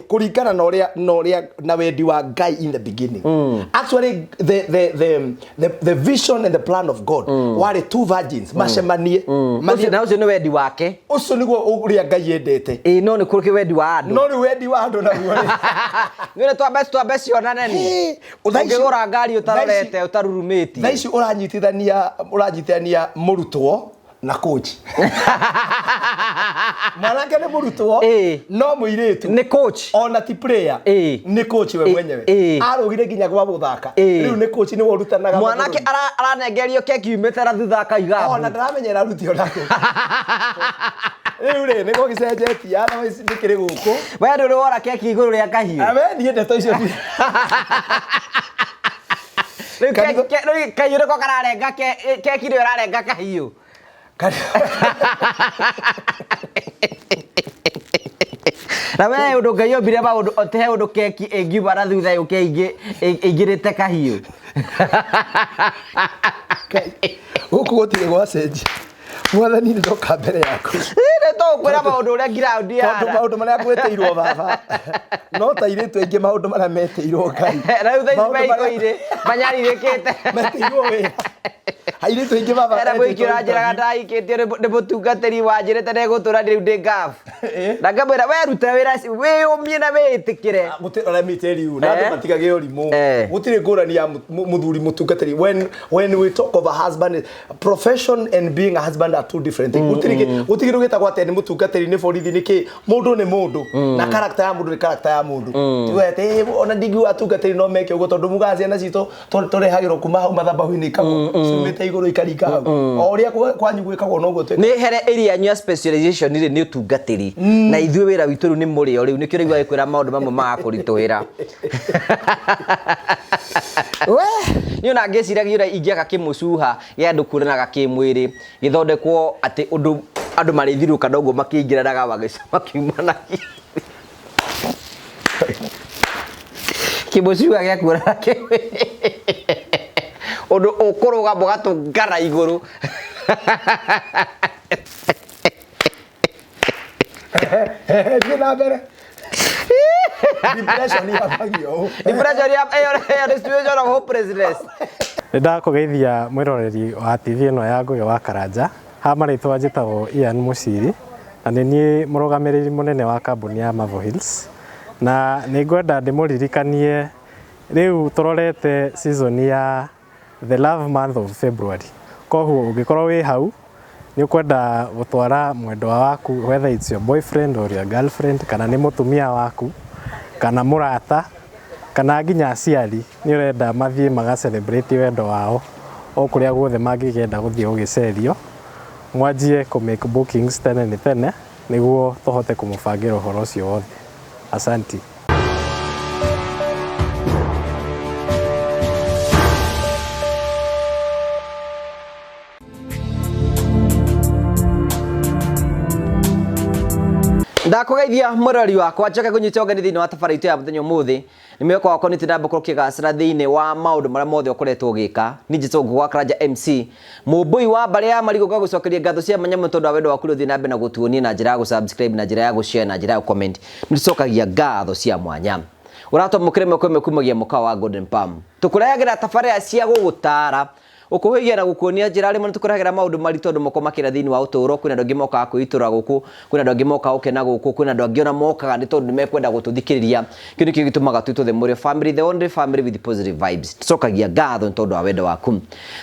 Kũringana na ũrĩa na wendi wa Ngai in the beginning, actually the vision and the plan of God warĩ two virgins macemanie. Ũcio na ũcio nĩ wendi wake. Ũcio nĩguo ũrĩa Ngai endete. Ĩĩ, no nĩ kũrĩ wendi wa andũ. No rĩu wendi wa andũ naguo rĩ, nĩ twambe cionane ni. Thaa ici- Ũngĩgũra ngari ũtarorete, ũtarurumĩtie. Thaa ici ũranyitithania mũrutwo na coach. Mwanake nĩ mũrutwo, no mũirĩtu nĩ coach. Ona ti player, nĩ coach we mwenyewe. Arũgire nginya gwa gũthaka. Rĩu nĩ coach, nĩwe ũrutanaga Mwanake mabũrũri. Aranengerio keki yumĩte na thutha akaiga Ona mbu. ndaramenyera aruti onake. Rĩu rĩ, nĩguo gĩcenjetie, otherwise ndĩkĩrĩ gũkũ. We ndũrĩ wora keki igũrũ rĩa kahiũ? We niĩ ndeto icio Rĩu rĩu kahiũ nĩko kararenga keki nĩyo ĩrarenga kahiũ. Na we ũndũ Ngai ombire maũndũ he ũndũ keki ĩngiuma na thutha yũke ĩingĩrĩte kahiũ. Gũkũ gũtirĩ gwacenjia. Mwathani, nĩ ndoka mbere yaku. Nĩ tũgũkwĩra maũndũ ũrĩa ground Tondũ yara. maũndũ marĩa ngwĩtĩirwo baba no ta airĩtu aingĩ, maũndũ marĩa metĩirwo Ngai, Na rĩu thaa ici maũndũ marĩa- meiko-inĩ manyarirĩkĩte. Metĩirwo wĩra airĩtu aingĩ baba. Era mũhiki metĩtwo ũranjĩraga interview. Ndahikĩtio nĩ mũtungatĩri wanjĩrĩte ndegũtũra rĩu ndĩ ngabu. Na ngamwĩra we ruta wĩra wĩyũmie na wĩĩtĩkĩre. Gũtirĩ, let me tell you, na andũ matigage ũrimũ. Gũtirĩ ngũrani ya mũthuri mũtungatĩri. When we talk of a husband, profession and being a husband are two different things. Gũtirĩ kĩndũ gĩtagwo atĩ nĩ mũtungatĩri, nĩ borithi, nĩ kĩ. Mũndũ nĩ mũndũ, na character ya mũndũ nĩ character ya mũndũ. Tiwe atĩ ona ndingiuga atungatĩri no meke ũguo, tondũ mugaga ciana citũ tũrehagĩrwo kuma hau mathabahu-inĩ, ikagwo ciumĩte igũrũ ikaringa hau. O ũrĩa kwanyu gwĩkagwo noguo twĩkaga. Nĩ here area yanyu ya specialization rĩ nĩ ũtungatĩri, na ithuĩ wĩra witũ rĩu nĩ mũrĩo. Rĩu nĩkĩo rĩu agĩkwĩra maũndũ mamwe magakũritũhĩra. We. Niĩ ona ngĩciragia ũrĩa ingĩaka kĩmũcuha gĩa andũ kuonanaga kĩmwĩrĩ, gĩthondekwo atĩ ũndũ andũ marĩthiũrũrũka noguo makĩingĩranaga makiumanagia. Kĩmũcuha gĩa kuonana kĩmwĩrĩ, ũndũ ũkũrũga mũgatũngana igũrũ. Thiĩ na mbere. Depression yambagia ũũ. Depression ya ĩyo nĩ situation of hopelessness. Nĩ ndakũgeithia mwĩroreri wa TV ĩno ya Ngũgĩ wa Karanja. Ha marĩtwa njĩtagwo Ian Mũciri na nĩ niĩ mũrũgamĩrĩri mũnene wa kambuni ya Marvel Hills. Na nĩ ngwenda ndĩmũririkanie rĩu tũrorete season ya The Love Month of February. Koguo ũngĩkorwo wĩ hau nĩ ũkwenda gũtwara mwendwa waku, whether it's your boyfriend or your girlfriend, kana nĩ mũtumia waku, kana mũrata, kana nginya aciari, nĩ ũrenda mathiĩ maga celebrate wendo wao o kũrĩa guothe mangĩkĩenda gũthiĩ gũgĩcerio, mwanjie kũ make bookings tene nĩ tene nĩguo tũhote kũmũbangĩra ũhoro ũcio wothe. Asanti. Ndakũgeithia mwĩrori wakwa, njoke ngũnyite ũgeni thĩinĩ wa tabarĩra itũ ya mũthenya ũmũthĩ. Nĩ mwĩhoko wakwa nĩ tũramba ũkĩgacĩra thĩinĩ wa maũndũ marĩa mothe ũkoretwo ũgĩka. Niĩ njĩtagwo Ngũgĩ wa Karanja MC, mũmbũi wa mbarĩ ya marigũ. Ngagũcokeria ngatho cia mwanya mũno tondũ wa wendo waku ũrĩa ũthiĩ na mbere na gũtuonia na njĩra ya gũ-subscribe, na njĩra ya gũ-share, na njĩra ya gũ-comment. Nĩ tũcokagia ngatho cia mwanya. Ũratwamũkĩra ĩmwe kwa ĩmwe kumagia mũkawa wa Golden Palm. Tũkũrehagĩra tabarĩra cia gũgũtara, gũkũhĩgia na gũkuonia njĩra. Rĩmwe nĩ tũkũrehagĩra maũndũ maritũ andũ moko makĩra thĩinĩ wa ũtũũro. Kwĩna andũ angĩ mokaga kwĩitũra gũkũ, kwĩna andũ angĩ mokaga gũkena gũkũ, kwĩna andũ angĩ ona mokaga nĩ tondũ nĩ mekwenda gũtũthikĩrĩria. Kĩu nĩkĩo gĩtũmaga twĩtwo The Mũrĩo Family, the only family with positive vibes. Tũcokagia ngatho nĩ tondũ wa wendo waku.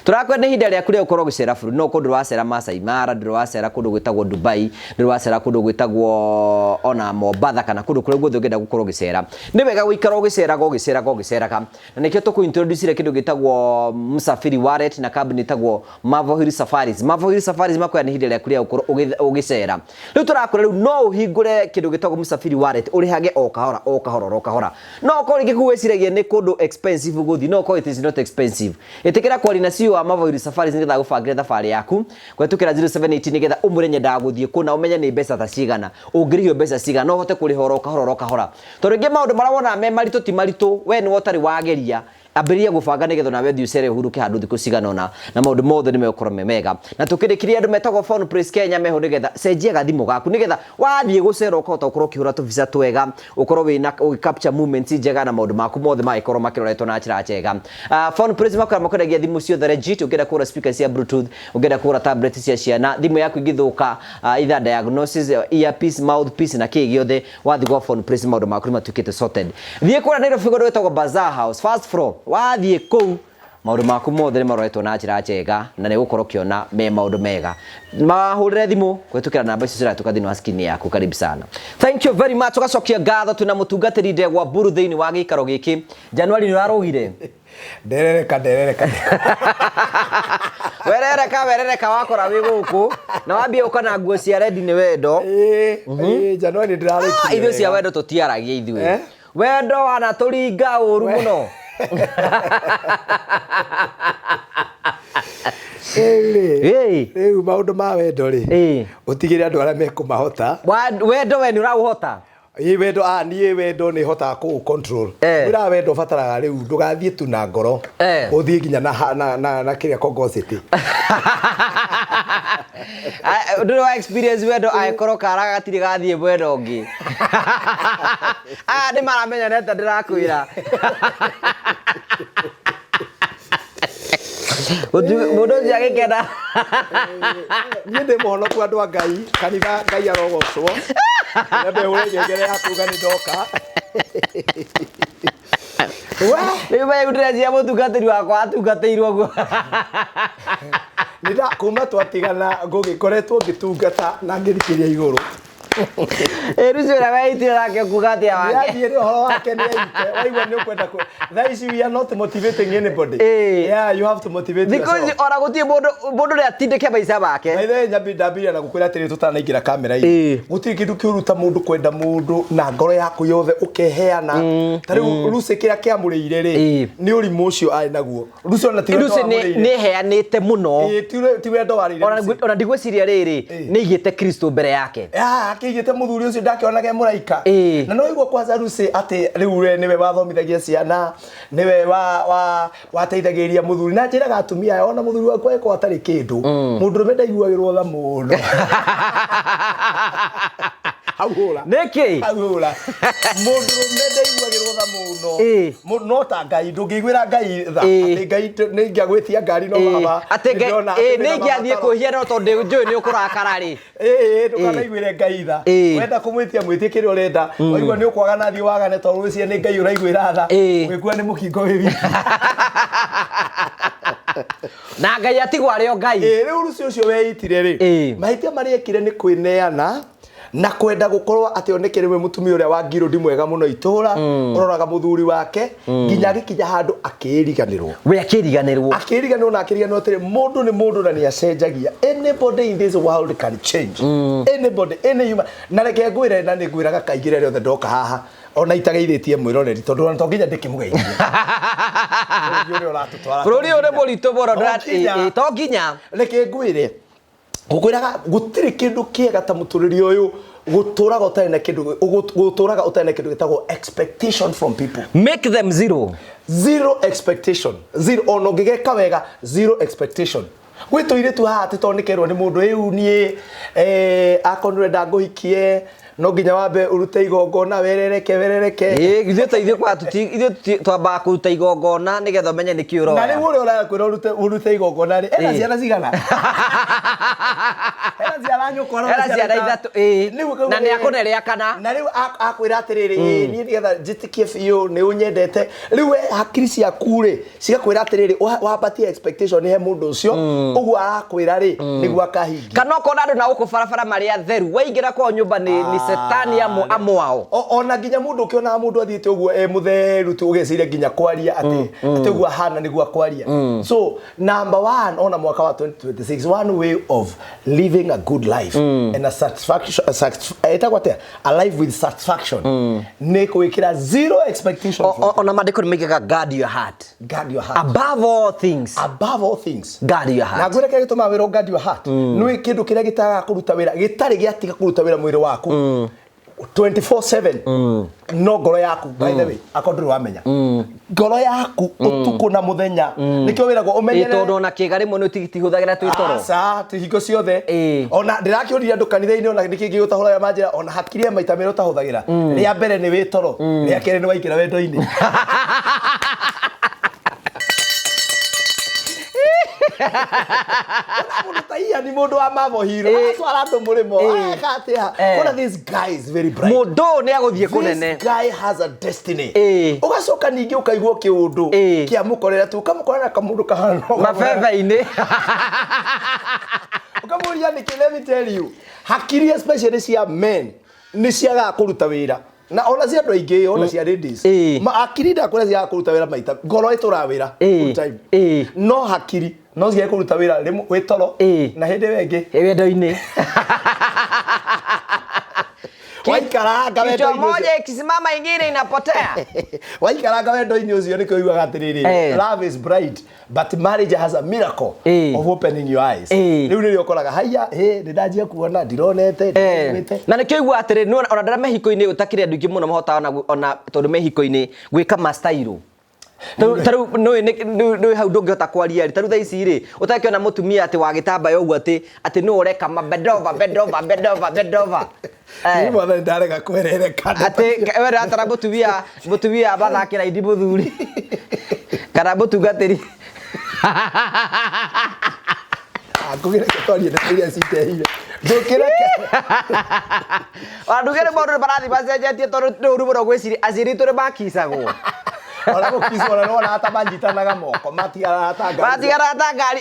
Tũrakwenda ihinda rĩaku rĩa gũkorwo ũgĩcera bũrũri. No ũkorwo ndũrĩ wacera Masai Mara, ndũrĩ wacera kũndũ gwĩtagwo Dubai, ndũrĩ wacera kũndũ gwĩtagwo ona Mombatha, kana kũndũ kũrĩa guothe ũngĩenda gũkorwo ũgĩcera. Nĩ wega gũikara ũgĩceraga, ũgĩceraga, ũgĩceraga, na nĩkĩo tũkũ introduce kĩndũ gĩtagwo Msafiri Wallet na kambuni ĩtagwo Marvel Hill Safaris. Marvel Hill Safaris makwĩra nĩ ihinda rĩaku rĩa gũkorwo ũgĩcera. Rĩu tũrakwĩra rĩu no ũhingũre kĩndũ gĩtagwo Msafiri Wallet, ũrĩhage o kahora o kahora o kahora. No ũkorwo rĩngĩ kũu wĩciragia nĩ kũndũ expensive gũthiĩ, no ũkorwo it is not expensive. Ĩtĩkĩra kwaria na CEO wa Marvel Hill Safaris nĩgetha agũbangĩre thabarĩ yaku kũhetũkĩra 0718, nĩgetha ũmwĩre nyendaga gũthiĩ kũna, ũmenye nĩ mbeca ta cigana ũngĩrĩhio, mbeca cigana, no ũhote kũrĩha oro kahora oro kahora, tondũ rĩngĩ maũndũ marĩa wonaga me maritũ ti maritũ. We nĩwe ũtarĩ wageria. Ambĩrĩria gũbanga nĩgetha onawe ũthiĩ ũcere, ũhurũke handũ thikũ cigana. cigana ũna na maũndũ mothe nĩ megũkorwo me mega. Na tũkĩrĩkĩria andũ metagwo Phone Place Kenya meho nĩgetha cenjia gathimũ gaku nĩgetha wathiĩ gũcera ũkahota gũkorwo ũkĩhũra tũbica twega, ũkorwo wĩna ũgĩ capture moments njega na maũndũ maku mothe magĩkorwo makĩroretwo na njĩra njega. Phone Place makoragwo makwendagia thimũ ciothe legit, ũngĩenda kũgũra speaker cia bluetooth, ũngĩenda kũgũra tablet cia ciana, thimũ yaku ĩngĩthũka, either diagnosis, earpiece, mouthpiece na kĩĩ gĩothe, wathiĩ gwa Phone Place maũndũ maku nĩ matuĩkĩte sorted. Thiĩ kũrĩa Nairobi kũndũ gwĩtagwo Bazaar House, first floor, wathiĩ kũu maũndũ maku mothe nĩ maroretwo na njĩra njega na nĩ ũgũkorwo ũkĩona me maũndũ mega. Mahũrĩre thimũ kũhĩtũkĩra namba icio ciratũka thĩinĩ wa screen yaku. Karibu sana, thank you very much. Ũgacokia ngatho twĩna mũtungatĩri Ndegwa Mburu thĩinĩ wa gĩikaro gĩkĩ. Januari nĩ ũrarũgire? Nderereka, nderereka. Werereka, werereka, wakora wĩ gũkũ na wambie ũka na nguo cia rendi nĩ wendo. Ĩĩ, Januari ndĩrarĩkirie. Ithuĩ cia wendo tũtiaragia ithuĩ. Eh? Wendo wanatũringa ũru mũno. Rĩu rĩ, Ĩĩ. rĩu maũndũ ma wendo rĩ, Ĩĩ. ũtigĩre andũ arĩa mekũmahota. Wendo we nĩ ũraũhota? Ĩ wendo, niĩ wendo nĩ hotaga kũ control. Wĩra wendo ũbataraga rĩu ndũgathiĩ tu na ngoro, ũthiĩ nginya na kĩrĩa kongocity. Ndũrĩ wa experience wendo angĩkorwo kara gatirĩ gathiĩ mwena ũngĩ. Aya nĩ maramenya neta ndĩrakwĩra. Mũndũ ũcio agĩkena. Niĩ ndĩ mũhonoku andũ a Ngai, kanitha Ngai arogocwo. Nyambe hũre ngengere ya kuga nĩ ndoka. Rĩu we ndĩreciria mũtungatĩri wakwa atungatĩirwo ũguo. Nĩ kuma twatigana ngũgĩkoretwo ngĩtungata na ngĩthikĩria igũrũ. Ĩ rũciũ ũrĩa weitire nake kuga atĩa wake? Nĩathiĩ nĩ ũhoro wake nĩ aite. Waigua nĩ ũkwenda kũ thaa ici we are not motivating anybody. Yeah, you have to motivate Thikũ ici yourself. ona gũtirĩ mũndũ mũndũ nĩ atindĩke maica make. By the way, nyambi ndambirie na gũkwĩra atĩrĩ tũtanaingĩra kamera-inĩ. Gũtirĩ kĩndũ kĩũru ta mũndũ kwenda mũndũ na ngoro yaku yothe ũkeheana. Ta rĩu Lucy kĩrĩa kĩamũrĩire rĩ, nĩ ũrimũ ũcio arĩ naguo. Lucy ona ti wendo Lucy nĩ wamũrĩire. nĩ heanĩte mũno. Ĩĩ, ti wendo warĩire Ona Lucy. ona ndigwĩciria rĩrĩ nĩ igĩte Kristo mbere yake. Ah, akĩigĩte mũthuri ũcio ndakĩonage mũraika. Na no igua kwanza Lucy atĩ rĩu we nĩwe wathomithagia ciana, nĩwe wa wateithagĩrĩria mũthuri. Na njĩraga atumia aya ona mũthuri waku angĩkorwo atarĩ kĩndũ, mũndũrũme ndaiguagĩrwo tha mũno. Hau hũra. Nĩkĩ? Hau hũra. Mũndũrũme ndaiguagĩrwo tha mũno. No ta Ngai, ndũngĩiguĩra Ngai tha. Atĩ Ngai nĩ ingĩagwĩtia ngari no baba. Atĩ Ngai nĩndĩrona atĩ nĩ wĩna ingĩathiĩ mabataro. kwĩhia no tondũ njũĩ nĩ ũkũrakara rĩ. Ĩĩ, ndũkanaiguĩre Ngai tha. Wenda kũmwĩtia mwĩtie kĩrĩa ũrenda. Waigua nĩ ũkwagana thiĩ wagane tondũ wĩcirie nĩ Ngai ũraiguĩra tha. Ũgĩkua nĩ mũkingo wĩ wiki. Na Ngai atigwo arĩ o Ngai. Ĩĩ, rĩu Lucy ũcio weitire rĩ, mahĩtia marĩa ekire nĩ kwĩneana na kwenda gũkorwo atĩ oneke nĩwe mũtumia ũrĩa wa ngirũndi mwega mũno itũra, ũroraga mũthuri wake nginya agĩkinya handũ akĩriganĩrwo. We akĩriganĩrwo. Akĩriganĩrwo na akĩriganĩrwo atĩrĩ, mũndũ nĩ mũndũ na nĩ acenjagia. Anybody in this world can change. Anybody, any human. Na reke ngwĩre na nĩ ngwĩraga kaingĩ rĩrĩa rĩothe ndoka haha, ona itageithĩtie mwĩroreri tondũ ona to nginya ndĩkĩmũgeithie. Bũrũri ũrĩa ũratũtwara. Bũrũri ũyũ nĩ mũritũ mũno, To nginya. To nginya. Reke ngwĩre, ngũkwĩraga gũtirĩ kĩndũ kĩega ta mũtũrĩre ũyũ gũtũraga ũtarĩ na kĩndũ, gũtũraga ũtarĩ na kĩndũ gĩtagwo expectation from people. Make them zero. Zero expectation. Zero. Ona ũngĩgeka wega, zero expectation. Gwĩ tũirĩtu haha atĩ tondũ nĩkerwo nĩ mũndũ, rĩu niĩ, akorwo nĩũrenda ngũhikie, no nginya wambe ũrute igongona, werereke, werereke. Ĩĩ, ithuĩ ta ithuĩ kwa tũti, ithuĩ tũti, twambaga kũruta igongona nĩgetha ũmenye nĩkĩ ũroya. Na rĩu ũrĩa ũrakwĩra ũrute igongona rĩ, ena ciana cigana? Ena ciana nyũkwa na Ena ciana ithatũ, ĩĩ. Rĩu ũkauga Na nĩ ĩĩ. akũne rĩa kana. Na rĩu akwĩra atĩrĩrĩ, ĩĩ, niĩ nĩgetha njĩtĩkie biũ nĩ ũnyendete. Rĩu we hakiri ciaku rĩ, cigakwĩra atĩrĩrĩ, wambatie expectation he mũndũ ũcio, ũguo arakwĩra rĩ, nĩguo akahingia. Kana ũkona andũ na gũkũ barabara marĩ atheru, waingĩra kwao nyũmba nĩ setani amwao. Ona nginya mũndũ ũkĩonaga mũndũ athiĩte ũguo e mũtheru tu, ũgeciria nginya kwaria atĩ ũguo ahana nĩguo akwaria. So number one, ona mwaka wa 2026, one way of living a good life and a satisfaction, a ĩtagwo atĩa? A life with satisfaction. Nĩ gwĩkĩra zero expectation from Ona maandĩko nĩ maigaga guard your heart. Guard your heart. Above all things. Above all things. Guard your Na heart. ngwĩra kĩrĩa gĩtũmaga wĩrwo guard your heart. Nĩ kĩndũ kĩrĩa gĩtagaga kũruta wĩra, gĩtarĩ gĩatiga kũruta wĩra mwĩrĩ waku. 24/7 no ngoro yaku, by the way, akorwo ndũrĩ wamenya ngoro yaku ũtukũ na mũthenya, nĩkĩo wĩragwo ũmenyerere. Tondũ ona kĩga rĩmwe nĩ tihũthagĩra twĩ toro. Aca, ti hingo ciothe. Ona ndĩrakĩũria andũ kanitha-inĩ, ona nĩkĩ gĩgũtahũraga manjĩra, ona hakiri maita merĩ ũtahũthagĩra. Rĩa mbere nĩ wĩ toro, rĩa kerĩ nĩ waingĩra wendo-inĩ. Ona mũndũ ta Ian, mũndũ wa Marvel hero, aratwara andũ mũrĩmo, areka atĩa? Kona this guy is very bright. Mũndũ ũyũ nĩ agũthiĩ kũnene. This guy has a destiny. Ũgacoka ningĩ ũkaigua kĩũndũ kĩamũkorera tu, ũkamũkorera na kamũndũ kahana mabebe-inĩ. Ũkamũria nĩkĩ. Let me tell you, hakiri especially cia men nĩ ciagaga kũruta wĩra, na ona cia andũ aingĩ, ona cia ladies. Ma hakiri ndakwĩra ciagaga kũruta wĩra maita, ngoro ĩtũraga wĩra full time. No hakiri no ciage kũruta wĩra rĩmwe wĩ toro na hĩndĩ ĩyo ĩngĩ wendo-inĩ. Waikaranga Kichwa wendo-inĩ ũcio. Moja ikisimama ingine inapotea. Waikaranga wendo-inĩ ũcio, nĩkĩo ugaga atĩrĩrĩ, love is bright but marriage has a miracle of opening your eyes. Rĩu nĩrĩo ũkoraga haiya, nĩ ndanjia kuona ndironete, ndiraiguĩte. Na nĩkĩo igua atĩrĩ, ona ndara mehiko-inĩ ũtakĩrĩ andũ aingĩ mũno mahotaga ona tondũ mehiko-inĩ gwĩka mastairo. Tarĩu nĩũĩ hau ndũngĩhota kwaria rĩ, tarĩu thaa ici rĩ, ũtakĩona mũtumia atĩ wa gĩtambaya ũguo atĩ nĩwe ũreka ma bend over, bend over, bend over, bend over. Niĩ mwathani ndarega kwerereka. Atĩ we ũratara mũtumia mathakĩra indi mũthuri kana mũtungatĩri. Ngũgĩreke twarie ndeto iria citehire, ndũkĩreke. Ona nduge nĩ maũndũ marathiĩ macenjetie, tondũ nĩ ũru mũno gwĩciria aciari aitũ nĩ makicagwo. Ona gũkicwo, ona nĩwona ta manyitanaga moko, matigaraga ta ngari. Matigaraga ta ngari.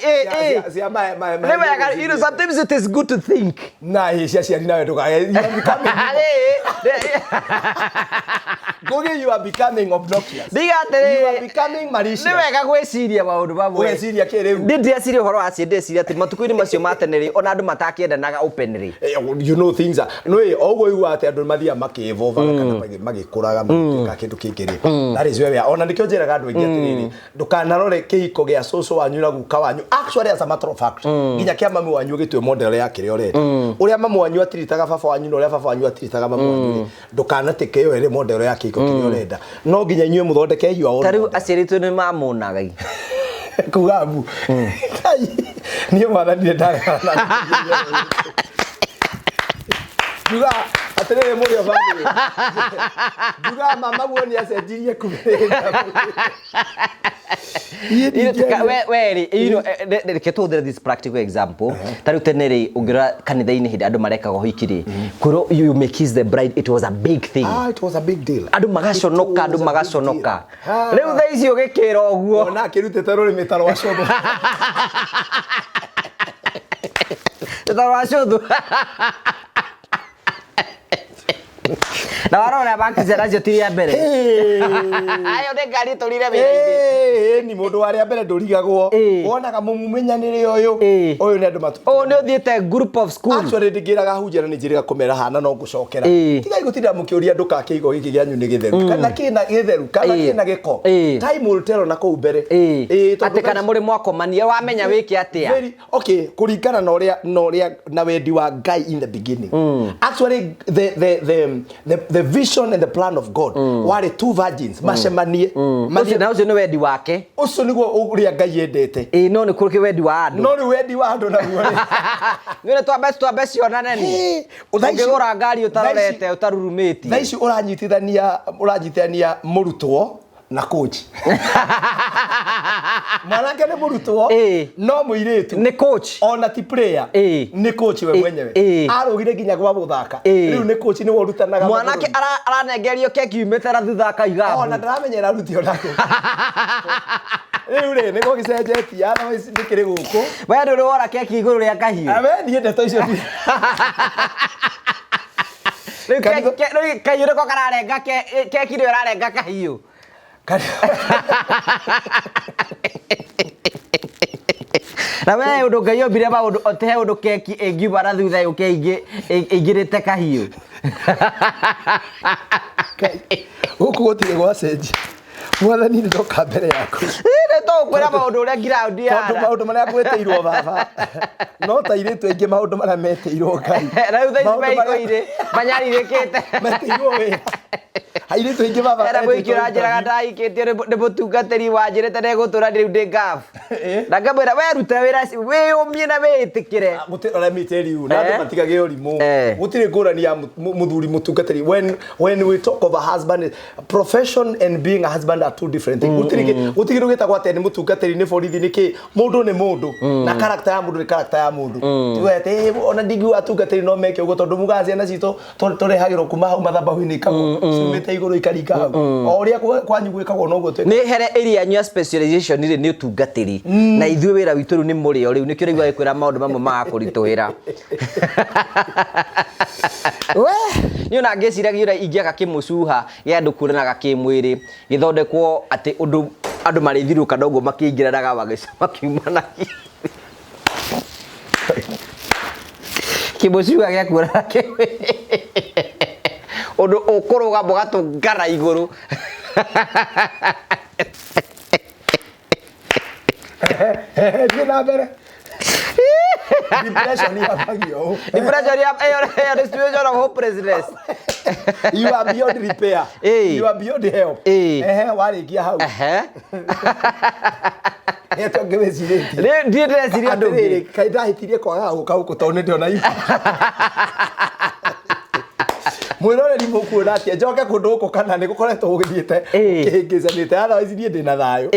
Cia Nĩ wega, sometimes it is good to think. Na ĩ cia ciari nawe ndũkage, you are becoming Ngugi, you are becoming obnoxious. Ndiga atĩrĩrĩ, You are becoming malicious. Nĩ wega gwĩciria maũndũ mamwe. Ũgeciria kĩ rĩu? Ndĩ ndĩreciria ũhoro wa ciĩ, ndĩreciria atĩ matukũ-inĩ macio ma tene rĩ, ona andũ matakĩendanaga openly. You know things are no o ũguo ũiguaga atĩ andũ mathiaga makĩevolvaga kana magĩkũraga, magĩtuĩka kĩndũ kĩngĩ rĩ, that is where we are. Ona nĩkĩo njĩraga andũ aingĩ atĩrĩrĩ, ndũkanarore kĩhiko gĩa cũcũ wanyu na guka wanyu. Actually, as a matter of fact, nginya kĩa mami wanyu ũgĩtue model ya kĩrĩa ũrenda. Ũrĩa mami wanyu atiritaga baba wanyu na ũrĩa baba wanyu atiritaga mami wanyu rĩ, ndũkanatĩke ĩyo ĩrĩ model ya kĩhiko kĩrĩa ũrenda. No nginya inyuĩ mũthondeke your own Ta rĩu model. Aciari aitũ nĩ mamonaga. Kuga mbu. Ngai, niĩ mwathani nĩ ndaregana na njuga atĩrĩrĩ, mũrĩ o bamĩrĩ, njuga mama guo nĩ acenjirie kumĩrĩra. We rĩ, reke tũhũthĩre this practical example. Ta rĩu tene rĩ, ũngĩrora kanitha-inĩ hĩndĩ andũ marekaga ũhiki rĩ, kwĩrwo you may kiss the bride, it was a big thing. Ah, it was a big deal. Andũ magaconoka, andũ It was a big magaconoka. deal. Ah. Rĩu thaa ici ũgĩkĩra ũguo. Ona akĩrutĩte rũrĩmĩ ta rwa cũthũ. Ta rwa cũthũ. Na warora makicera nacio ti rĩa mbere. Ayo nĩ ngari ĩtũrire wĩra-inĩ. Ni mũndũ wa rĩa mbere ndũrigagwo. Wonaga mũmumenyanĩre ũyũ. Ũyũ nĩ andũ matu. Ũyũ nĩ ũthiĩte group of school. Actually, ndingĩraga hunjia na nĩ njĩrĩga kũmera hana no ngũcokera. Tigai gũtinda mũkĩũria andũ kana kĩhigo gĩkĩ gĩanyu nĩ gĩtheru kana kĩna gĩtheru kana kĩna gĩko. Time will tell na kũu mbere. Tondũ Atĩ kana mũrĩ mwakomania wamenya wĩke atĩa. Very, okay, kũringana na ũrĩa na wendi wa Ngai in the beginning. Actually, the vision and the plan of God warĩ two virgins macemanie. Ũcio na ũcio nĩ wendi wake. Ũcio nĩguo ũrĩa Ngai endete. Ĩĩ, no nĩ kũrĩ wendi wa andũ. No rĩu wendi wa andũ naguo rĩ. Nĩ twambe cionane ni. Ũngĩgũra ngari ũtarorete ũtarurumĩtie. Thaa ici ũranyitithania mũrutwo na coach. Mwanake nĩ mũrutwo, no mũirĩtu nĩ coach. Ona ti player, nĩ coach we mwenyewe. Arũgire nginya gwa gũthaka. Rĩu nĩ coach, nĩwe ũrutanaga Mwanake mabũrũri. Aranengerio keki yumĩte na thutha akaiga Ona mbu. ndaramenyera aruti onako. Rĩu rĩ, nĩguo gĩcenjetie, otherwise ndĩkĩrĩ gũkũ. We ndũrĩ wora keki igũrũ rĩa kahiũ? We niĩ ndeto icio Rĩu rĩu kahiũ nĩko kararenga keki nĩyo ĩrarenga kahiũ. Na we ũndũ Ngai ombire maũndũ ote he ũndũ keki ĩngiuma na thutha yũke ĩingĩrĩte kahiũ. Gũkũ gũtirĩ gwacenjia. Mwathani, nĩ ndoka mbere yaku. Nĩ tũ Ngũkwĩra maũndũ ũrĩa ground Tondũ yara. maũndũ marĩa ngwĩtĩirwo baba no ta airĩtu aingĩ maũndũ marĩa metĩirwo Ngai. Na rĩu thaa ici Maũndũ marĩa- maikũire manyarirĩkĩte. Metĩirwo wĩra. Airĩtu aingĩ baba Era metĩtwo mũhiki ũranjĩraga interview. ndahikĩtio nĩ mũtungatĩri wanjĩrĩte ndegũtũra rĩu ndĩ ngabu. Eh. Na ngamwĩra we ruta wĩra wĩyũmie na wĩĩtĩkĩre. Gũtirĩ, let me tell you, na andũ Eh. matigage ũrimũ. Eh. Gũtirĩ ngũrani ya mũthuri mũtungatĩri. When we talk of a husband, profession and being a husband are two different things. Gũtirĩ kĩndũ gĩtagwo atĩ nĩ mũtungatĩri, nĩ borithi, nĩ kĩ. Mũndũ nĩ mũndũ. Na character ya mũndũ nĩ character ya mũndũ. Tuge atĩ, ona ndingiuga atungatĩri no meke ũguo tondũ mugaga ciana citũ tũrehagĩrwo kuma hau mathabahu-inĩ ikagwo ciumĩte igũrũ ikaringa hau. O ũrĩa kwanyu gwĩkagwo noguo twĩkaga. Nĩ here area yanyu ya specialization rĩ nĩ ũtungatĩri. Na ithuĩ wĩra witũ rĩu nĩ mũrĩo rĩu nĩkĩo rĩu agĩkwĩra maũndũ mamwe magakũritũhĩra. We! Niĩ ona ngĩciragia ũrĩa ingĩaka kĩmũcuha gĩa andũ kuonanaga kĩmwĩrĩ gĩthondekwo atĩ ũndũ andũ marĩthirũka noguo makĩingĩranaga makiumanagia. Kĩmũcuha gĩa kuonana kĩmwĩrĩ. Ũndũ ũkũrũgama ũgatũngana igũrũ. Thiĩ na mbere. Depression yambagia ũũ. Depression ya ĩyo nĩ situation of hopelessness. You are beyond repair. You are beyond help. Ehe, warĩkia hau. Ehe. Nĩ atĩa ũngĩ wĩcirĩtie? Rĩu ndiĩ ndĩreciria ũndũ ũngĩ. Atĩrĩrĩ, kaĩ ndahĩtirie kwaga gũka gũkũ tondũ nĩ ndĩrona mwĩroreri mũkuona atĩa njoke kũndũ gũkũ kana nĩ gũkoretwo gũgĩthiĩte kĩhĩngĩcanĩte, otherwise niĩ ndĩna thayũ.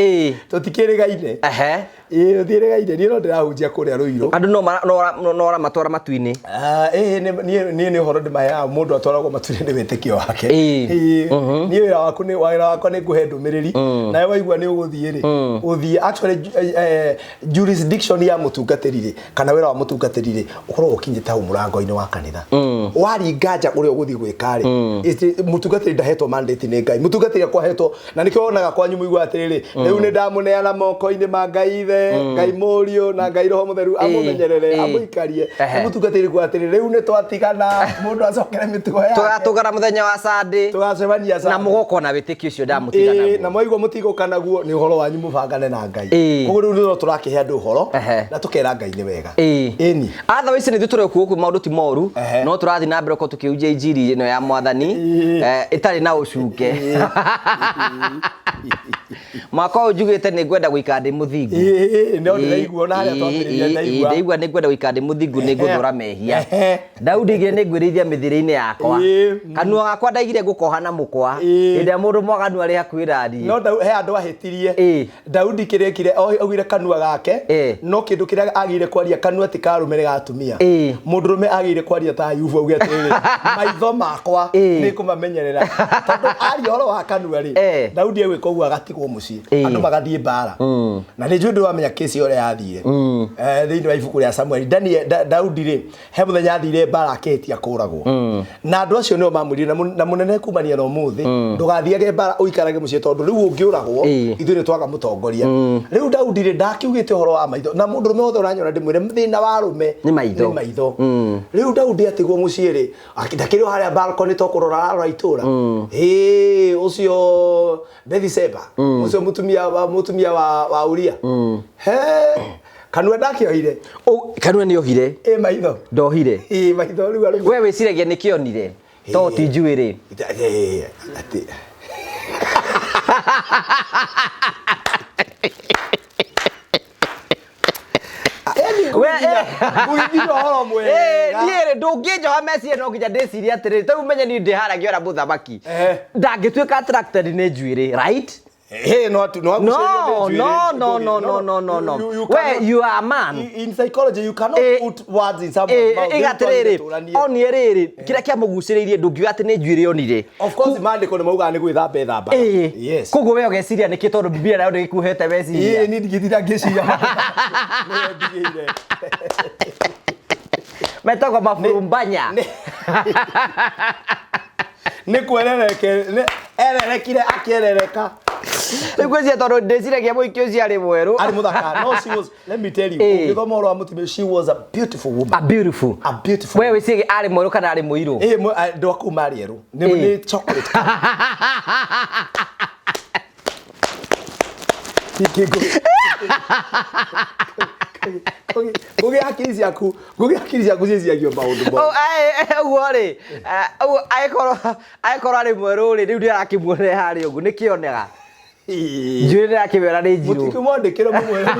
Tũtikĩrĩgaine. Ehe. Ĩĩ, tũtiĩrĩgaine, niĩ no ndĩrahunjia kũrĩa Rũirũ. Andũ no ũramatwara matu-inĩ. Ĩĩ, niĩ nĩ ũhoro ndĩmaheaga, mũndũ atwaragwo matu-inĩ nĩ wĩtĩkio wake. Ĩĩ, niĩ wĩra waku nĩ wĩra wakwa nĩ ngũhe ndũmĩrĩri, nawe waigua nĩ ũgũthiĩ rĩ, ũthiĩ. Actually, jurisdiction ya mũtungatĩri rĩ, kana wĩra wa mũtungatĩri rĩ, ũkoragwo ũkinyĩte hau mũrango-inĩ wa kanitha. Waringa nja ũrĩa ũgũthiĩ gwĩka rĩ, mũtungatĩri ndahetwo mandate nĩ Ngai. Mũtungatĩri akwahetwo, na nĩkĩo wonaga kwanyu mũiguaga atĩrĩrĩ, rĩu nĩ ndamũneana moko-inĩ ma Ngai Ithe, Ngai Mũriũ na Ngai Roho Mũtheru, amũmenyerere, amũikarie. Na mũtungatĩri kuga atĩrĩ, rĩu nĩ twatigana, mũndũ acokere mĩtugo yake. Tũgatũngana mũthenya wa Sunday. Tũgacemania Na Sunday. mũgoka na wĩtĩkio ũcio ndamũtiga naguo. Na mwaigua mũtigũka naguo, nĩ ũhoro wanyu mũbangane na Ngai. Koguo rĩu nĩ tũrakĩhe andũ ũhoro, na tũkera Ngai nĩ wega. Ĩni. Otherwise nĩ ithuĩ tũrĩ okuo gũkũ maũndũ ti moru, no tũrathiĩ na mbere gũkorwo tũkĩhunjia injiri ĩno ya Mwathani, ĩtarĩ na ũcuke. Mwaka ũyũ njugĩte nĩ ngwenda gũikara ndĩ mũthingu. Ĩĩ, no ndĩraigua ona harĩa twambĩrĩria ndaigua. Ndaigua nĩ ngwenda gũikara ndĩ mũthingu, nĩ ngũthũra mehia. Daudi aigire nĩ ngwĩrĩithia mĩthiĩre-inĩ yakwa. Kanua gakwa ndaigire ngũkoha na mũkwa. Hĩndĩ ĩrĩa mũndũ mwaganu arĩ hakuhĩ na niĩ. No he andũ ahĩtirie. Daudi kĩrĩa ekire, augire kanua gake, no kĩndũ kĩrĩa agĩire kwaria kanua ti karũme nĩ gatumia. Mũndũrũme agĩire kwaria ta Ayubu auge atĩrĩrĩ, maitho makwa nĩ kũmamenyerera. Tondũ aria ũhoro wa kanua rĩ, Daudi egwĩka ũguo agatigwo mũciĩ. Andũ magathiĩ mbara. Na nĩ njũĩ ndũramenya kesi ũrĩa yathire. Thĩinĩ wa ibuku rĩa Samueli, Daudi rĩ, he mũthenya athire mbara akĩhĩtia kũragwo. Na andũ acio nĩo mamwĩrire, na mũnene kumania na ũmũthĩ, ndũgathiage mbara ũikarage mũciĩ tondũ rĩu ũngĩũragwo, ithuĩ nĩ twaga mũtongoria. Rĩu Daudi rĩ, ndakiugĩte ũhoro wa maitho, na mũndũrũme wothe ũranyona ndĩmwĩre thĩna wa arũme Nĩ maitho. Nĩ maitho. Rĩu Daudi atigwo mũciĩ rĩ, ndakĩrĩ o harĩa balcony to kũrora ararora itũra. Hĩ, ũcio Bethsheba, ũcio mũtumia wa Uria. He, kanua ndakĩohire. Kanua nĩ ohire. Ĩ maitho. Ndohire. Ĩ maitho rĩu arũme. We wĩciragia nĩ kĩonire. To ti njuĩ rĩ. Atĩ. Ngũgĩthiĩ ũhoro mwega. Niĩ rĩ, ndũngĩnjoha meciria no nginya ndĩcirie atĩrĩrĩ, ta rĩu menye niĩ ndĩharagia ona mũthamaki. Ndangĩtuĩka attracted nĩ njuĩrĩ, right? Hey, no, no, No, no, no, no, no, no, no, no. You We, cannot you are a man. In psychology, you cannot put words in someone's mouth. Iga atĩrĩrĩ, onie rĩrĩ, kĩrĩa kĩamũgucĩrĩirie ndũngiuga atĩ nĩ njuĩrĩ onire. Of course, maandĩko nĩ maugaga nĩ gwĩthamba ĩthambaga. Yes. Koguo we ũgeciria nĩkĩ tondũ Bibilia nayo ndĩgĩkuhete meciria. Ĩĩ, niĩ ndingĩtinda ngĩciria. Nĩwe ndigĩire. Metagwo maburumbanya. Nĩ kwerereke, ererekire akĩerereka. Rĩu ngwĩciria tondũ ndĩciragia mũhiki ũcio arĩ mwerũ. Arĩ mũthaka. No, she was, let me tell you, ũngĩthoma ũhoro wa mũtumia, she was a beautiful woman. A beautiful. A beautiful. We wĩciragia arĩ mwerũ kana arĩ mũirũ? Ĩĩ, andũ a kũu marĩ erũ. Nĩ chocolate. Ngũgĩ hakiri ciaku, ngũgĩ hakiri ciaku ciĩciragia maũndũ mothe. Ũguo rĩ, ũguo angĩkorwo arĩ mwerũ rĩ, rĩu nĩarakĩmuonera harĩa ũguo, nĩkĩonega. Njuĩrĩ nĩrakĩmera nĩ njirũ. Mũtikĩmwandĩkĩre mũmwĩre.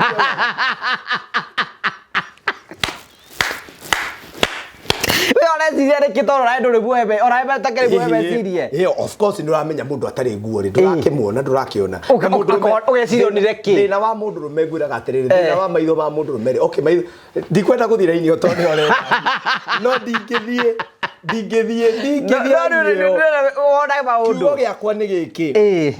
We ũreciria nĩkĩ tondũ onawe ndũrĩ muohe onawe matakĩrĩ muohe mecirie. Ĩyo of course nĩ ũramenya mũndũ atarĩ nguo rĩ, ndũrakĩmuona, ndũrakĩona. Na mũndũrũme- Ũgeciria onire kĩ? Thĩna wa mũndũrũme ngwĩraga atĩrĩrĩ, thĩna wa maitho ma mũndũrũme rĩ, okay maitho, ndikwenda gũthiĩ raini ĩyo tondũ nĩyo ũrenda. No ndingĩthiĩ, ndingĩthiĩ, ndingĩthiĩ No rĩu raini ĩyo. wona maũndũ. Kiugo gĩakwa nĩ gĩkĩ,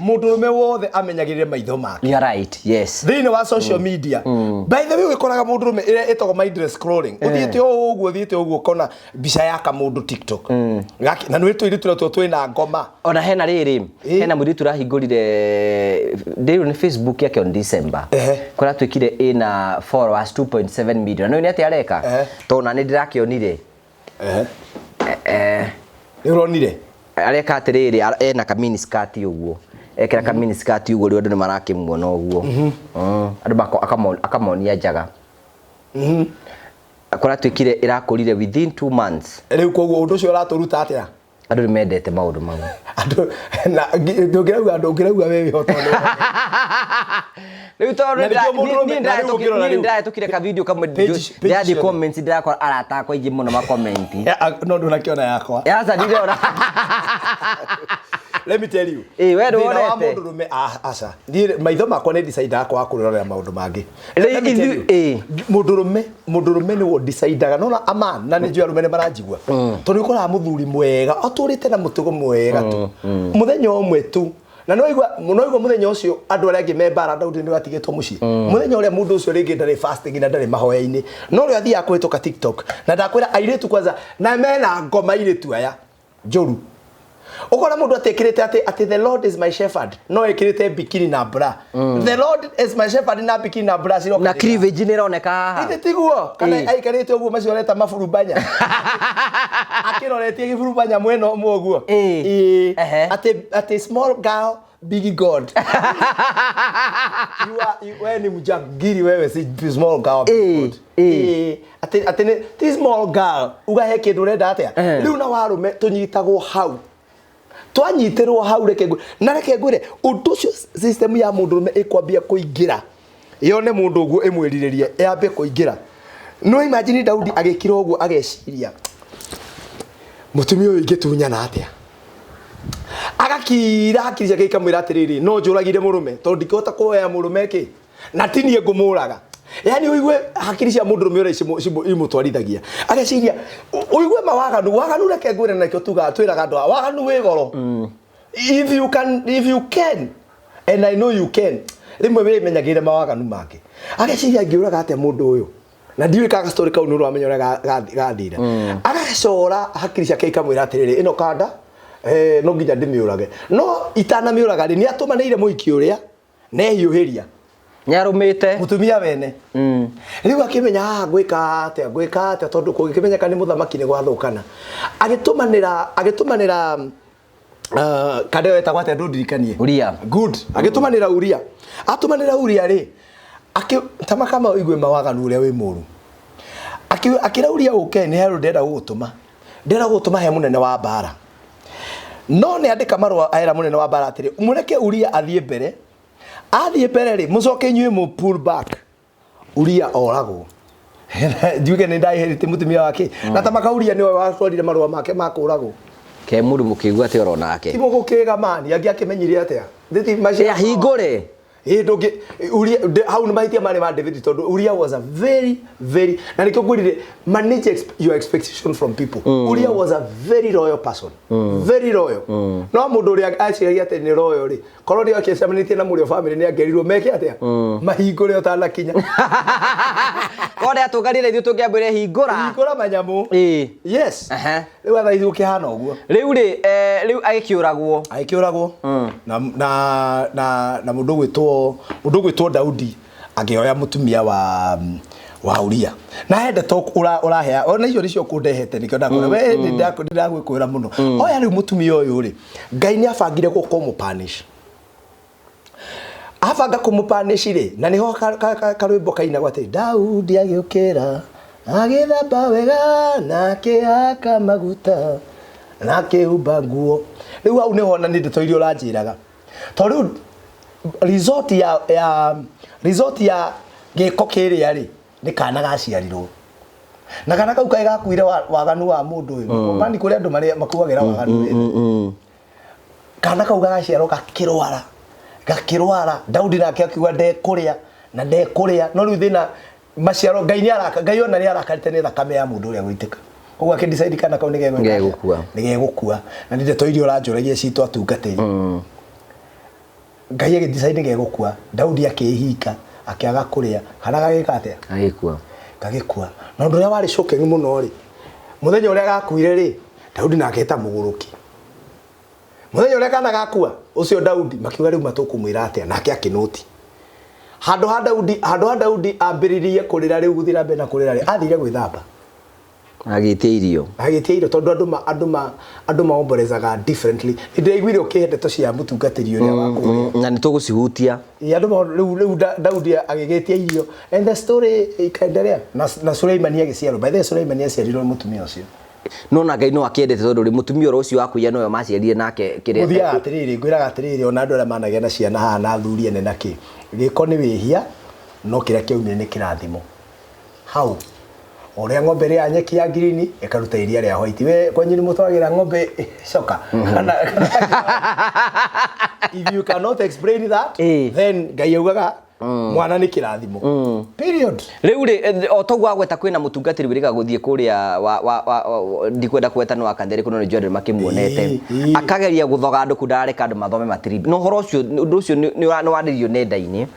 mũndũrũme wothe amenyagĩrĩre maitho make. You are right, yes. Thĩinĩ wa social media. By the way, ũgĩkoraga mũndũrũme ĩrĩa ĩtagwo mindless scrolling. Ũthiĩte o ũguo, ũthiĩte o ũguo ũkona mbica ya kamũndũ TikTok. Na nĩ tũirĩtu natuo twĩna ngoma. Ona hena rĩrĩ, hena mũirĩtu ũrahingũrire ndĩrũ nĩ Facebook yake on December. Kũrĩa atuĩkire ĩna followers 2.7 million. Na nĩ atĩa areka? Tondũ na nĩ ndĩrakĩonire. Nĩ ũronire? Areka atĩrĩrĩ, ena ka mini skirt ũguo. Ekĩra ka mini skirt ũguo rĩu andũ nĩ marakĩmuona ũguo. Andũ akamonia njaga. Kũrĩa atuĩkire ĩrakũrire within 2 months. Rĩu koguo ũndũ ũcio ũratũruta atĩa? Andũ nĩ mendete maũndũ mau. Andũ na ndũngĩrauga ndũngĩrauga we wĩho tondũ Rĩu tondũ Na nĩkĩo mũndũrũme- na rĩu ũngĩrora niĩ rĩu- ndĩrahĩtũkire ka video kamwe Page- page ndĩrathiĩ ciothe. comments ndĩrakora arata akwa aingĩ mũno makomenti. No ndũnakĩona yakwa. Aca ndirona. Let me tell you. Ĩ, we Thĩna wa ndwonete? mũndũrũme aca. Niĩ maitho makwa nĩ decide kwaga kũrorera maũndũ mangĩ. Rĩu Let me tell you. ithuĩ- ĩ. Mũndũrũme, mũndũrũme nĩwe decidaga. Nona ama na nĩ njũĩ arũme nĩ maranjigua. Tondũ nĩ ũkoraga mũthuri mwega atũrĩte na mũtugo mwega tu. Mũthenya ũmwe tu. Na no igua, no igua mũthenya ũcio andũ arĩa angĩ me mbara Daudi nĩ atigĩtwo mũciĩ. Mũthenya ũrĩa mũndũ ũcio rĩngĩ ndarĩ fasting na ndarĩ mahoya-inĩ. No ũrĩa athiaga kũhĩtũka TikTok. Na ndakwĩra airĩtu kwanza na mena ngoma airĩtu aya njũru. Ũkona mũndũ atekĩrĩte atĩ the Lord is my shepherd, no ekĩrĩte bikini na bra. The Lord is my shepherd na bikini na bra ciroka. Na cleavage nĩ ĩroneka haha. Ithe tiguo kana aikarĩte ũguo macio areta maburubanya. Akĩroretie gĩburubanya mwena ũmwe ũguo. Ĩ. Atĩ small girl big God. You are, you, wewe ni mjagiri wewe si small girl big God. Ĩ. Atĩ nĩ ti small girl ugahe kĩndũ ũrenda atĩa? Rĩu na warũme tũnyitagwo hau. Twanyitĩrwo hau reke ngwĩre. Na reke ngwĩre ũndũ ũcio system ya mũndũrũme ĩkwambia kũingĩra. Yone mũndũ ũguo ĩmwĩrirĩrie yambe kũingĩra. No imagine Daudi agĩkira ũguo ageciria mũtumia ũyũ ingĩtunyana atĩa? Agakira hakiri ciake ikamwĩra atĩrĩrĩ, no njũragire mũrũme tondũ ndingĩhota kuoya mũrũme kĩ na ti niĩ ngũmũraga. Yaani ũigue hakiri cia mũndũrũme ũrĩa imũtwarithagia. Ageciria ũigue mawaganu, waganu reke ngwĩre na nĩkĩo tugaga twĩraga andũ aya, waganu wĩ goro. If you can, if you can, and I know you can. Rĩmwe wĩmenyagĩrĩre mawaganu mangĩ. Ageciria ngĩũraga atĩa mũndũ ũyũ. Na ndiũĩ ka story kau nĩ ũramenya ũrĩa gathire. Agacora hakiri ciake ikamwĩra atĩrĩrĩ, ĩno kanda, no nginya ndĩmĩũrage. No itanamĩũraga rĩ, nĩ atũmanĩire mũhiki ũrĩa, na ehiũhĩria. Nĩarũmĩte. Mũtumia wene. Rĩu akĩmenya haha ngwĩka atĩa, ngwĩka atĩa tondũ kũngĩkĩmenyeka nĩ mũthamaki nĩ gwathũkana. Agĩtũmanĩra, agĩtũmanĩra, kanda ĩyo ĩtagwo atĩa ndũndirikanie? Uria. Good. Agĩtũmanĩra Uria. Atũmanĩra Uria rĩ, ta makama ũigue mawaganu ũrĩa wĩ mũru. Akĩra Uria ũke nĩ herũ ndĩrenda gũgũtũma. Ndĩrenda gũgũtũma he mũnene wa mbara. No nĩ andĩka marũa era mũnene wa mbara atĩrĩ, mũreke Uria athiĩ mbere. Athiĩ mbere rĩ, mũcoke inyuĩ mũ pull back. Uria oragwo. Njuge nĩ ndaĩhĩrĩte mũtumia wake. Na ta maka Uria nĩwe watwarire marũa make ma kũragwo. Ke mũndũ mũkĩigua atĩ oro nake. Ti mũgũkĩga mani, angĩ akĩmenyire atĩa? Ndĩti macio. Ĩ, ahingũre. Ĩ, ndũngĩ, Uria, ndĩ, hau nĩ mahĩtia marĩ ma David tondũ Uria was a very, very, na nĩkĩo ngwĩrire, manage your expectation from people. Uria was a very loyal person. Very loyal. No mũndũ ũrĩa aciragia atĩ nĩ loyal rĩ, korwo nĩ akĩcemanĩtie na mũrĩ o family nĩ angĩerirwo meke atĩa? Mahingũre ũtanakinya. Korwo nĩ atũnganire ithuĩ tũngĩambĩrĩria hingũra. Hingũra manyamũ. Ĩ. Yes. Rĩu thaa ici gũkĩhana ũguo. Rĩu rĩ, rĩu agĩkĩũragwo. Agĩkĩũragwo. Na mũndũ ũgwĩtwo Daudi akĩoya mũtumia wa Uria. Na he ndeto ũrahea, ona icio nĩcio ũkũndehete nĩkĩo ndakwĩra. We nĩndagwĩkwĩra mũno. Oya rĩu mũtumia ũyũ rĩ, Ngai nĩ abangire gũkũmũpunish. Abanga kũmũpanish rĩ, na nĩho karwĩmbo kainagwo atĩ Daudi agĩũkĩra agĩthamba wega na akĩhaka maguta na akĩhumba nguo. Rĩu hau nĩho ona nĩ ndeto iria ũranjĩraga, tondũ rĩu result ya result ya gĩko kĩrĩa rĩ, nĩ kana gaciarirwo, na kana kau kaĩ gakuire waganu wa mũndũ ũyũ. Mani kũrĩ andũ marĩa makuagĩra waganu wene. Kana kau gagaciarwo gakĩrwara, gakĩrwara. Daudi nake akiuga ndekũrĩa na ndekũrĩa, no rĩu thĩna maciaro, Ngai nĩ araka, Ngai ona nĩ arakarĩte nĩ thakame ya mũndũ ũrĩa gũitĩka. Koguo akĩ decide kana kau nĩ gegwĩka atĩa? Gegũkua. Nĩ gegũkua. Na nĩ ndeto iria ũranjũragia citũ atungatĩri. Ngai agĩ decide nĩ gegũkua. Daudi akĩĩhinga, akĩaga kũrĩa. Kana gagĩka atĩa? Agĩkua. Gagĩkua. Na ũndũ ũrĩa warĩ shocking mũno rĩ, mũthenya ũrĩa gakuire rĩ, Daudi nake eta mũgũrũki. Mũthenya ũrĩa kana gakua ũcio, Daudi makiuga rĩu matũkũmwĩra atĩa? Nake akĩnũti handũ ha Daudi, handũ ha Daudi ambĩrĩrie kũrĩra rĩu, gũthiĩ na mbere na kũrĩra rĩ, athire gwĩthamba. Agĩtia irio. Agĩtia irio, tondũ andũ maombolezaga differently. Nĩ ndĩraiguire ũkĩhe ndeto cia mũtungatĩri ũrĩa wa kũrĩa. Na nĩ tũgũcihutia. Ĩ, andũ rĩu Daudi agĩgĩtia irio and the story ikaendelea, na Suleimani agĩciarwo. By the way, Suleimani aciarirwo nĩ mũtumia ũcio. No na Ngai no akĩendete, tondũ rĩ, mũtumia oro ũcio wakuia nowe maciarire nake kĩrĩa. Gũthiaga atĩrĩrĩ, ngwĩraga atĩrĩrĩ, ona andũ arĩa managĩa na ciana haha na athuri ene na kĩ, gĩko nĩ wĩhia, no kĩrĩa kĩaumire nĩ kĩrathimo. Hau o ũrĩa ng'ombe ĩrĩa nyeki ya ngirini ĩkaruta iria rĩa white, we kwanyu nĩ mũtwaragĩra ng'ombe coka kana if you cannot explain that, then Ngai augaga mwana nĩ kĩrathimo, period. Rĩu rĩ, o toguo agweta kwĩna mũtungatĩri wĩrĩga gũthiĩ kũrĩa wa ndikwenda kweta nĩ wa kanitha ĩrĩkũ, no nĩ njũĩ andũ makĩmuonete. Akageria gũthoga andũ kũu, ndarareka andũ mathome matiribi, na ũhoro ũcio, ũndũ ũcio nĩ warĩrio nenda-inĩ.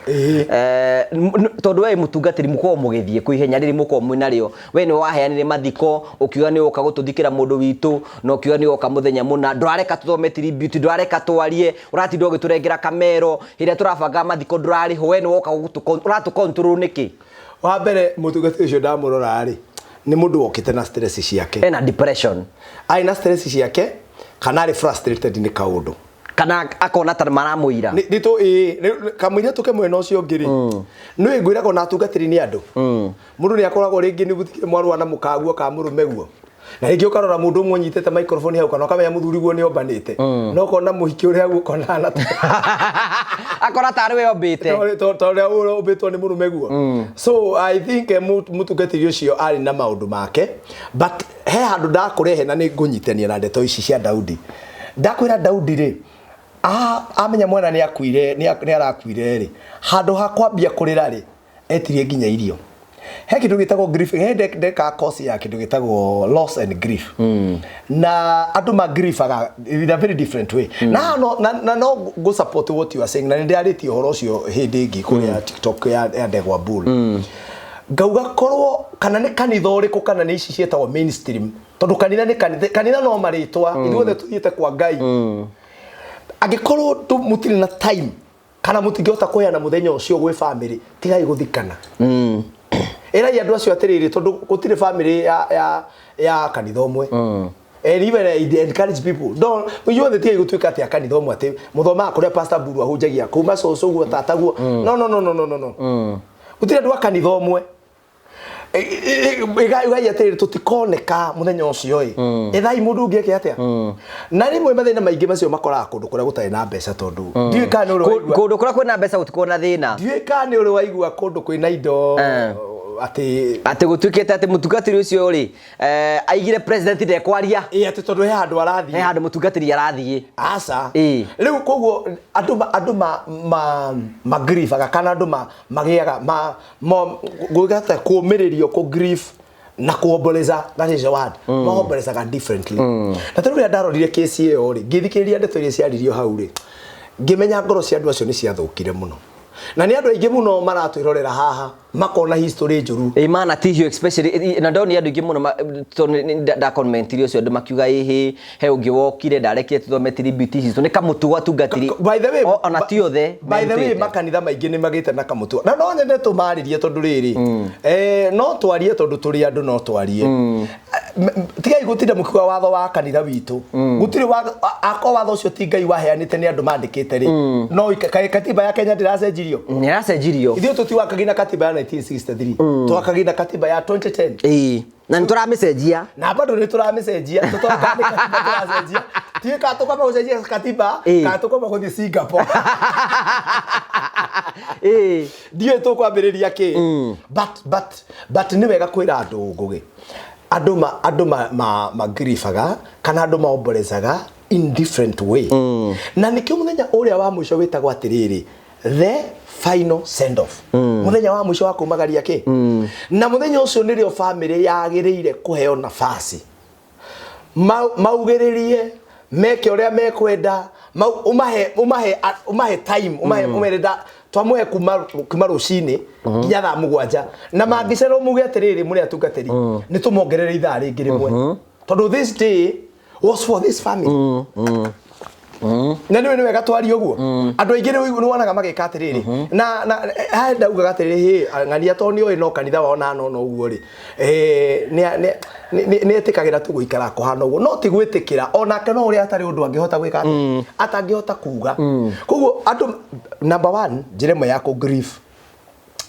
Tondũ we mũtungatĩri mũkoragwo mũgĩthiĩ kũ ihenya rĩrĩ mũkoragwo mwĩ narĩo, we nĩ waheanire mathiko ũkiuga nĩ ũka gũtũthikĩra mũndũ witũ, na ũkiuga nĩ ũka mũthenya mũna. Ndũrareka tũthome tribute, ndũrareka twarie, ũratinda ũgĩtũrengera kamero hĩrĩa tũrabanga mathiko, ndũrarĩhwo. We nĩ woka ũratũ control nĩkĩ? Wa mbere, mũtungatĩri ũcio ndamũrora rĩ, nĩ mũndũ wokĩte na stress ciake. Ena depression. Arĩ na stress ciake kana arĩ frustrated nĩ kaũndũ. Kana akona ta maramũira. Nĩ tũ ĩĩ kamũira tũke mwena ũcio ũngĩ rĩ, nĩ ngwĩraga ona atungatĩri nĩ andũ. Mũndũ nĩ akoragwo rĩngĩ nĩ gũtikĩrĩ mwarũa na mũkaguo ka mũrũme guo, na rĩngĩ ũkarora mũndũ ũmwe ũnyitĩte microphone hau, kana ũkamenya mũthuri guo nĩ ombanĩte, no ũkona mũhiki ũrĩa hau ũkona hana akora tarĩ we ombĩte. Ta ũrĩa ũmbĩtwo nĩ mũrũme guo. So I think mũtungatĩri ũcio arĩ na maũndũ make, but he handũ ndakũrehe na nĩ ngũnyitania na ndeto ici cia Daudi. Ndakwĩra Daudi rĩ, amenya mwana nĩ akuire, nĩ arakuire rĩ, handũ ha kwambia kũrĩra rĩ, etirie nginya irio. He kĩndũ gĩtagwo grief, he ndeka course ya kĩndũ gĩtagwo loss and grief, na andũ ma griefaga in a very different way, na no na no go support what you are saying, na nĩ ndĩarĩtie ũhoro ũcio hĩndĩ ĩngĩ kũrĩa TikTok ya Ndegwa Bull. Ngauga korwo kana nĩ kanitha ũrĩkũ, kana nĩ ici ciĩtagwo mainstream, tondũ kanitha nĩ kanitha, kanitha no marĩtwa, ithuothe tũthiĩte kwa Ngai. Angĩkorwo mũtirĩ na time kana mũtingĩhota kũheana mũthenya ũcio gwĩ family, tigai gũthikana. Ĩrai andũ acio atĩrĩrĩ, tondũ gũtirĩ family ya kanitha ũmwe. And even I encourage people, don't, ithuothe tigai gũtuĩka atĩ a kanitha ũmwe, atĩ mũthomaga kũrĩa Pastor Mburu ahunjagia, kuma cũcũ guo, tata guo. No, no, no, no, no, no, no, gũtirĩ andũ a kanitha ũmwe. Igai atĩrĩrĩ, tũtikoneka mũthenya ũcio ĩ, ethai mũndũ ũngĩ eke atĩa. Na rĩmwe mathĩna maingĩ macio makoraga kũndũ kũrĩa gũtarĩ na mbeca, tondũ ndiũĩ kana nĩ ũrĩ waigua Kũndũ kũrĩa kwĩna mbeca gũtikoragwo na thĩna. Ndiũĩ kana nĩ ũrĩ waigua kũndũ kwĩna indo atĩ atĩ gũtuĩkĩte atĩ mũtungatĩri ũcio rĩ, aigire president ndekwaria. Ĩ, atĩ tondũ he handũ arathiĩ. He handũ mũtungatĩri arathiĩ. Aca. Ĩ. Rĩu koguo andũ ma griefaga, kana andũ ma magĩaga ma gwĩka kũũmĩrĩrio, kũ grief na kuomboleza, that is the word, maombolezaga differently. Na tondũ rĩrĩa ndarorire kesi ĩyo rĩ, ngĩthikĩrĩria ndeto iria ciaririo hau rĩ, ngĩmenya ngoro cia andũ acio nĩ ciathũkire mũno, na nĩ andũ aingĩ mũno maratwĩrorera haha makona history njũru. Ĩ, mana tihio, especially na ndonire andũ aingĩ mũno tondũ ndakomentirie ũcio, andũ makiuga ĩhĩ, he ũngĩ wokire ndarekire tũthome tribute ici, nĩ kamũtugo atungatĩri. By the way, Ona ti othe by the way, merutĩte. Makanitha maingĩ nĩ magĩte na kamũtugo, na no nyende tũmarĩrie, tondũ rĩrĩ, no twarie tondũ tũrĩ andũ, no twarie. Tigai gutinda mukiuga watho wa kanitha witũ. Gũtirĩ akorwo watho ũcio ti Ngai waheanĩte, nĩ andũ mandĩkĩte rĩ, no katiba ya Kenya ndĩracenjirio? Nĩ ĩracenjirio. Ithuĩ tũtiwakagia na katiba ya 1963, twakagia na katiba ya 2010. Ĩĩ, na nĩ tũramĩcenjia. Na bado nĩ tũramĩcenjia, tũtoĩ kana nĩ katiba tũracenjia, tiũĩ kana tũkwamba gũcenjia katiba kana tũkwamba gũthiĩ Singapore. Ndiũĩ tũkwambĩrĩria kĩ, but nĩ wega kwĩra andũ, Ngũgĩ, andũ magiribaga kana andũ maombolezaga in different way, na nĩkĩo mũthenya ũrĩa wa mũico wĩtagwo atĩrĩrĩ, the final send off, mũthenya wa mũico wa kumagaria kĩ. Na mũthenya ũcio nĩrĩo family yagĩrĩire kũheo nafasi maugĩrĩrie, meke ũrĩa mekwenda, umahe time, umahe, umere nda twamũhe kuma rũcinĩ nginya thaa 7, na mangĩcerwo muge atĩrĩrĩ, mũrĩ atungatĩri, nĩ tũmongerere ithaa rĩngĩ rĩmwe, tondũ this day was for this family. Na nĩ wega twarie ũguo. Andũ aingĩ nĩ wonaga magĩka atĩrĩrĩ, na haha ndaugaga atĩrĩrĩ, hĩ ng'ania, tondũ nĩ oĩ no kanitha wao na no ũguo rĩ, nĩ etĩkagĩra tu gũikara kũhana ũguo, no ti gwĩtĩkĩra onake no ũrĩa atarĩ ũndũ angĩhota gwĩka atĩa, atangĩhota kuga. Koguo andũ, number one, njĩra ĩmwe ya kũ grief,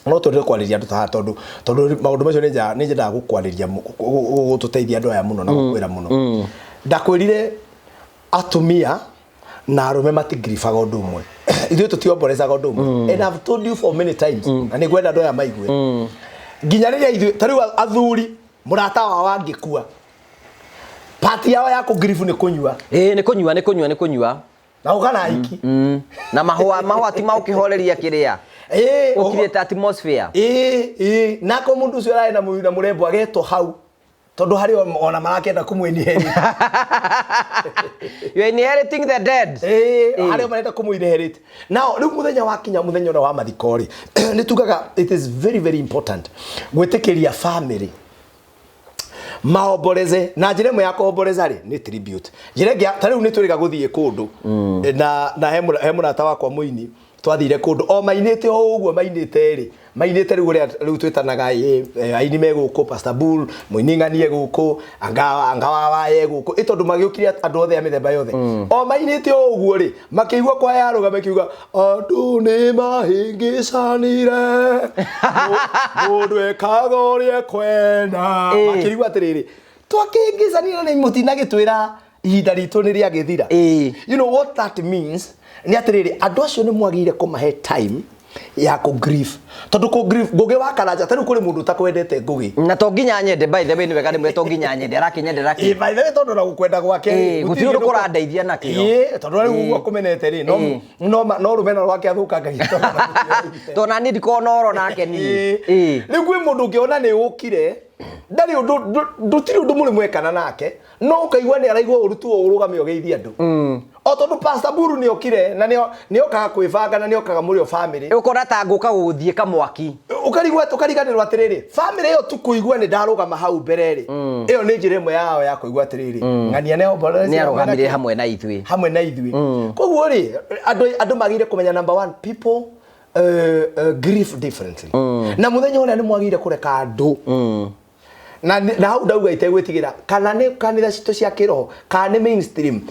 no twende kwarĩria andũ ta haha, tondũ maũndũ macio nĩ nyendaga gũkwarĩria, gũtũteithia andũ aya mũno na gũkwĩra mũno. Ndakwĩrire atumia na arũme matigribaga ũndũ ũmwe, ithuĩ tũtiomborezaga ũndũ ũmwe, and I've told you for many times, na nĩ ngwenda andũ aya maigue. Nginya rĩrĩa ithuĩ ta rĩu athuri, mũrata wao angĩkua, part yao ya kũgribu nĩ kũnyua. Ĩĩ, nĩ kũnyua, nĩ kũnyua, nĩ kũnyua. Na ũka na aiki. Na mahũa ti maũkĩhoreria kĩrĩa ũkirĩte atmosphere. Ĩĩ, nako mũndũ ũcio ararĩ na mũrembo agetwo hau, tondũ harĩ ona marakĩenda kũmũ-inherit. You are inheriting the dead. Ĩĩ, harĩa marenda kũmũ-inherit. Now rĩu mũthenya wakinya, mũthenya ũrĩa wa mathiko rĩ, nĩ tugaga it is very very important gwĩtĩkĩria family maomboreze. Na njĩra ĩmwe ya kũomboreza rĩ, nĩ tribute. Njĩra ĩngĩ ta rĩu nĩ twĩrĩga gũthiĩ kũndũ na he mũrata wakwa mũini, twathire kũndũ o mainĩte o ũguo, mainĩte rĩ, mainĩte rĩu ũrĩa rĩu twĩtanaga ĩ, aini me gũkũ, Pastor Bull mũini ng'anie gũkũ, anga wawaye gũkũ, ĩ tondũ magĩũkire andũ othe a mĩthemba yothe, o mainĩte o ũguo rĩ, makĩigua kwa yarũga, makiuga andũ nĩ mahĩngĩcanire, mũndũ ekaga ũrĩa ekwenda. Makĩrigwo atĩrĩrĩ, twakĩngĩcanire nĩ mũtinagĩtwĩra ihinda ritũ nĩ rĩagĩthira. You know what that means? Nĩ atĩrĩrĩ, andũ acio nĩ mwagĩrĩire kũmahe time ya kũ grief, tondũ kũ grief, Ngũgĩ wa Karanja, ta rĩu kũrĩ mũndũ ũtakwendete, Ngũgĩ. Na to nginya nyende, by the way, nĩ wega rĩmwe, to nginya nyende, arakĩnyendera kĩ? By the way, tondũ na gũkwenda gwake rĩ, gũtirĩ ũndũ kũrandeithia nakĩo. Ĩĩ, tondũ rĩu ũguo akũmenete rĩ, no rũmena rwake athũkangagia tondũ ona gũtirĩ. To na niĩ ndikoragwo na ũhoro nake niĩ. Rĩu kwĩ mũndũ ũngĩona nĩ ũkire, ndarĩ ũndũ, ndũtirĩ ũndũ mũrĩ mwekana nake, no ũkaigua nĩ araigua ũru tu ũrũgame ũgeithie andũ, o tondũ Pastor Buru nĩ okire na nĩ okaga kwĩbanga na nĩ okaga mũrĩ o family. Ũkona ta ngũka gũgũthiĩ kamwaki. Ũkarigwo, ũkariganĩrwo atĩrĩrĩ, family ĩyo tu kũigua nĩ ndarũgama hau mbere rĩ, ĩyo nĩ njĩra ĩmwe yao ya kũigua atĩrĩrĩ, ng'ania nĩ nĩ arũgamire hamwe na ithuĩ. Hamwe na ithuĩ. Koguo rĩ, andũ magĩrĩire kũmenya, number one, people grieve differently, na mũthenya ũrĩa nĩ mwagĩrĩire kũreka andũ na hau ndauga itegwĩtigĩra, kana nĩ kanitha citũ cia kĩroho kana nĩ mainstream,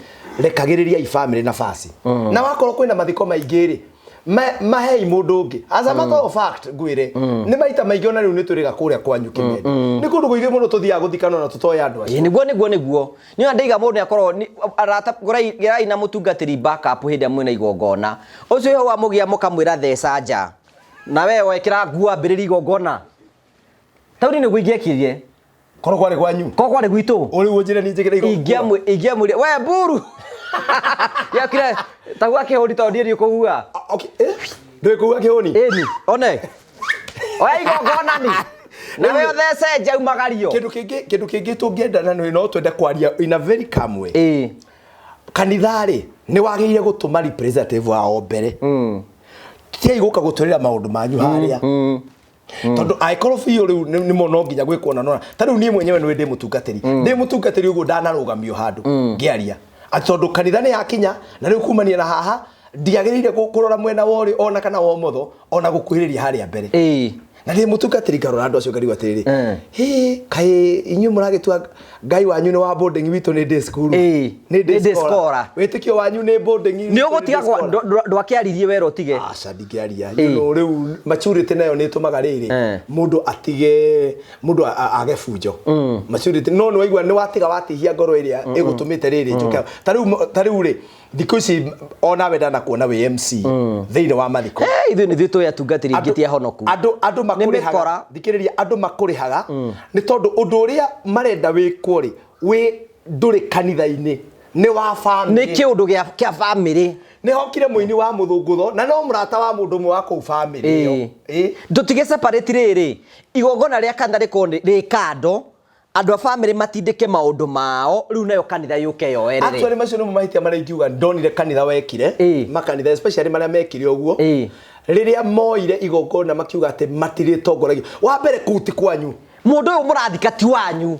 rekagĩrĩria family nafasi. Na wakorwo kwĩna mathiko maingĩ rĩ, mahei mũndũ ũngĩ. As a matter of fact, ngwĩre nĩ maita maingĩ, ona rĩu nĩ tũrĩga kũrĩa kwanyu Kĩmendi, nĩ kũndũ kũingĩ mũno tũthiaga gũthikana na tũtoĩ andũ acio. Ĩĩ, nĩguo nĩ ndaiga mũndũ nĩ akorwo arata, gĩrai na mũtungatĩri backup hĩndĩ ĩrĩa mwĩna igongona. Ũcio hau amũgĩa, mũkamwĩra theca nja na we wekĩra nguo, ambĩrĩria igongona. Taũni nĩguo ingĩekirie. Korwo kwarĩ kwanyu. Korwo kwarĩ gwitũ. Ũrĩu ũnjĩre niĩ njĩkĩre igongona. Ingĩamwĩrire we mburu yakire tagua kĩhũni, tondũ niĩ ndiũkũhua. Ah, okay. Ndũĩ kũhua kĩhũni? Ĩni one oya igongona ni na we ũthece nja umagario. Kĩndũ kĩngĩ tũngĩenda, na no twende kwaria in a very calm way, kanitha rĩ, nĩ wagĩrĩire gũtũma representative wao mbere. Tiai gũka gũtwĩrĩra maũndũ manyu harĩa, tondũ angĩkorwo biũ rĩu nĩ no nginya gwĩkwo na nona ta rĩu niĩ mwenyewe nĩ ndĩ mũtungatĩri ũguo ndanarũgamio handũ ngĩaria atĩ tondũ kanitha nĩ yakinya na rĩu kumania na haha ndiagĩrĩire kũrora mwena wa ũrĩo ona kana wa ũmotho ona gũkuhĩrĩria harĩa mbere. Na ndĩ mũtungatĩri ngarora andũ acio ngarigwo atĩrĩrĩ, hĩ, kaĩ inyuĩ mũragĩtua Ngai wanyu nĩ wa boarding, witũ nĩ day school? Nĩ Nĩ day scholar. Wĩtĩkio wanyu nĩ boarding, Nĩ witũ nĩ ũgũtiga day scholar. Ndwakĩaririe wera ũtige? Aca, ndingĩaria. You know, rĩu maturity nayo nĩ ĩtũmaga rĩrĩ mũndũ atige, mũndũ age bunjo maturity, no nĩ waigua nĩ watiga watihia ngoro ĩrĩa ĩgũtũmĩte rĩrĩ njũke ta rĩu rĩ, thikũ ici onawe ndanakuona wĩ MC thĩinĩ wa mathiko. Eh, ithuĩ nĩ ithuĩ tũĩ atungatĩri aingĩ ti ahonoku. Andũ Nĩ makũrĩhaga. mĩkora. Thikĩrĩria, andũ makũrĩhaga nĩ tondũ ũndũ ũrĩa marenda wĩkwo rĩ, wĩ ndũrĩ kanitha-inĩ, nĩ wa Nĩ family. kĩũndũ kĩa bamĩrĩ. Nĩ hokire mũini wa mũthũngũtho na no mũrata wa mũndũ ũmwe wa kũu family ĩyo. Ndũtige separate rĩrĩ, igongona rĩa kanitha rĩkorwo rĩ kando, andũ a bamĩrĩ matindĩke maũndũ mao, rĩu nayo kanitha yũke yoerere. Actually, macio nĩmo mahĩtia marĩa ingiuga ndonire kanitha wekire. Makanitha especially marĩa mekire ũguo, rĩrĩa moire igongona makiuga atĩ matirĩtongoragio, wa mbere kũu ti kwanyu. Mũndũ ũyũ mũrathika ti wanyu,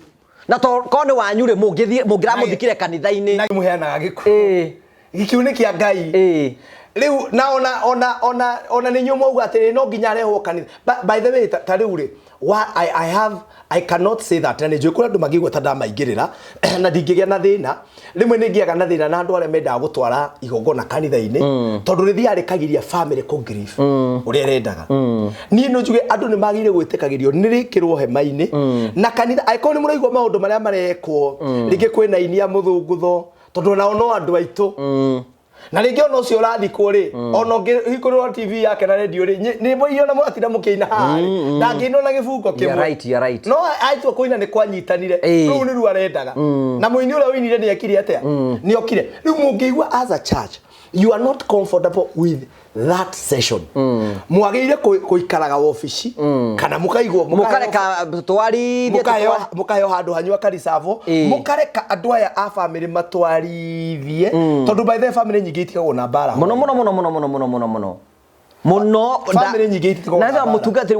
na to korwo nĩ wanyu rĩ, mũngĩthiĩ mũngĩramũthikire kanitha-inĩ. Na mũheanaga gĩkuũ. Gĩkuũ nĩ kĩa Ngai. Rĩu na ona nĩ inyuĩ mwauga atĩrĩ no nginya arehwo kanitha. By the way, ta rĩu rĩ, I cannot say that, na nĩ njũĩ kũrĩ andũ mangĩigua ta ndamaingĩrĩra na ndingĩgĩa na thĩna. Rĩmwe nĩ ngĩaga na thĩna na andũ arĩa mendaga gũtwara igongona kanitha-inĩ, tondũ rĩthiaga rĩkagiria family kũ grieve ũrĩa ĩrendaga. Niĩ no njuge andũ nĩ magĩrĩire gwĩtĩkagĩrio nĩ rĩkĩrwo hema-inĩ na kanitha, angĩkorwo nĩ mũraigua maũndũ marĩa marekwo, rĩngĩ kwĩna aini a mũthũngũtho, tondũ onao no andũ aitũ, na rĩngĩ ona ũcio ũrathikwo rĩ, ona ũngĩhingũrĩrwo TV yake na radio rĩ, nyĩmbo iria ona mũratinda mũkĩina haha rĩ, ndangĩina ona gĩbungo You're kĩmwe. right, you're right. No aitua kũina nĩ kwanyitanire. Rĩu nĩ ruo arendaga, na mũini ũrĩa ũinire nĩ ekire atĩa? Nĩ okire. Rĩu mũngĩigua as a church you are not comfortable with that session, mwagĩrĩire gũikaraga wabici kana mũkaigwo Mũkareka twarithie. Mũkaheo handũ hanyu akarisavo, mũkareka andũ aya a family matwarithie, tondũ by the way, family nyingĩ itigagwo na mbara. Mũno mũno mũno mũno mũno mũno mũno mũno mũno. Family nyingĩ itikoragwo na na mbara. Mũtungatĩri,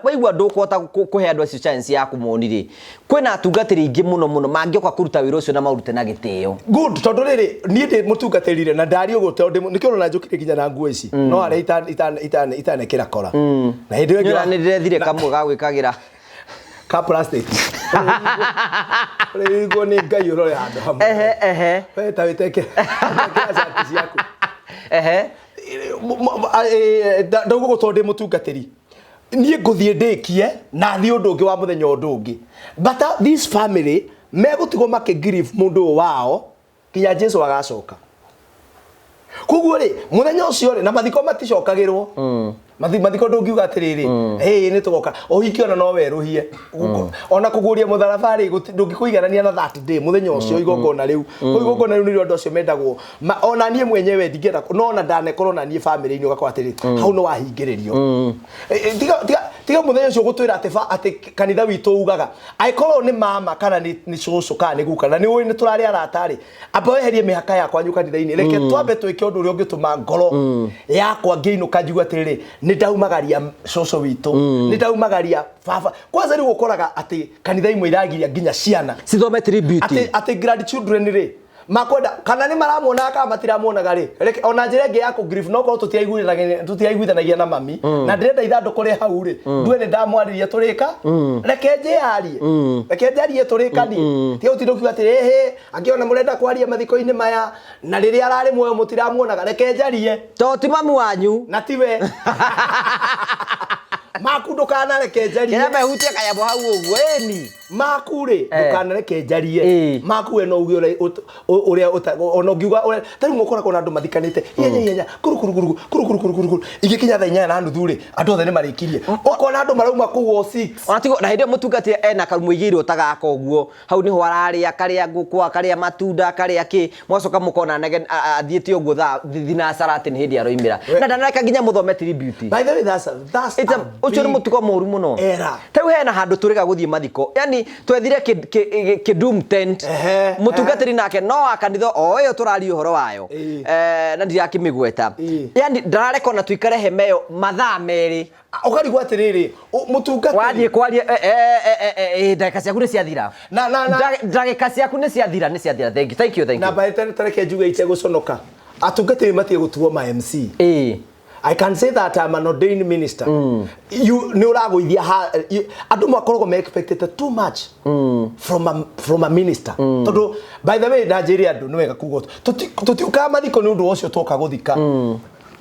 waigua ndũkũhota kũhe andũ acio chance ya kũmoni rĩ, kwĩna atungatĩri aingĩ mũno mũno mangĩũka kũruta wĩra ũcio na maũrute na gĩtĩo. Good, tondũ rĩrĩ, niĩ ndĩ mũtungatĩri na ndari ũguo, tondũ nĩkĩo ũrona njũkire nginya na nguo ici, no harĩa itanekĩra kora na hĩndĩ ĩyo ĩngĩ Nĩ ndĩrethire kamwe ga gwĩkagĩra. Ka plastic ũrĩrigwo nĩ Ngai ũrore handũ hamwe. Ehe ehe. We ta wĩtekĩra cati ciaku. Ndauga ũguo tondũ ndĩ mũtungatĩri, niĩ ngũthiĩ ndĩkie na thiĩ ũndũ ũngĩ wa mũthenya ũndũ ũngĩ, but this family megũtigwo makĩ grieve mũndũ ũyũ wao nginya Jesu agacoka. Koguo rĩ, mũthenya ũcio rĩ, na mathiko maticokagĩrwo. Mathiko ndũngiuga atĩrĩrĩ, hĩ, nĩ tũgoka ũhiki, ona no werũhie, ona kũguũria mũtharaba rĩ, ndũngĩkũiganania na that day, mũthenya ũcio, igongona rĩu. Koguo igongona rĩu nĩrĩo andũ acio mendagwo. Ona niĩ mwenyewe ndingĩenda, no ona ndanekorwo na niĩ family-inĩ, ũgakora atĩrĩ, hau nĩ wahingĩrĩrio. Tiga mũthenya ũcio gũtwĩra atĩ atĩ kanitha witũ ugaga, angĩkorwo nĩ mama kana nĩ cũcũ kana nĩ guka na nĩ ũĩ nĩ tũrarĩ arata rĩ, amba weherie mĩhaka ya kwanyu kanitha-inĩ, reke twambe twĩke ũndũ ũrĩa ũngĩtũma ngoro yakwa ngĩinũka njigue atĩrĩrĩ, nĩ ndaumagaria cũcũ witũ, nĩ ndaumagaria baba. Kwanza rĩu ũkoraga atĩ kanitha imwe iragiria nginya ciana cithome tribute. Atĩ grandchildren rĩ, makwenda kana nĩ maramuonaga kana matiramuonaga rĩ, reke ona njĩra ĩngĩ ya kũ grieve, no korwo tũtiraiguithanagia na mami na ndĩrenda ithandũkũ rĩ hau rĩ, ndue nĩ ndamwarĩria tũrĩka, reke njĩyarie, reke njarie tũrĩkanie. Tiga gũtinda ũkiuga atĩ ĩhĩ, angĩona mũrenda kwaria mathiko-inĩ maya na rĩrĩa ararĩ muoyo mũtiramuonaga. Reke njarie. To ti mamu wanyu. Na tiwe maku, ndũkanareke njarie. Kĩrĩa mehutie kanyamũ hau ũguo ĩni. Maku rĩ, ndũkanareke njarie. Maku we no uge ũrĩa ũrĩa ona ũngiuga ũrĩa ta rĩu mũkoragwo na andũ mathikanĩte ihenya ihenya, kuru kuru kuru kuru kuru kuru kuru kuru, igĩkinya 8:30 rĩ, andũ othe nĩ marĩkirie, ũkona andũ marauma kũu o 6. Ona tigo na hĩndĩ ĩyo mũtungatĩri ena karumũigĩirwo ta gaka ũguo, hau niho ararĩa, akarĩa ngũkũ, akarĩa matunda, akarĩa kĩ, mwacoka mũkona athiĩte ũguo thaa thinacara, atĩ nĩ hĩndĩ aroimĩra na ndanareka nginya mũthome tribute. By the way, that's It's a ũcio nĩ big mũtugo mũru mũno. error. Ta rĩu hena handũ tũrĩga gũthiĩ mathiko, yani twethire kĩdum tent. Mũtungatĩri nake no wa kanitha o ĩyo tũraria ũhoro wayo. Na ndirakĩmĩgweta. Yani ndarareka ona tuikare hema ĩyo mathaa 2. Ũkarigwo atĩrĩrĩ, mũtungatĩri Wathiĩ kwaria, ndagĩka ciaku nĩ ciathira. Na Ndagĩka ciaku nĩ ciathira, nĩ ciathira. Thank you, thank you, thank na you. By tareke njuge itegũconoka, atungatĩri matige gũtuo ma MC. I can say that I'm an ordained minister. You nĩ ũragũithia andũ makoragwo me expected too much from a minister. Tondũ by the way, na njĩre andũ nĩ wega kuga tũtiũkaga mathiko nĩ ũndũ ũcio twoka gũthika.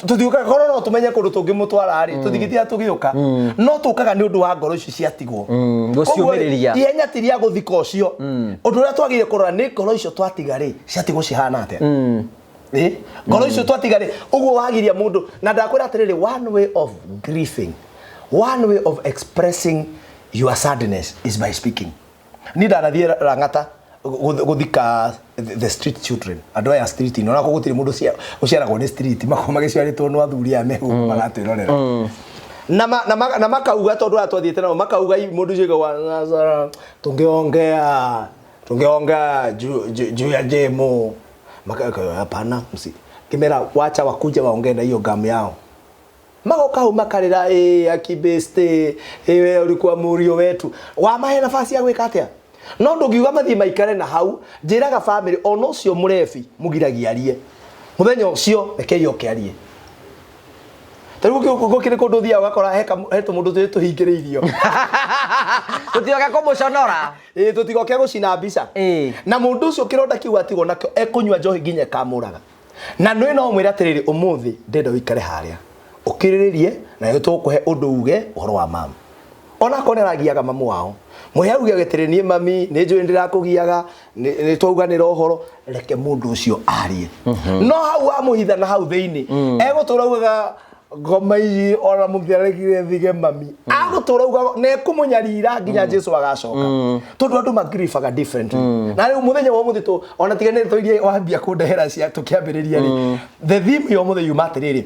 Tũtiũkaga korwo no tũmenye kũndũ tũngĩmũtwara rĩ, tũtingĩtira tũgĩũka, no tũkaga nĩ ũndũ wa ngoro icio ciatigwo. Gũciũmĩrĩria. Ihenya ti rĩa gũthika ũcio. Ũndũ ũrĩa twagĩrĩire kũrora nĩ ngoro icio twatiga rĩ, ciatigwo cihana atĩa. Ngoro icio twatiga rĩ, ũguo wagiria mũndũ na ndakwĩra atĩrĩrĩ, one way of grieving, one way of expressing your sadness is by speaking. Niĩ ndanathiĩ Rang'ata gũthika the street children, andũ aya street ino onako gũtirĩ mũndũ ũciaragwo nĩ street, makorwo magĩciarĩtwo nĩ athuri aya me gũkũ maratwĩrorera na makauga tondũ aya twathiĩte nao makauga mũndũ ũcio aigua tungeongea juu ya Jemo. Hapana, msi kimera, wacha wakuja waongee na hiyo gamu yao. Magoka hau makarĩra, ĩ akibeste, ĩ we ulikuwa mũriũ wetu. Wamahe nafasi ya gwĩka atĩa? No ndũngiuga mathiĩ maikare na hau. Njĩraga family ona ũcio mũrebi mũgiragia arie mũthenya ũcio, rekei oke arie. Ta rĩu gũkĩrĩ kũndũ ũthiaga ũgakora he tũmũndũ tũrĩ tũhingĩrĩirio. Tũtioke kũmũconora. Ĩ, tũtigoke gũcina mbica. Na mũndũ ũcio kĩronda kĩu atigwo nakĩo ekũnyua njohi nginya ĩkamũraga. Na nĩ no mwĩre atĩrĩrĩ, ũmũthĩ ndĩrenda ũikare harĩa ũkirĩrĩrie na nĩ tũgũkũhe ũndũ uge ũhoro wa mama, onakorwo nĩ aragiaga mamu wao, mũhe auge atĩrĩ, niĩ mami nĩ njũĩ ndĩrakũgiaga, nĩ twauganĩra ũhoro. Reke mũndũ ũcio arie. No hau wamũhitha na hau thĩinĩ egũtũra augaga ngoma ici ona mũtiarekire thige mami, agũtũra augaga na ekũmũnyarira nginya Jesu agacoka, tondũ andũ magribaga differently. Na rĩu mũthenya wa ũmũthĩ tũ ona tiga nĩ tũirie wambia kũndehera cia tũkĩambĩrĩria rĩ, the theme ya ũmũthĩ yuma atĩrĩrĩ,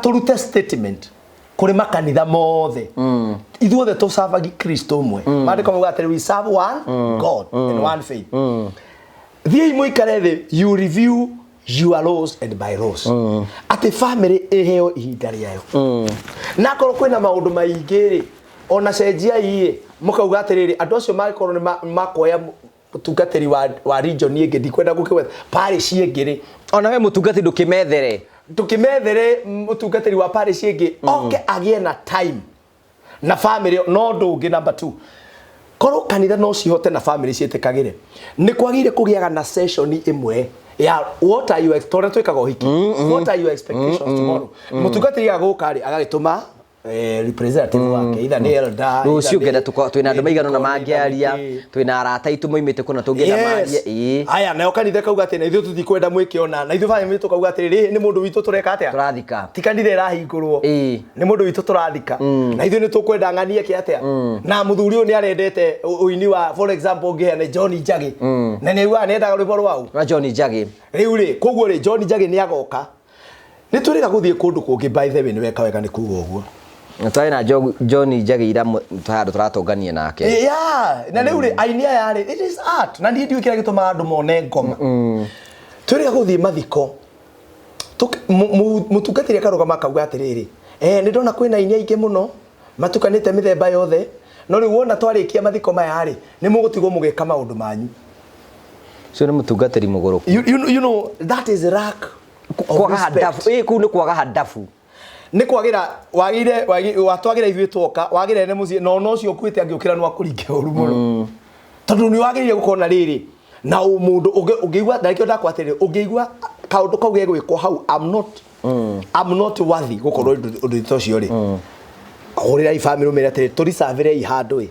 tũrute statement kũrĩ makanitha mothe. Ithuothe tũcabagi Kristo ũmwe. Maandĩko mauga atĩrĩ, we serve one God and one faith. Thiĩi mũikare thĩ, you review your laws and by laws, atĩ family ĩheo ihinda rĩayo. Na akorwo kwĩna maũndũ maingĩ rĩ, ona cenjiai ĩ, mũkauga atĩrĩrĩ, andũ acio mangĩkorwo nĩ makoya mũtungatĩri wa region ĩngĩ, ndikwenda gũkĩgweta parish ĩngĩ rĩ, Ona we mũtungati ndũkĩmethere. Tũkĩmethere mũtungatĩri wa parish ĩngĩ oke agĩe na time na family. No ũndũ ũngĩ, number two, korwo kanitha no cihote na family ciĩtĩkagĩre, nĩ kwagĩrĩire kũgĩaga na session ĩmwe ya what are you, tondũ twĩkaga ũhiki, what are your expectations tomorrow. Mũtungatĩri agũka rĩ, agagĩtũma representative wake, either nĩ elder, Rũciũ either ngenda twĩna andũ nĩ maigana ũna deacon, either nĩ mangĩaria. kĩ. Twĩna arata aitũ moimĩte kũna tũngĩenda marie. Ĩĩ. Aya, nayo kanitha kauga atĩ na ithuĩ tũtikwenda mwĩke ona na ithuĩ family tũkauga atĩrĩrĩ, nĩ mũndũ witũ tũreka atĩa? Tũrathika. Ti kanitha ĩrahingũrwo. Nĩ mũndũ witũ tũrathika, na ithuĩ nĩ tũkwenda ng'anie ke atĩa na mũthuri ũyũ nĩ arendete ũini wa, for example, ngĩheane John Njagi, na nĩ augaga nĩ endaga rwĩmbo rwau. Rwa John Njagi. Rĩu rĩ, koguo rĩ, John Njagi nĩ agoka, nĩ twĩrĩga gũthiĩ kũndũ kũngĩ. By the way, nĩ weka wega nĩ kuga ũguo. Twarĩ na John Njagi ira handũ tũratũngania nake. Yeah, na rĩu rĩ, aini aya rĩ, it is art, na niĩ ndiũĩ kĩrĩa gĩtũmaga andũ mone ngoma. Twĩrĩga gũthiĩ mathiko, mũtungatĩri akarũgama akauga atĩrĩrĩ, nĩ ndona kwĩna aini aingĩ mũno matukanĩte mĩthemba yothe, no rĩu wona twarĩkia mathiko maya rĩ, nĩ mũgũtigwo mũgĩka maũndũ manyu. Ũcio nĩ mũtungatĩri mũgũrũku. You know that is lack of Kwaga respect. handabu. Ĩĩ, kũu nĩ kwaga handabu. Nĩ kwagĩra wagĩire watwagĩra ithuĩ twoka wagĩra ene mũciĩ, na ona ũcio ũkuĩte angĩũkĩra no akũringe ũru mũno, tondũ nĩ wagĩrĩire gũkorwo na rĩrĩ na ũmũndũ ũngĩigua. Na nĩkĩo ndakwa atĩrĩrĩ, ũngĩigua kaũndũ kau gegwĩkwo hau, I'm not worthy gũkorwo ũndũ ta ũcio rĩ, hũrĩrai family ũmĩre atĩrĩ, tũricavĩrei handũ ĩ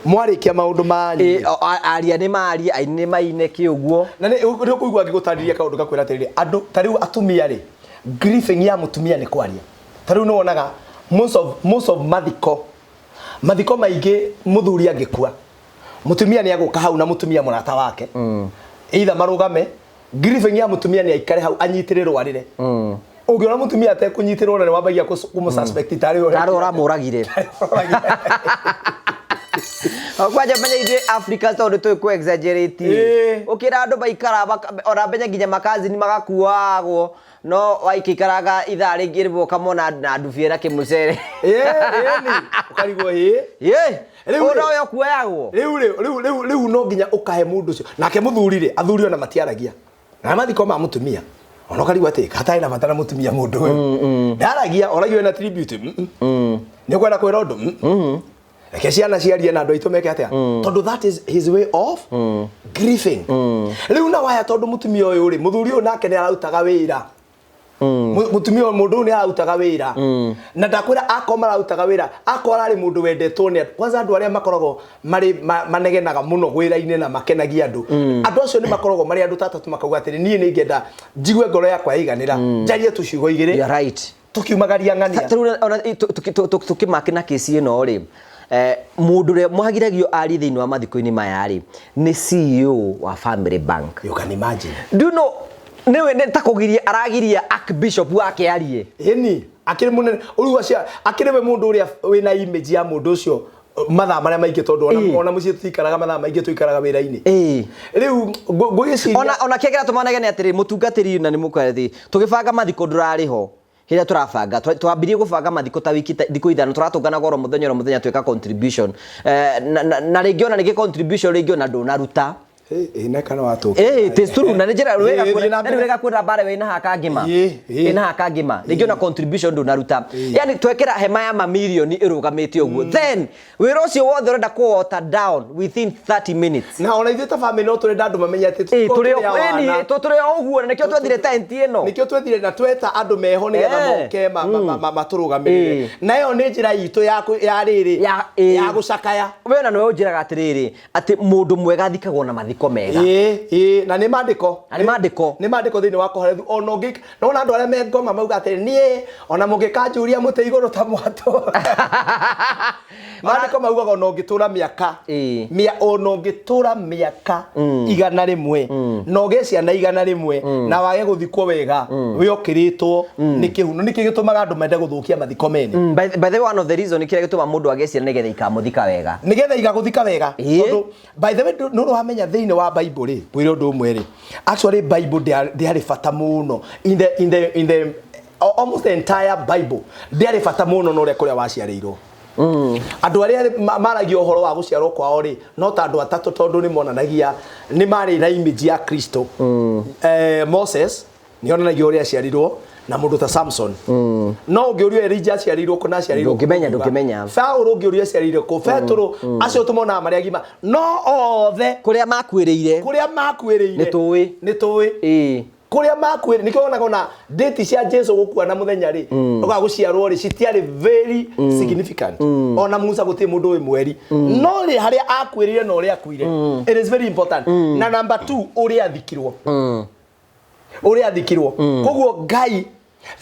mwarĩkia maũndũ manyu. Ĩĩ, aria nĩ marie, aini nĩ maine kĩ ũguo. Na nĩ ũkũigua ngĩgũtarĩria kaũndũ gakwĩra atĩrĩrĩ, andũ ta rĩu atumia rĩ, grieving ya mũtumia nĩ kwaria. Ta rĩu nĩ wonaga most of mathiko maingĩ, mũthuri angĩkua, mũtumia nĩ agũka hau na mũtumia mũrata wake, either marũgame. Grieving ya mũtumia nĩ aikare hau anyitĩrĩrwo arĩre. Ũngĩona mũtumia atekũnyitĩrwo, na nĩ wambagia kũmũ suspect tarĩ ũrĩa Tarĩ ũramũragire. Kwanja menya ithuĩ Africa tondũ tũĩ kũ exaggerate. Ũkĩra andũ maikara ona menya nginya makazini magakuagwo, no waikĩikaraga ithaa rĩngĩ rĩmwe ũkamona na ndubia na kĩmũcere. Ĩĩ, ũkarigwo ĩ. Rĩu Rĩu ũndũ ũyũ ũkuoyagwo. Rĩu rĩ, rĩu no nginya ũkahe mũndũ ũcio nake mũthuri rĩ, athuri ona matiaragia na mathiko ma mũtumia. Ona ũkarigwo atĩ hatarĩ na bata na mũtumia mũndũ ũyũ ndaragia, oragio na tribute, nĩ ũkwenda kwĩra ũndũ, Reke ciana ciarie na andũ aitũ meke atĩa, tondũ that is his way of grieving. Rĩu na waya, tondũ mũtumia ũyũ rĩ, mũthuri ũyũ nake nĩ ararutaga wĩra. Mũtumia ũyũ, mũndũ ũyũ nĩ ararutaga wĩra, na ndakwĩra akorwo mararutaga wĩra, akorwo ararĩ mũndũ wendetwo nĩ andũ. Kwanza andũ arĩa makoragwo marĩ manegenaga mũno wĩra-inĩ na makenagia andũ, andũ acio nĩ makoragwo marĩ andũ ta atatũ, makauga atĩrĩ, niĩ nĩ ingĩenda njigue ngoro yakwa yaiganĩra, njarie tũciugo igĩrĩ, You are right. Tũkiumagaria ng'ania. Ta rĩu ona tũkĩmake na kĩci ĩno rĩ, mũndũ ũrĩa mwagiragio arie thĩinĩ wa mathiko-inĩ maya rĩ, nĩ CEO wa Family Bank. You can imagine. Do you know nĩwe nĩ ta kũgiria aragiria archbishop wake arie? Ĩni akĩrĩ mũnene ũrĩa ũcio, akĩrĩ we mũndũ ũrĩa wĩna image ya mũndũ ũcio mathaa marĩa maingĩ, tondũ ona ona mũciĩ tũtikaraga mathaa maingĩ, tũikaraga wĩra-inĩ. Rĩu ngwĩciria Ona kĩrĩa kĩratũma negene atĩrĩ, mũtungatĩri, na nĩ mũkwĩra tũgĩbanga mathiko ndũrarĩ ho hĩrĩa tũrabanga. Twambirie gũbanga mathiko ta wiki thikũ 5, tũratũnganaga oro mũthenya oro mũthenya twĩka contribution, na rĩngĩ ona rĩngĩ contribution rĩngĩ ona ndũnaruta. Ĩ na kana watũka. Ĩ it is true, na nĩ njĩra wega Thiĩ na mbere. Wega kwĩra mbara wĩna haka ngima. Ĩ. Ĩna haka ngima, rĩngĩ ona contribution ndũnaruta, yani twekĩra hema ya mamirioni ĩrũgamĩte ũguo, then wĩra ũcio wothe ũrenda kũ water down within 30 minutes. Na ona ithuĩ ta family no tũrenda andũ mamenye atĩ Ĩ, tũtikorwo tũrĩ tũrĩ o awana. ĩni tũrĩ o ũguo, na nĩkĩo twethire tent ĩno. Nĩkĩo twethire na tweta andũ meho nĩgetha moke matũrũgamĩrĩre. Na ĩyo nĩ njĩra itũ ya rĩrĩ ya gũcakaya. We ona nĩwe ũnjĩraga atĩrĩrĩ, atĩ mũndũ mwega athikagwo na mathiko mega. Ĩ, na nĩ mandĩko. Na nĩ maandĩko. Nĩ mandĩko thĩinĩ wa Kohelethu. Ona ũngĩ nona andũ arĩa me ngoma mauga atĩ niĩ ona mũngĩkanjũria mũtĩ igũrũ ta mwatũ, mandĩko maugaga ona ũngĩtũra mĩaka ona ũngĩtũra mĩaka 100 na ũgĩe ciana 100 na wage gũthikwo wega, wĩokĩrĩtwo nĩ kĩhuno. Nĩkĩ gĩtũmaga andũ mende gũthũkia mathiko mene? By the way, one of the reason kĩrĩa gĩtũma mũndũ agĩe ciana nĩgetha ikamũthika wega. Nĩgetha igagũthika wega. Tondũ by the way, nĩ ũramenya thĩinĩ wa Bible rĩ, ngwĩre ũndũ ũmwe rĩ, actually Bible ndĩarĩ bata mũno in the almost the entire Bible ndĩarĩ bata mũno na ũrĩa kũrĩa waciarĩirwo. Andũ arĩa maragia ũhoro wa gũciarwo kwao rĩ, no ta andũ atatũ, tondũ nĩ monanagia nĩ marĩ na image ya Kristo. Moses nĩ onanagia ũrĩa aciarirwo, na mũndũ ta Samson. No ũngĩũrio Elijah aciarirwo kũ na aciarirwo kũ, Ndũngĩmenya, ndũngiuga. ndũngĩmenya. Saũlũ ũngĩũrio aciarĩire kũ, Petũrũ, acio tũmonaga marĩ agima, no othe kũrĩa makuĩrĩire kũrĩa makuĩrĩire Nĩ tũĩ. Nĩ tũĩ. Kũrĩa makuĩrĩire, nĩkĩo wonaga ona date cia Jesu gũkua na mũthenya rĩ, ũgaga gũciarwo rĩ, citiarĩ very significant. Ona Musa gũtirĩ mũndũ wĩ mweri, no rĩ, harĩa akuĩrĩire na ũrĩa akuire, it is very important. Na number two, ũrĩa athikirwo, ũrĩa athikirwo. Koguo Ngai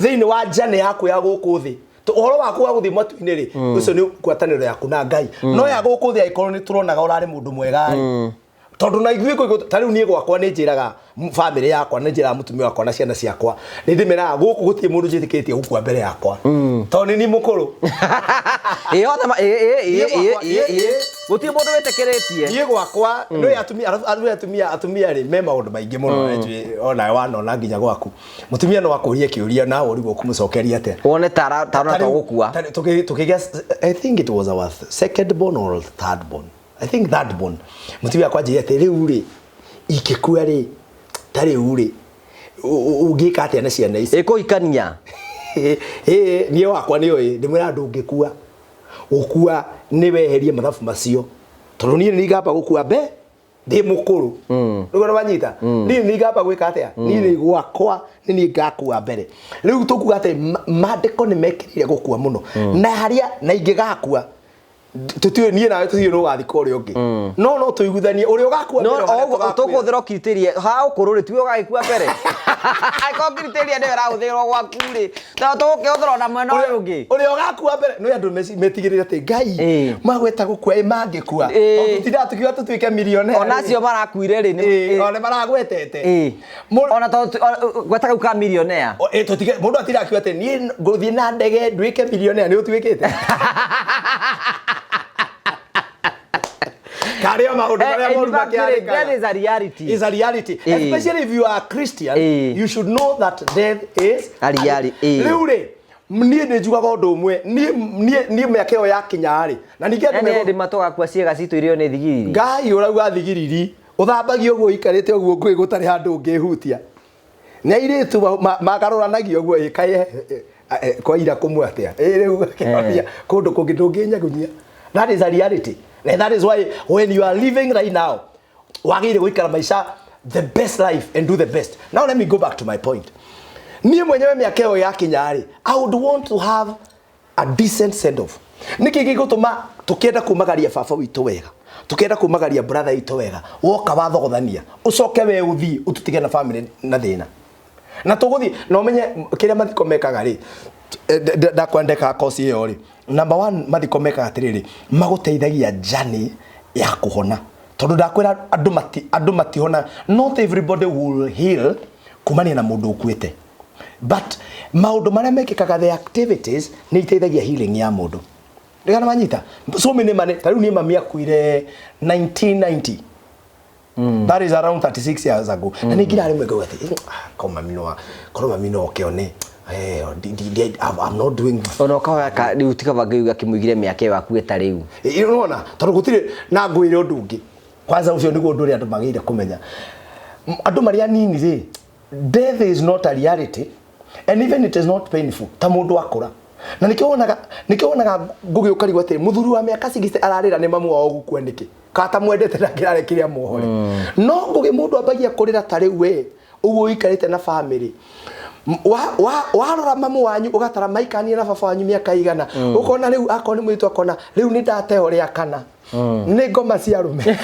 thĩinĩ wa njane yaku ya gũkũ thĩ, ũhoro waku wa gũthiĩ matu-inĩ rĩ, ũcio nĩ ngwatanĩro yaku na Ngai. No ya gũkũ thĩ, angĩkorwo nĩ tũronaga ũrarĩ mũndũ mwega rĩ, tondũ na ithuĩ ta rĩu niĩ gwakwa nĩ njĩraga family yakwa, nĩ njĩraga mũtumia wakwa na ciana ciakwa, nĩ ndĩmeraga gũkũ gũtirĩ mũndũ njĩtĩkĩtie gũkua mbere yakwa, tondũ nĩ niĩ mũkũrũ. Ĩ othe ĩ ĩ ĩ Niĩ ĩ gwakwa- ĩ ĩ gũtirĩ mũndũ wĩtĩkĩrĩtie. Niĩ gwakwa nĩ atumia, arabu atumia rĩ, me maũndũ maingĩ mũno. Onawe wanona nginya gwaku mũtumia no akũrie kĩũria nawe ũrigwo kũmũcokeria atĩa. Wone tarona to gũkua. Tukĩgĩa, I think it was our second born or third born, I think third born, mũtumia akwa anjĩrire atĩ rĩu rĩ, ingĩkua rĩ, ta rĩu rĩ, ũngĩka atĩa na ciana ici? Ĩkũhikania. Ĩ niĩ wakwa nĩ ũĩ ndĩmwĩra ndũngĩkua, gũkua nĩ weherie mathabu macio, tondũ niĩ nĩ ngamba gũkua mbe ndĩ mũkũrũ rĩu wanyita, niĩ nĩ ngamba gwĩka atĩa, niĩ nĩ gwakwa nĩ niĩ ngakua mbere. Rĩu tũkuga atĩ maandĩko nĩ mekĩrĩire gũkua mũno, na harĩa na ingĩgakua, tũtiũĩ niĩ nawe tũthiĩ nũ ũgathika ũrĩa ũngĩ, no tũiguithanie ũrĩa ũgakua no mbere o harĩa ũguo tũgakuĩra. Tũkũhũthĩra criteria ha ũkũrũ rĩ, tiwe ũgagĩkua mbere. Angĩkorwo criteria nĩyo ĩrahũthĩrwo gwaku rĩ, to tũgũkĩhũthĩra ona mwena ũyũ ũngĩ. Ũrĩa ũgakua mbere nĩ andũ metigĩrĩre atĩ Ngai magweta gũkua, ĩ mangĩkua, tondũ tũtindaga tũkiuga tũtuĩke millionaire. Ona acio marakuire rĩ Ona maragwetete. Ona to gweta kau ka millionaire. O, ĩ, tũtige mũndũ atinda akiuga atĩ niĩ ngũthiĩ na ndege nduĩke millionaire, nĩ ũtuĩkĩte karĩ o maũndũ marĩa In moru fact, rĩ, makĩandĩkaga. death is a reality. Is a reality. Especially if you are a Christian, you should know that death is A reality. Rĩu rĩ, niĩ nĩ njugaga ũndũ ũmwe, niĩ mĩaka ĩyo yakinya rĩ, na ningĩ andũ Yani hĩndĩ matũgakua ciĩga citũ irio nĩ thigiriri. Ngai ũrauga thigiriri ũthambagia ũguo ũikarĩte ũguo ngũĩ, gũtarĩ handũ ũngĩhutia. Nĩ airĩtu magarũranagia ũguo ĩkaye kwa ira kũmwe atĩa ĩ rĩu akĩhonia kũndũ kũngĩ ndũngĩnyagunyia. That is a reality, and that is why when you are living right now wagĩrĩire gũikara maica the best life and do the best. Now let me go back to my point. Niĩ mwenyewe mĩaka ĩyo yakinya rĩ, I would want to have a decent send off. Nĩkĩ gĩgũtũma tũkĩenda kumagaria baba witũ wega, tũkĩenda kumagaria brother witũ wega, woka wathogothania ũcoke we ũthiĩ ũtũtige na family na thĩna na tũgũthiĩ na ũmenye kĩrĩa mathiko mekaga rĩ, ndakwendeka kosi ĩyo rĩ. Number one, mathiko mekaga atĩrĩrĩ, magũteithagia journey ya kũhona, tondũ ndakwĩra andũ matihona. Not everybody will heal kumania na mũndũ ũkuĩte, but maũndũ marĩa mekĩkaga, the activities, nĩ iteithagia healing ya mũndũ. Ndigana manyita so many money. Ta rĩu niĩ mami akuire 1990. That is around 36 years ago. Na nĩ ngira rĩmwe ngauga atĩ, korwo mami no oke one, I'm not doing. Ona ũkahoya rĩu tikaba Ngai akĩmũigire mĩaka ĩyo akuĩte ta rĩu. Ũrona, tondũ gũtirĩ na ngwĩre ũndũ ũngĩ kwanza, ũcio nĩguo ũndũ ũrĩa andũ magĩrĩire kũmenya. Andũ marĩ anini rĩ, death is not a reality and even it is not painful ta mũndũ akũra. Na nĩkĩo wonaga ngũgĩ ũkarigwo atĩrĩ, mũthuri wa mĩaka 60 ararĩra nĩ mamu wao gũkua nĩkĩ? Kata mwendete na kĩrarekire amuohore. No ngũgĩ mũndũ ambagia kũrĩra ta rĩu we ũguo ũikarĩte na family, warora mamu wanyu ũgatara maikanie na baba wanyu mĩaka igana, ũkona rĩu akorwo nĩ mũirĩtu akona rĩu nĩ ndateo rĩa kana nĩ ngoma cia arũme.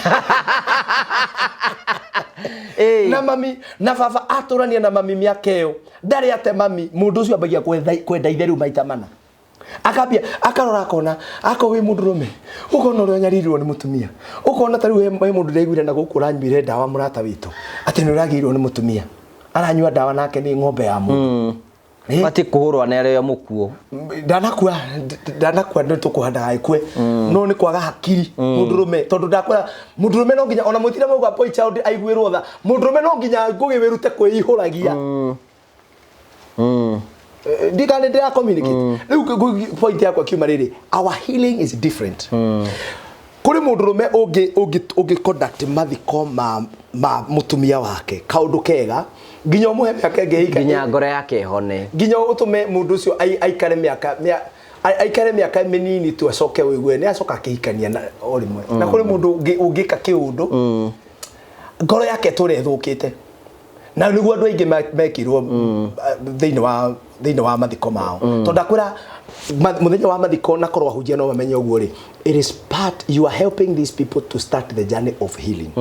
Na mami na baba atũrania na mami mĩaka ĩyo ndarĩ ate mami. Mũndũ ũcio ambagia kwenda ithe rĩu maita mana, akambia akarora akona akorwo wĩ mũndũrũme ũkona ũrĩa ũnyaririrwo nĩ mũtumia, ũkona ta rĩu he mũndũ ndĩraiguire na gũkũ ũranyuire ndawa, mũrata witũ, atĩ nĩ ũragĩirwo nĩ mũtumia aranyua ndawa nake nĩ ng'ombe ya mũndũ. Batiĩ kũhũrwo nĩ arĩa mũkuo. Ndanakua nĩ tũkũhanda ĩkue, no nĩ kwaga hakiri mũndũrũme, tondũ ndakwĩra mũndũrũme no nginya ona mũtira mauga boy child aiguĩrwo tha. Mũndũrũme no nginya ngũgĩ wĩrute kwĩihũragia. Ndikane ndĩra communicate rĩu point yakwa kiuma rĩrĩ, our healing is different. Kũrĩ mũndũrũme ũngĩ conduct mathiko ma mũtumia wake kaũndũ kega nginya ũmũhe mĩaka ĩngĩ ĩika. Nginya ngoro yake ĩhone. Nginya ũtũme mũndũ ũcio aikare mĩaka mĩnini tu acoke ũigue nĩ acoka akĩhikania na o rĩmwe. Na kũrĩ mũndũ ũngĩka kĩũndũ ngoro yake ĩtũre ĩthũkĩte, na nĩguo andũ aingĩ mekirwo thĩinĩ wa mathiko mao, tondũ ndakwĩra mũthenya wa mathiko na korwo ahunjia no mamenye ũguo rĩ, it is part you are helping these people to start the journey of healing,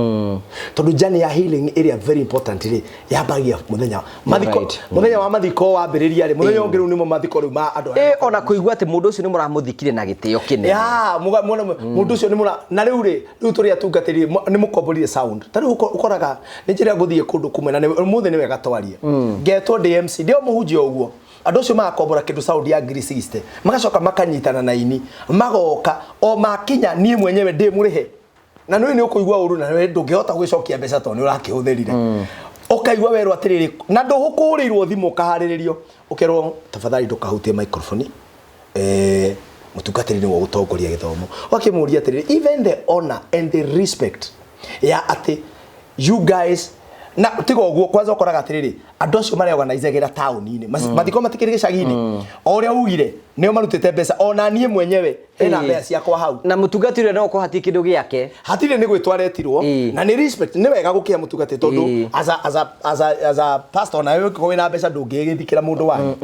tondũ journey ya healing ĩrĩa very important rĩ, yambagia mũthenya mathiko. Mũthenya wa mathiko wambĩrĩria rĩ, mũthenya ũngĩ rĩu nĩmo mathiko rĩu ma andũ arĩa Ĩ, ona kũigua atĩ mũndũ ũcio nĩ mũramũthikire na gĩtĩo kĩnene. Ya muona mũndũ ũcio nĩ mũra na rĩu rĩ, rĩu tũrĩ atungatĩri nĩ mũkomborire sound. Ta rĩu ũkoraga nĩ njĩra gũthiĩ kũndũ kũmwe na ũmũthĩ nĩ wega twarie, ngetwo ndĩ MC, ndĩ o mũhunjia ũguo, andũ acio magakombora kĩndũ sound ya ngiri 60, magacoka makanyitana na ini magoka o makinya niĩ mwenyewe ndĩ mũrĩhe, na nĩ nĩ ũkũigua ũru na nĩ ndũngĩhota gũgĩcokia mbeca tondũ nĩ ũrakĩhũthĩrire. Ũkaigua werwo atĩrĩrĩ, na ndũgũkũrĩirwo thimũ ũkaharĩrĩrio, ũkerwo tafadhali ndũkahutie microphone, mũtungatĩri nĩwe ũgũtongoria gĩthomo. Ũgakĩmũria atĩrĩrĩ, even the honor and the respect ya atĩ you guys na tiga ũguo. Kwanza ũkoraga atĩrĩrĩ, andũ acio mareorganizagĩra taũni-inĩ. Mathiko matikĩrĩ gĩcagi-inĩ, o ũrĩa ugire nĩo marutĩte mbeca, ona niĩ mwenyewe hena mbeca ciakwa hau. Na mũtungatĩri ũrĩa no ũkorwo hatirĩ kĩndũ gĩake. Hatirĩ, nĩ gwĩtwo aretirwo. Na nĩ respect, nĩ wega gũkĩa mũtungatĩri tondũ as a pastor nawe ũngĩkorwo wĩna mbeca ndũngĩgĩthikĩra mũndũ wanyu,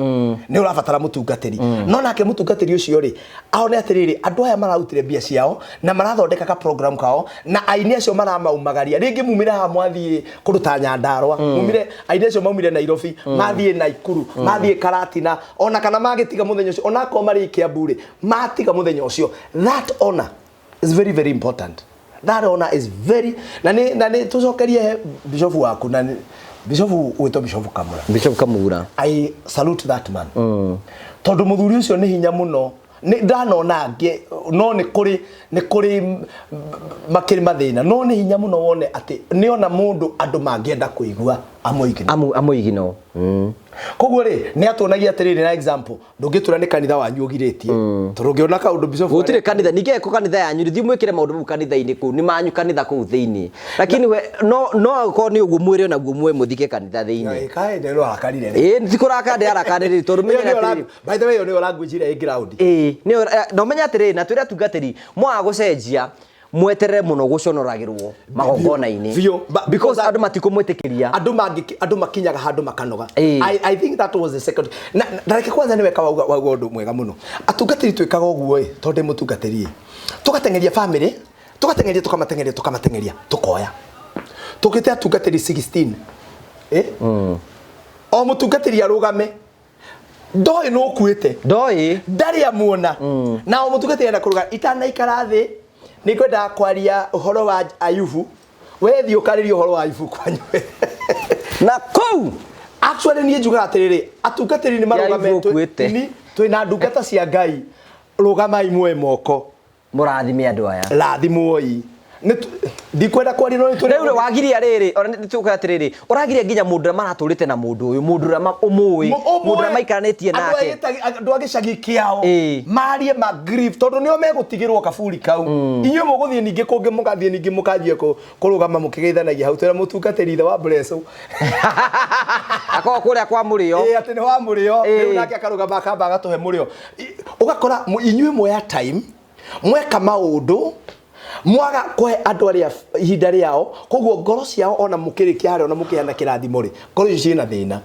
nĩ ũrabatara mũtungatĩri. No nake mũtungatĩri ũcio rĩ, aone atĩrĩrĩ, andũ aya mararutire mbia ciao na marathondeka ka program kao, na aini acio maramaumagaria rĩngĩ mumire haha mwathiĩ kũndũ ta Nyandarua, mumire aini acio maumire Nairobi mathiĩ Naikuru, mathiĩ Karatina, ona kana magĩtiga mũthenya ũcio, ona akorwo marĩ Kiambu rĩ, matiga mũthenya ũcio. That honor is very very important. That honor is very na nĩ tũcokerie he bishofu waku, na bishofu wĩtwo Bishofu Kamura. Bishop Kamura. I salute that man, tondũ mũthuri ũcio nĩ hinya mũno. Nĩ ndanona angĩ no nĩ kũrĩ makĩrĩ mathĩna, no nĩ hinya mũno wone atĩ nĩ ona mũndũ andũ mangĩenda kũigua amũigino. Amũigino. Koguo rĩ, nĩ atuonagia atĩrĩrĩ na example, ndũngĩtura nĩ kanitha wanyu ũgirĩtie, tondũ ũngĩona kaũndũ bishop Gũtirĩ kanitha ningĩ eko kanitha yanyu rĩ, thiĩ mwĩkĩre maũndũ mau kanitha-inĩ kũu nĩ manyu kanitha kũu thĩinĩ, lakini we no no akorwo nĩ ũguo mwĩre onaguo mwe mũthike kanitha thĩinĩ. Kaĩ nĩ ũrakarire rĩ? Ĩĩ, ti kũrakara ndĩrakarĩrĩ tondũ Ĩyo menye nĩyo atĩrĩrĩ. By the way, ĩyo nĩyo language ĩrĩa ĩ ground. Ĩĩ, nĩyo na ũmenye atĩrĩrĩ, na twĩre atungatĩri mwaga gũcenjia mweterere mũno gũconoragĩrwo magongona-inĩ. Biũ. Because Because andũ matikũmwĩtĩkĩria. Andũ makinyaga handũ makanoga. I think that was the second na reke kwanza nĩwe wauga ũndũ mwega mũno. Atungatĩri twĩkaga ũguo ĩ, tondũ ndĩ mũtungatĩri ĩ, tũgateng'eria family, tũgateng'eria, tũkamateng'eria, tũkamateng'eria, tũkoya tũkĩte atungatĩri 16 o mũtungatĩri arũgame, ndoĩ nũ ũkuĩte. Ndoĩ. Ndarĩ amuona, na o mũtungatĩri enda kũruga itanaikara thĩ nĩ ngwendaga kwaria ũhoro wa Ayubu. Wethiĩ ũkarĩrie ũhoro wa Ayubu kwanyu. Na kũu. Actually, niĩ njugaga atĩrĩrĩ, atungatĩri nĩ marũgame. Ayubu ũkuĩte. Twĩna ndungata cia Ngai, rũgamai muoe moko. Mũrathime andũ aya. Rathimwoi. Ndikwenda kwaria, no nĩ Rĩu rĩ, wagiria rĩrĩ ona nĩ tũkwĩra atĩrĩrĩ, ũragiria nginya mũndũ ũrĩa maratũrĩte na mũndũ ũyũ, mũndũ ũrĩa ũmũĩ, mũndũ ũrĩa maikaranĩtie nake. Andũ a gĩcagi kĩao marie ma grief, tondũ nĩo megũtigĩrwo kaburi kau. Inyuĩ mũgũthiĩ ningĩ kũngĩ, mũgathiĩ ningĩ mũkanjie kũrũgama mũkĩgeithanagia hau, twĩra mũtungatĩri ithe wa Blesso. Akorwo kũrĩa kwa mũrĩo. Ĩĩ, atĩ nĩ wa mũrĩo. Rĩu nake akarũgama akamba agatũhe mũrĩo. Ũgakora inyuĩ muoya time, mweka maũndũ, mwaga kũhe andũ arĩa ihinda rĩao, koguo ngoro ciao ona mũkĩrĩkia harĩa ona mũkĩheana kĩrathimo rĩ, ngoro icio ciĩna thĩna.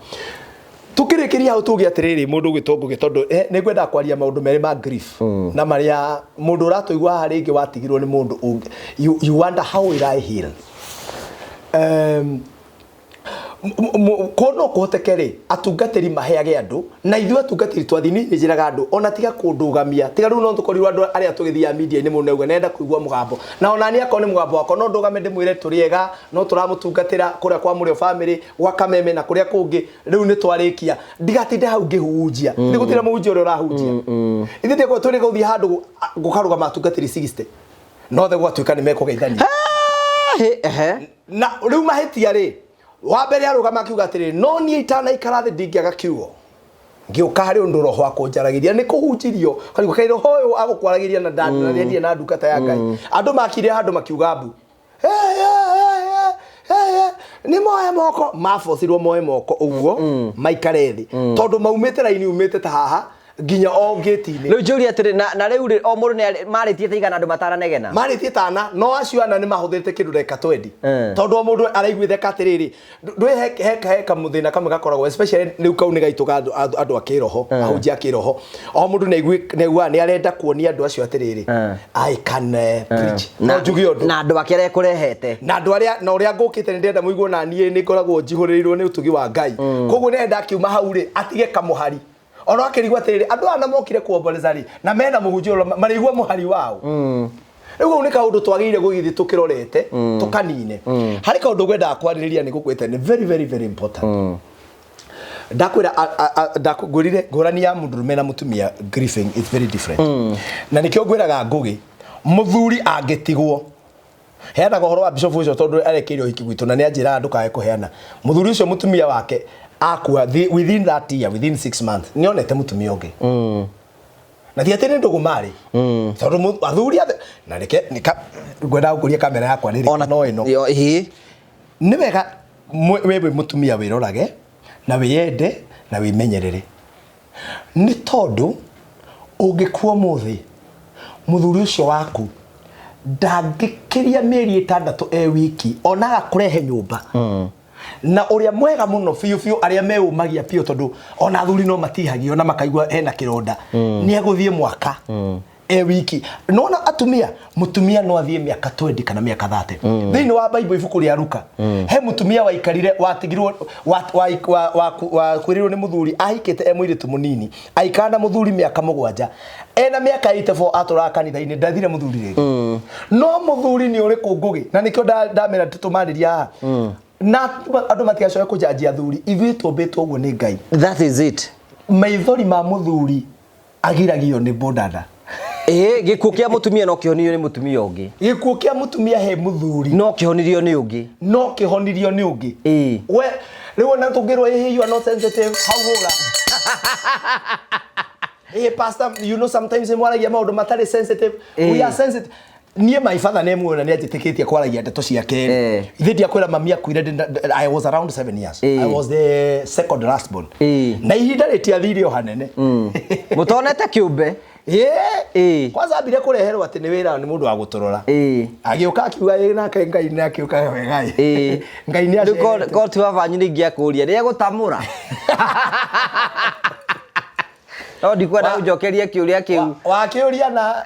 Tukĩrĩkĩria hau, tuge atĩrĩrĩ, mũndũ ũgwĩtwo Ngũgĩ, tondũ nĩ ngwendaga kwaria maũndũ merĩ ma grief na marĩa mũndũ ũratũigua haha rĩngĩ watigirwo nĩ mũndũ ũngĩ. You wonder, how will I heal? Ko no kũhoteke rĩ, atungatĩri maheage andũ, na ithuĩ atungatĩri twathi, niĩ njĩraga andũ ona tiga kũndũgamia, tiga rĩu no tũkorirwo andũ arĩa tũgĩthiaga media-inĩ mũno auga nenda kũigua mũgambo, na ona niĩ akorwo nĩ mũgambo wakwa no ndũgame ndĩmwĩre tũrĩ ega, no tũramũtungatĩra kũrĩa kwa Mũrĩo family, gwa Kameme na kũrĩa kũngĩ. Rĩu nĩ twarĩkia, ndigatinde hau ngĩhunjia, nĩ gũtirĩ mũhunjia ũrĩa ũrahunjia. Ithuĩ tĩkorwo tũrĩ gũthiĩ handũ gũkarũgama atungatĩri 60, no the gwatuĩka nĩ mekũgeithania. Ehe. Na rĩu mahĩtia rĩ, wa mbere arũgama akiuga atĩrĩrĩ, no niĩ itanaikara thĩ ndingĩaga kiugo, ngĩũka harĩ ũndũ roho akũnjaragĩria nĩ kũhunjirio karigwo kaĩ roho ũyũ agũkwaragĩria na ndendia na ndungata ya Ngai. Andũ makire handũ makiuga mbu. "Hey, hey, hey, hey, hey, nĩ moe moko." Mabocirwo moe moko ũguo maikare thĩ, tondũ maumĩte raini umĩte ta haha nginya o ngĩti-inĩ. Rĩu njũria atĩrĩ, na rĩu rĩ, o mũndũ nĩ marĩtie ta igana andũ mataranegena. Marĩtie tana, no acio ana nĩ mahũthĩrĩte kĩndũ ndagĩka 20, tondũ o mũndũ araiguĩte atĩrĩrĩ, ndwĩ he kamũthĩna kamwe gakoragwo, especially rĩu kau nĩ gaitũ ga andũ a kĩroho, ahunjia a kĩroho. O mũndũ nĩ aiguaga nĩ arenda kuonia andũ acio atĩrĩrĩ, I can preach, no njuge ũndũ. Na andũ ake arĩa ekũrehete. Na andũ arĩa na ũrĩa ngũkĩte, nĩ ndĩrenda mũigue na niĩ nĩ ngoragwo njihũrĩrĩirwo nĩ ũtugi wa Ngai, koguo nĩ akiuma hau rĩ, atige kamũhari ona akĩrigwo atĩrĩrĩ, andũ aya na mokire kuomboleza rĩ, na mena mũhunjia ũrĩa marĩigua mũhari wao. Rĩu kau nĩ kaũndũ twagĩrĩire gũgĩthiĩ tũkĩrorete tũkanine. Harĩ kaũndũ ngwendaga kwarĩrĩria, nĩ gũkwĩte nĩ very, very, very important. Ndakwĩra ngwĩrire ngũrani ya mũndũrũme na mũtumia, grieving is very different, na nĩkĩo ngwĩraga Ngũgĩ, mũthuri angĩtigwo, heanaga ũhoro wa bishop ũcio tondũ arekeire ũhiki gwitũ na nĩ anjĩraga ndũkae kũheana. Mũthuri ũcio, mũtumia wake akua, within that year, within 6 months, nĩ onete mũtumia ũngĩ, na ti atĩ nĩ ndũgũ marĩ, tondũ athuri athe na reke ngwendaga gũkũria kamera yakwa rĩrĩ no ĩno. Yo, ĩĩ. Nĩ wega we wĩ mũtumia wĩrorage na wĩyende na wĩmenyerere, nĩ tondũ ũngĩkua ũmũthĩ, mũthuri ũcio waku ndangĩkĩria mĩeri 6 e wiki ona agakũrehe nyũmba. Na ũrĩa mwega mũno biũ biũ, arĩa meyũmagia biũ, tondũ ona athuri no matihagio na makaigua hena kĩronda, nĩ egũthiĩ mwaka e wiki. Nona atumia, mutumia no athiĩ mĩaka 20 kana mĩaka 30. Thĩinĩ wa Bible, ibuku rĩa Luka, he mutumia waikarire, watigirwo, wakuĩrĩirwo nĩ mũthuri ahikĩte e mũirĩtu mũnini, aikara na mũthuri mĩaka 7. Ena mĩaka 84 atũraga kanitha-inĩ, ndathire mũthuri rĩngĩ. No mũthuri nĩ ũrĩkũ, Ngũgĩ? Na nĩkĩo ndamera tũtũmarĩria haha na andũ matigacoke kũjanjia athuri. Ithuĩ tũmbĩtwo ũguo nĩ Ngai. That is it. Maithori ma mũthuri agiragio nĩ bũdada. Ĩĩ, gĩkuũ kĩa mũtumia no kĩhonirio nĩ mũtumia ũngĩ. Gĩkuũ kĩa mũtumia he mũthuri no kĩhonirio nĩ ũngĩ. No kĩhonirio nĩ ũngĩ. Ĩĩ. We rĩu ona tũngĩrwo ĩhĩ, you are not sensitive, hau hũra. Hey pastor, you know sometimes mwaragia maũndũ matarĩ sensitive. We are sensitive. Niĩ my father nĩ muona nĩ anjĩtĩkĩtie kwaragia ndeto ciake. Ithe ndiakwĩra mami akuire I was around 7 years. I was the second last born. Na ihinda rĩtiathire o hanene. Mũtonete kĩũmbe. Kwanza ambire kũreherwo atĩ nĩ wĩra nĩ mũndũ wa gũtũrora. Agĩũka akiuga ĩ nake Ngai nĩ akĩũka wega ĩ. Ngai nĩ Rĩu acerete. Korwo ti baba wanyu nĩ ingĩakũria nĩ egũtamũra. No ndikwenda ũnjokerie kĩũria kĩu. Wakĩũria na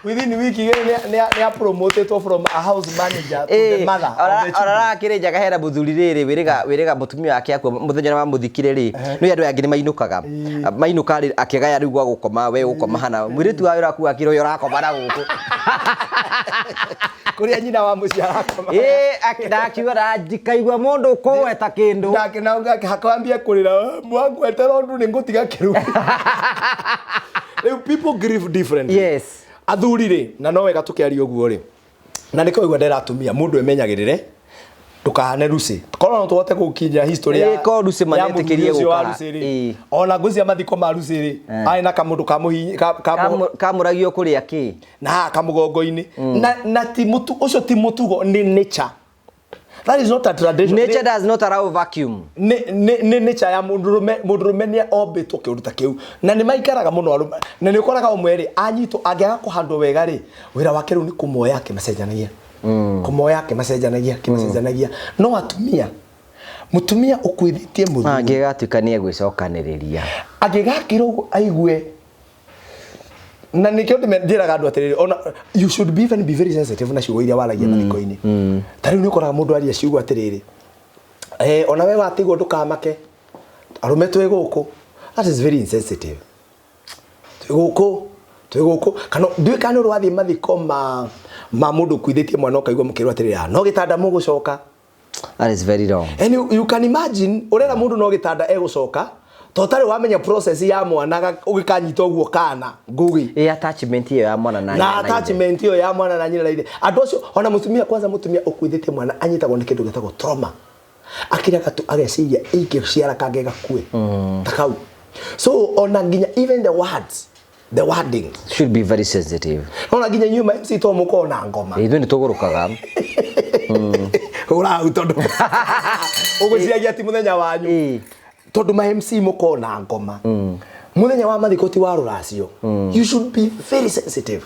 within wiki igĩrĩ nĩ apromotĩtwo from a house manager to the mother of the children. Ona rakĩrĩ njaga hena mũthuri rĩrĩ wĩrĩga mũtumia wake akua mũthenya ũrĩa wamũthikire rĩ, nĩ andũ aya angĩ nĩ mainũkaga. Mainũka rĩ, akĩgaya rĩu gwa gũkoma, we ũgũkoma hana. Mũirĩtu wa wĩra waku akĩrwo ũyũ ũrakoma na gũkũ. Kũrĩa nyina wa mũciĩ arakoma. Ĩĩ, na akiuga na ndikaigua mũndũ ũkũgweta kĩndũ. Nake na hakambia kũrĩra, mwangwetera ũndũ nĩ ngũtiga kĩrumi. Rĩu people grieve differently. Athuri rĩ, na no wega tũkĩaria ũguo rĩ, na nĩkĩo ũigua ndera atumia mũndũ emenyagĩrĩre ndũkahane Lucy. Korwo no tũhote gũkinya history ya Ĩĩ, korwo Lucy ya manetĩkĩrie mũthuri ũcio wa gũka. Lucy rĩ. Ona ngwĩciria mathiko ma Lucy rĩ, arĩ na kamũndũ Kamũragio kũrĩa kĩ? Na haha kamũgongo-inĩ. Na ti mũtu, ũcio ti mũtugo, nĩ nature. That is not a tradition. Nature does not allow vacuum. Nĩ nature ya mũndũrũme, mũndũrũme nĩ ombĩtwo kĩũndũ ta kĩu. Na nĩ maikaraga mũno arũme. Na nĩ ũkoraga ũmwe rĩ, anyitwo, angĩaga kũhandwo wega rĩ, wĩra wake rĩu nĩ kũmoya akĩmacenjanagia. Kũmoya akĩmacenjanagia, akĩmacenjanagia. No atumia, mũtumia ũkuithĩtie mũthuri. Angĩgatuĩka nĩ egwĩcokanĩrĩria. Angĩgakĩra ũguo aigue. Na nĩkĩo njĩraga andũ atĩrĩrĩ, ona you should be even be very sensitive na ciugo iria waragia mathiko-inĩ. Ta rĩu nĩ ũkoraga mũndũ aria ciugo atĩrĩrĩ, ona we watigwo ndũkamake, arũme twĩ gũkũ. That is very insensitive. Twĩ gũkũ, twĩ gũkũ. Kana ndiũĩ kana nĩ ũrĩ wathiĩ mathiko ma mũndũ ũkuithĩtie mwana ũkaigua mũkĩrwo atĩrĩrĩ, no gĩtanda mũgũcoka. That is very wrong. And you can imagine ũrera mũndũ no gĩtanda egũcoka, to ũtarĩ wamenya process ya mwana ũgĩkanyita ũguo kana ngũgĩ. Ĩ attachment ĩyo ya mwana na Na nyina na ithe. attachment ĩyo ya mwana na nyina na ithe. Andũ acio, ona mũtumia, kwanza mũtumia ũkuithĩtie mwana anyitagwo nĩ kĩndũ gĩtagwo trauma. Akĩrega tu ageciria ingĩciara kangĩ gakue. Ta kau. So ona nginya even the words, the wording should be very sensitive. Ona nginya inyuĩ ma MC to mũkorwo na ngoma. Ithuĩ nĩ tũgũrũkaga. Hũra hau tondũ ũgwĩciragia ti mũthenya wanyu. Tondũ ma MC mũkorwo na ngoma. Mũthenya wa mathiko ti wa rũracio. You should be very sensitive.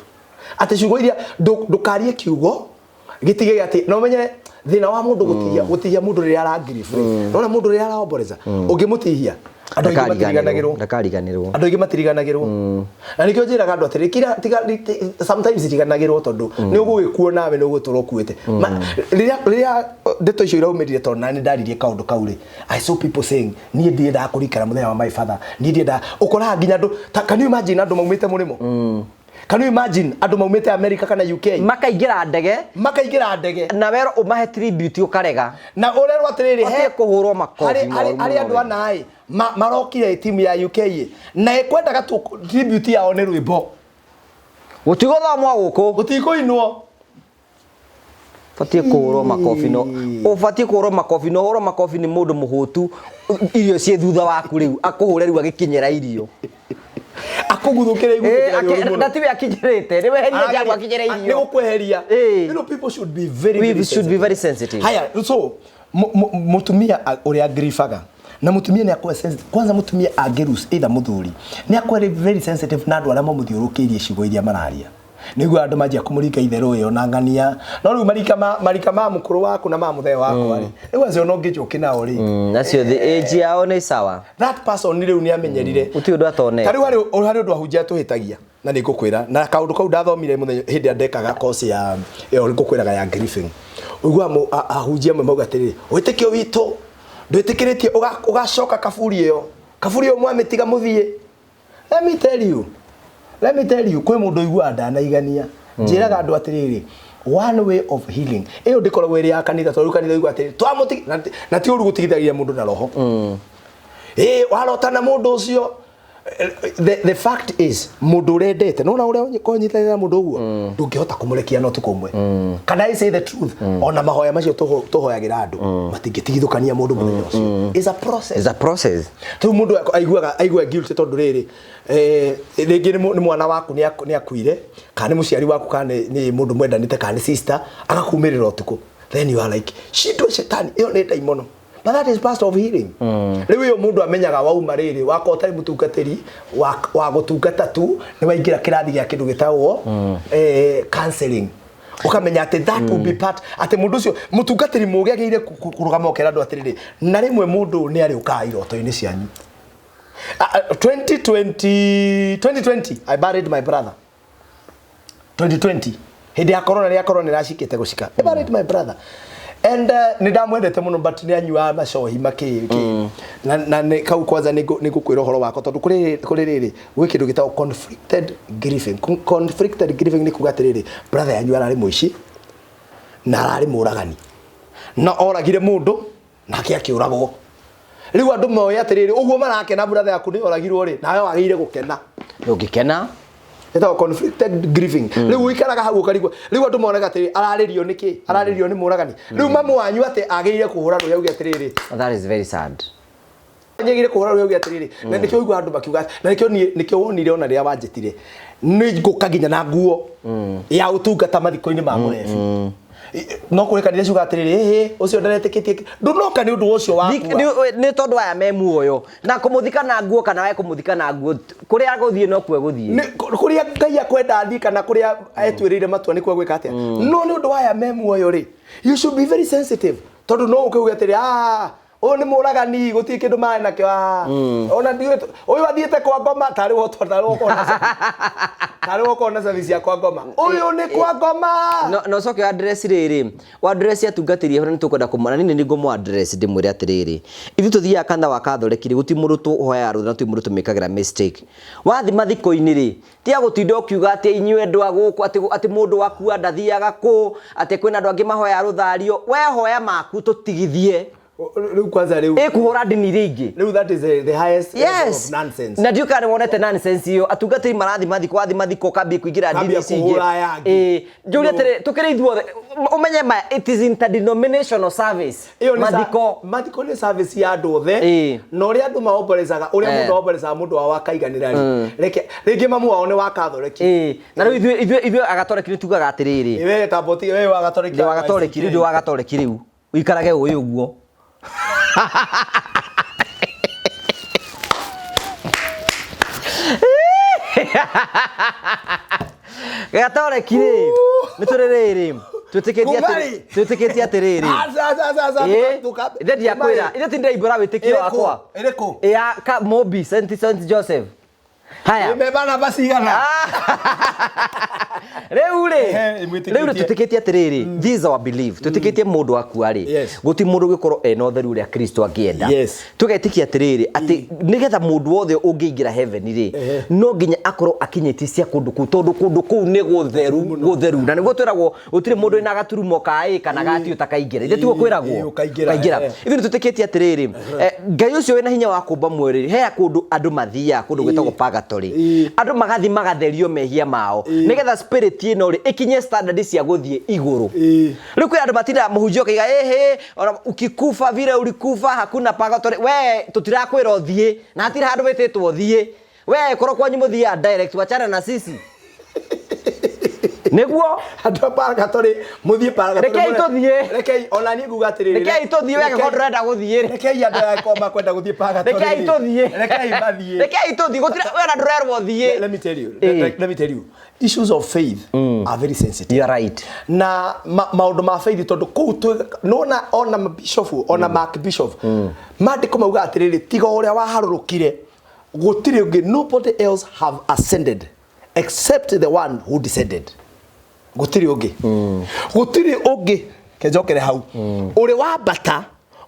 Atĩ ciugo iria ndũkarie kiugo gĩtige atĩ no menye thĩna wa mũndũ gũtihia mũndũ rĩrĩa arangiribu rĩ. Nona mũndũ rĩrĩa araomboreza, ũngĩmũtihia, andũ aingĩ matiriganagĩrwo. Ndakariganĩrwo. Andũ aingĩ matiriganagĩrwo. Na nĩkĩo njĩraga andũ atĩrĩ, kira, tiga, sometimes riganagĩrwo tondũ nĩ ũgũgĩkuo nawe nĩ ũgũtũra ũkuĩte. Rĩrĩa ndeto icio iraumĩrire tondũ nani ndaririe kaũndũ kau rĩ, I saw people saying, niĩ ndiendaga kũrikara mũthenya wa my father, niĩ ndiendaga. Ũkoraga nginya andũ, ta, can you imagine andũ maumĩte mũrĩmo? Can you imagine andũ maumĩte America kana UK? Makaingĩra ndege. Makaingĩra ndege. Na werwo ũmahe tribute ũkarega. Na ũrerwo atĩrĩrĩ, Ũtige kũhũrwo makobi moru harĩ mũno andũ we. ana ĩ, marokire timu ya UK ĩ, na ĩkwendaga tu tribute yao nĩ rwĩmbo. Gũtigũthomwo gũkũ. Gũtikũinwo. Ũbatiĩ kũhũrwo makobi no, ũbatiĩ kũhũrwo makobi no, ũhũrwo makobi nĩ mũndũ mũhũtu, irio ciĩ thutha waku rĩu, akũhũre rĩu agĩkinyĩra irio. Akũguthũkĩre igũthũkĩra rĩũru mũno. Na tiwe akinyĩrĩte, nĩ weherie Arageria- njagu akinyĩre irio. Nĩ gũkweheria. You know, people should be very, We very should be very sensitive. Haya, so, mũtumia ũrĩa gribaga, na mũtumia nĩ akorwo sensitive. Kwanza mũtumia angĩrus, either mũthuri, nĩ akorwo very sensitive na andũ arĩa mamũthiũrũrũkĩirie ciugo iria mararia. Nĩguo andũ manjia kũmũringa itherũ ĩyo na ng'ania. No rĩu marika ma mũkũrũ waku na ma mũthee wakwa rĩ, rĩu acio no ngĩnjũke nao rĩ. Acio the age yao nĩ sawa. That person rĩu nĩ amenyerire. Gũtirĩ ũndũ atonete. Ta rĩu harĩ ũndũ ahunjia tũhĩtagia, na nĩ ngũkwĩra, na kaũndũ kau ndathomire mũthenya hĩndĩ ĩrĩa ndekaga course ya ĩyo ngũkwĩraga ya grieving. Ũiguaga ahunjia amwe mauga atĩrĩrĩ, wĩtĩkio witũ ndwĩtĩkĩrĩtie ũgacoka kaburi ĩyo. Kaburi ĩyo mwamĩtiga mũthiĩ. Let me tell you. Let me tell you, kwĩ mũndũ ũiguaga ndanaigania. Njĩraga andũ atĩrĩrĩ, one way of healing. Ĩyo ndĩkoragwo ĩrĩ ya kanitha, tondũ rĩu kanitha ũiguaga atĩrĩrĩ, na ti ũru gũtigithagia mũndũ na roho. Ĩ, warota na mũndũ ũcio, The fact is mundu urendete nona uria konyitanira mundu uguo ndungihota kumurekia no tuko umwe. Can I say the truth? Ona mahoya macio tuhoyagira andu matingĩtigithũkania mundu muthenya ucio. It's a process. It's a process. Rĩu mundu aiguaga guilty tondu rĩrĩ rĩngĩ nĩ mwana waku nĩ akuire kana nĩ mũciari waku kana nĩ mũndũ mwendanĩte kana nĩ sister agakumĩrĩra ũtukũ, then you are like shindwe shetani ĩyo nĩ ndaimono. But that is part of healing. Rĩu ĩyo mũndũ amenyaga wauma rĩrĩ wakorwo ũtarĩ mũtungatĩri wa gũtungata tu nĩ waingĩra kĩrathi gĩa kĩndũ gĩtagwo counseling. Ukamenya atĩ that will be part atĩ mũndũ ũcio mũtungatĩri mũgĩ agĩrĩire kũrũgama ũkera andũ atĩrĩrĩ na rĩmwe mũndũ nĩ arĩũkaga iroto-inĩ cianyu. 2020 I buried my brother. 2020 hĩndĩ ya corona rĩrĩa corona ĩracikĩte gũcika. I buried my brother. And nĩ ndamwendete mũno but nĩ anyuaga macohi makĩ na nĩ kau kwanza nĩ ngũkwĩra ũhoro wakwa tondũ kũrĩ rĩrĩ gwĩ kĩndũ gĩtagwo conflicted grieving. Conflicted grieving nĩ kuga atĩrĩrĩ brother yanyu ararĩ mũici na ararĩ mũragani na oragire mũndũ nake akĩũragwo. Rĩu andũ moĩ atĩrĩrĩ ũguo marakena brother yaku nĩ oragirwo rĩ nawe wagĩrĩire gũkena. Ndũngĩkena. Ĩtagwo conflicted grieving. Rĩu ũikaraga hau ũkarigwo rĩu andũ monaga atĩrĩ ararĩrio nĩkĩ ararĩrio nĩ mũragani. Rĩu mamu wanyu atĩ agĩrĩire kũhũra rũĩ auge atĩrĩrĩ That is very sad. Agĩrĩire kũhũra rũĩ auge atĩrĩrĩ na nĩkĩo ũiguaga andũ makiuga na nĩkĩo niĩ nĩkĩo wonire ona rĩrĩa wanjĩtire nĩ ngũka nginya na nguo ya ũtungata mathiko-inĩ ma mũrebi. No kũrĩ kanitha ciuga atĩrĩrĩ ĩhĩ ũcio ndaretĩkĩtie ndũnoka nĩ ũndũ ũcio wakua Nĩ tondũ aya me muoyo na kũmũthika na nguo kana we kũmũthika na nguo kũrĩa agũthiĩ no kuo egũthiĩ. Kũrĩa Ngai akwenda athiĩ kana kũrĩa etuĩrĩire matua nĩ kuo gwĩka atĩa. No nĩ ũndũ wa aya me muoyo rĩ you should be very sensitive tondũ no ũke uge atĩrĩ ũyũ nĩ mũragani gũtirĩ kĩndũ marĩ nakĩo ona ndiũĩ ũyũ athiĩte kwa ngoma tarĩ wokorwo na service ya kwa ngoma ũyũ nĩ kwa ngoma. No coke address rĩrĩ wa address atungatĩri horo nĩ tũkwenda kũmona nini nĩ ngũmũ address ndĩmwĩre atĩrĩrĩ ithuĩ tũthiaga kanitha wa Catholic rĩ gũtirĩ mũndũ tũhoyaga rũtha na tũtirĩ mũndũ tũmĩkagĩra mistake. Wathiĩ mathiko-inĩ rĩ tiga gũtinda ũkiuga atĩ inyuĩ andũ a gũkũ atĩ mũndũ wakua ndathiaga kũ atĩ kwĩna andũ angĩ mahoyaga rũthario we hoya maku tũtigithie. Rĩu kwanza rĩu ĩkũhũra ndini iria ingĩ. Rĩu that is the highest level of nonsense. Na ndiũĩ kana nĩwonete nonsense ĩyo atungatĩri marathiĩ mathiko wathiĩ mathiko ũkambia kũingĩra ndini ici ingĩ. Kũhũra aya angĩ. Njũrie atĩrĩ tũkĩrĩ ithuothe ũmenye ma it is interdenominational service. Mathiko mathiko nĩ service ya andũ othe na ũrĩa andũ maomborezaga ũrĩa mũndũ aomborezaga mũndũ wao akaiganĩra rĩ reke rĩngĩ mamu wao nĩ wa Catholic. Na rĩu ithuĩ agatoreki nĩ tugaga atĩrĩrĩ we tamboti we wa Gatoreki wa Gatoreki rĩu ndĩ wa Gatoreki rĩu ũikarage ũĩ ũguo. Gatoreki rĩ nĩ tũrĩ rĩrĩ twĩtĩkĩtie atĩrĩrĩ ithe ndiakwĩra ithe ti ndĩraimbũra wĩtĩkio wakwa ĩrĩkũ ya Mobi St Joseph. Haya mebana bacigana rĩu rĩ rĩu twĩtĩkĩtie atĩrĩrĩ this is our belief twĩtĩkĩtie mũndũ akua rĩ gũtirĩ mũndũ ũngĩkorwo ena ũtheru ũrĩa Kristo angĩenda. Tũgetĩkia atĩrĩrĩ atĩ nĩgetha mũndũ wothe ũngĩingĩra heaven rĩ no nginya akorwo akinyĩtie cia kũndũ kũu tondũ kũndũ kũu nĩ gũtheru gũtheru na nĩguo twĩragwo gũtirĩ mũndũ wĩna gaturumo ka ĩ kana ga ti ũtakaingĩra ithe tiguo kwĩragwo ũkaingĩra. Ithuĩ nĩ twĩtĩkĩtie atĩrĩrĩ Ngai ũcio wĩna hinya wa kũmba muoyo rĩ he kũndũ andũ mathiaga kũndũ gwĩtagwo purgatory andũ magathi magatherio mehia mao nĩgetha spirit ĩno rĩ ĩkinye standard cia gũthiĩ igũrũ. Rĩu kwĩ andũ matindaga mũhunjia ũkaiga ĩhĩ ona ukikufa vile ulikufa hakuna purgatory we tũtirakwĩra ũthiĩ na hatirĩ handũ wĩtĩtwo ũthiĩ we korwo kwanyu mũthiaga direct wachana na sisi nĩguo andũ a purgatory mũthiĩ purgatory rekei tũthiĩ rekei ona niĩ nguga atĩrĩrĩ rekei tũthiĩ we angĩkorwo ndũrenda gũthiĩ rĩ rekei andũ aya angĩkorwo makwenda gũthiĩ purgatory rekei tũthiĩ rekei mathiĩ rekei tũthiĩ gũtirĩ we ona ndũrerwo ũthiĩ. Let me tell you let me tell you issues of faith are very sensitive. You are right. Na maũndũ ma faith tondũ kũu nona ona bishop ona mark bishop maandĩko mauga atĩrĩrĩ tiga ũrĩa waharũrũkire gũtirĩ ũngĩ nobody else have ascended except the one who descended. Gũtirĩ ũngĩ gũtirĩ ũngĩ kenjokere hau ũrĩ wambata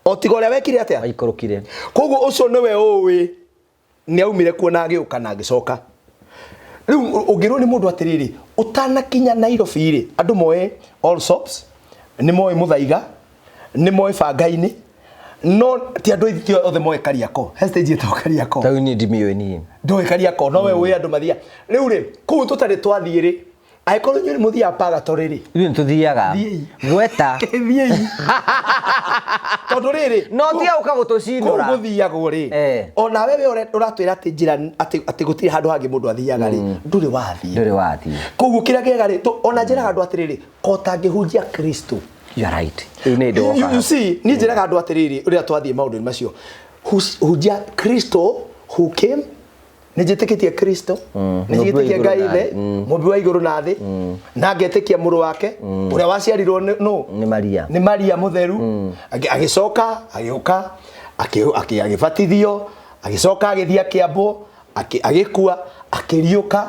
o tiga ũrĩa wekire atĩa aikũrũkire. Koguo ũcio nĩwe ũĩ nĩ aumire kuo na agĩũka na agĩcoka. Rĩu ũngĩrwo nĩ mũndũ atĩrĩrĩ ũtanakinya Nairobi rĩ andũ moĩ All Soaps nĩ moĩ Mũthaiga nĩ moĩ Bangainĩ No ti andũ aingĩ othe moĩ Kariakoo. He stage ĩtagwo Kariakoo. Tau niĩ ndimĩũĩ niĩ. Ndũĩ Kariakoo, no we ũĩ andũ mathiaga. Rĩu rĩ, kũu tũtarĩ twathiĩ rĩ, angĩkorwo inyuĩ nĩ mũthiaga purgatory rĩ, Ithuĩ nĩ tũthiaga. Thiĩi. Gweta. Thiĩi. Tondũ rĩrĩ, No tiga gũka kũu gũtũcinũra. gũthiagwo rĩ, Eh. ona we ũratwĩra atĩ njĩra atĩ gũtirĩ handũ hangĩ mũndũ athiaga rĩ, ndũrĩ wathiĩ. Ndũrĩ wathiĩ. Koguo kĩrĩa kĩega rĩ, ona njĩraga andũ atĩrĩrĩ, ko ũtangĩhunjia Kristo. You are right. Rĩu nĩ You, ndoka. you see, niĩ njĩraga andũ atĩrĩrĩ, ũrĩa twathiĩ maũndũ-inĩ macio, hunjia Kristo who came, nĩ njĩtĩkĩtie Kristo, nĩ Mũmbi wa njĩtĩkĩtie igũrũ Ngai na Ithe, thĩ. mũmbi wa igũrũ na thĩ, na ngetĩkia mũrũ wake, ũrĩa waciarirwo nĩ nũ? Nĩ Maria. Nĩ Maria mũtheru, agĩcoka, agĩũka, agĩbatithio, agĩcoka agĩthiĩ akĩambwo, agĩkua, akĩriũka,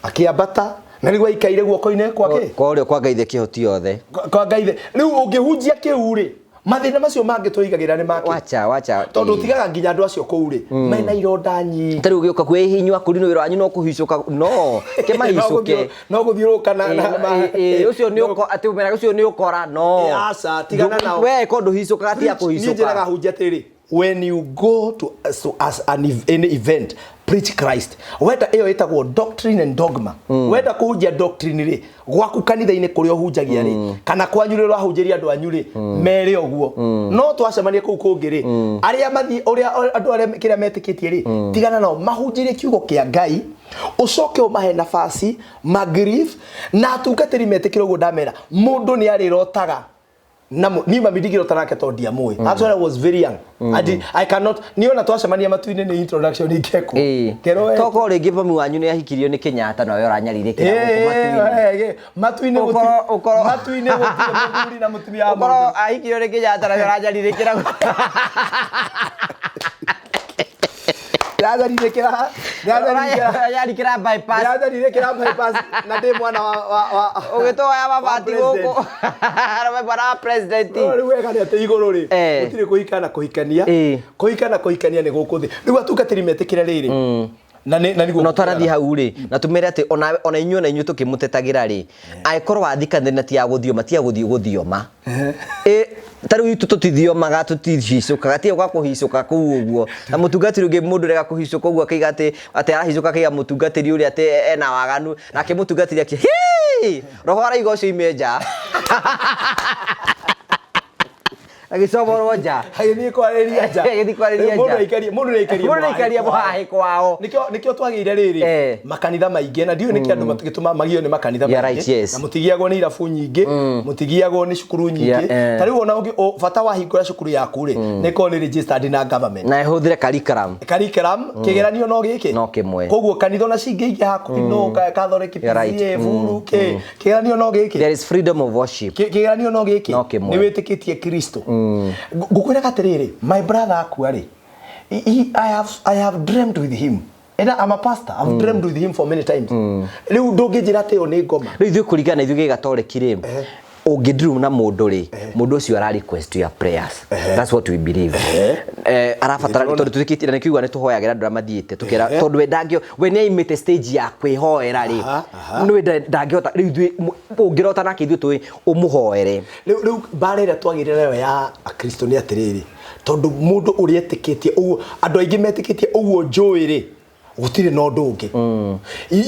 akĩambata, na rĩu aikaire guoko-inĩ kwa kĩ? Kwa ũrĩa kwa Ngai Ithe kĩhoti yothe. Kwa Ngai Ithe. Rĩu ũngĩhunjia kĩu rĩ, mathĩna macio mangĩ tũigagĩra nĩ make. Wacha, wacha. Tondũ ũtigaga nginya andũ acio kũu rĩ, mena ironda nyingĩ. Ta rĩu ũgĩũka kwĩhinywo akũrinwo wĩra wanyu no kũhicũka, no, kĩmahicũke. No gũthiũrũrũka na, na, Ũcio nĩ ũko, atĩ ũmeraga ũcio nĩ ũkora, no. Aca, tigana nao. We ko ndũhicũkaga, tiga Niĩ njĩraga kũhicũka. hunjia atĩrĩrĩ, when you go to, so as an any event, preach Christ. Wenda ĩyo ĩtagwo doctrine and dogma. Wenda kũhunjia doctrine rĩ, gwaku kanitha-inĩ kũrĩa ũhunjagia rĩ, kana kwanyu rĩ ũrahunjĩria andũ anyu rĩ, mere ũguo. No twacemania kũu kũngĩ rĩ, arĩa mathiĩ, ũrĩa andũ arĩa kĩrĩa metĩkĩtie rĩ, tigana nao, mahunjĩrie kiugo kĩa Ngai, ũcoke ũmahe nafasi, magrief, na atungatĩri metĩkĩre ũguo ndamera, mũndũ nĩ arĩrotaga. Na niĩ mami ndingĩrota nake tondũ ndiamũĩ. Actually, I was very young. I cannot, niĩ ona twacemania matu-inĩ nĩ introduction ingĩekwo. Ngerwo we- Tokorwo rĩngĩ mami wanyu nĩ ahikirio nĩ Kenyatta na we ũranyariirĩkĩra gũkũ matu-inĩ. Matu-inĩ gũtirĩ- Ũkorwo- matu-inĩ gũtirĩ mũthuri na mũtumia wa Ũkorwo mũndũ. ahikirio nĩ Kenyatta na we ũranyariirĩkĩra gũkũ. Ndĩranyariirĩkĩra, ndĩranyariirĩkĩra, Ũranyariirĩkĩra bypass. ndĩranyariirĩkĩra bypass na ndĩ mwana wa, wa, wa, Ũgĩtwoya mabati wa president. gũkũ. Arũme mwana wa president. No, rĩu wega nĩ atĩ igũrũ rĩ, gũtirĩ kũhika na kũhikania. Kũhika na kũhikania nĩ gũkũ thĩ. Rĩu atungatĩri metĩkĩre rĩrĩ, na nĩ, na nĩguo No twarathiĩ hau rĩ, na tũmere atĩ ona inyuĩ, ona inyuĩ tũkĩmũtetagĩra rĩ, angĩkorwo wathiĩ kanitha na ti ya gũthioma, ti ya gũthiĩ gũthioma. Ta rĩu itũ tũtithiomaga, tũtihicũkaga, tiga gwa kũhicũka kũu ũguo. Na mũtungatĩri ũngĩ mũndũ ũrega kũhicũka ũguo akaiga atĩ arahicũka akaiga mũtungatĩri ũrĩa atĩ ena waganu, nake mũtungatĩri akĩ, hii! Roho araiga ũcio ime nja. Agĩcomorwo nja. Agĩthiĩ kwarĩria nja. Agĩthiĩ kwarĩria nja. Mũndũ aikarie, mũndũ nĩ aikarie Mũndũ nĩ aikarie mũhahĩ mũhahĩ kwao. Nĩkĩo, nĩkĩo twagĩire rĩrĩ, makanitha maingĩ, na ndiũĩ nĩkĩ andũ gĩtũmaga magio nĩ makanitha Yeah, maingĩ. right, yes. Na mũtigiagwo nĩ irabu nyingĩ, mũtigiagwo nĩ cukuru nyingĩ. Yeah, eh. Ta rĩu ona ũngĩ, bata wa hingũra cukuru yaku rĩ, nĩ ĩkorwo nĩ registered na government. Na ĩhũthĩre curriculum. Curriculum, kĩgeranio no gĩkĩ? No kĩmwe. Koguo kanitha ona cingĩingĩ hakuhĩ no Catholic, Yeah, right. PCA, Buru, kĩ, kĩgeranio no gĩkĩ? There is freedom of worship. Kĩgeranio no gĩkĩ? No kĩmwe. Nĩ wĩtĩkĩtie Kristo. Ngũkwĩraga atĩrĩrĩ, my brother akua rĩ, I have dreamt with him. And I'm a pastor. I've dreamt with him for many times. Rĩu ndũngĩnjĩra atĩ ĩyo nĩ ngoma. Rĩu ithuĩ kũringana na ithuĩ gĩgatoreki rĩ, ũngĩ dream na mũndũ rĩ, mũndũ ũcio ara request your prayers. That's what we believe. Arabatara Nĩtũrona. tondũ tũtĩkĩtie na nĩkĩo nĩ tũhoyagĩra andũ arĩa mathiĩte, tũkera tondũ we ndangĩ, we nĩ aimĩte stage ya kwĩhoera rĩ. Nĩ we ndangĩhota, rĩu ithuĩ ũngĩrota nake ithuĩ tũĩ ũmũhoere. Rĩu mbara ĩrĩa twagĩire nayo ya Akristo nĩ atĩrĩrĩ, tondũ mũndũ ũrĩa etĩkĩtie ũguo, andũ aingĩ metĩkĩtie ũguo njũĩ rĩ, gũtirĩ na ũndũ ũngĩ.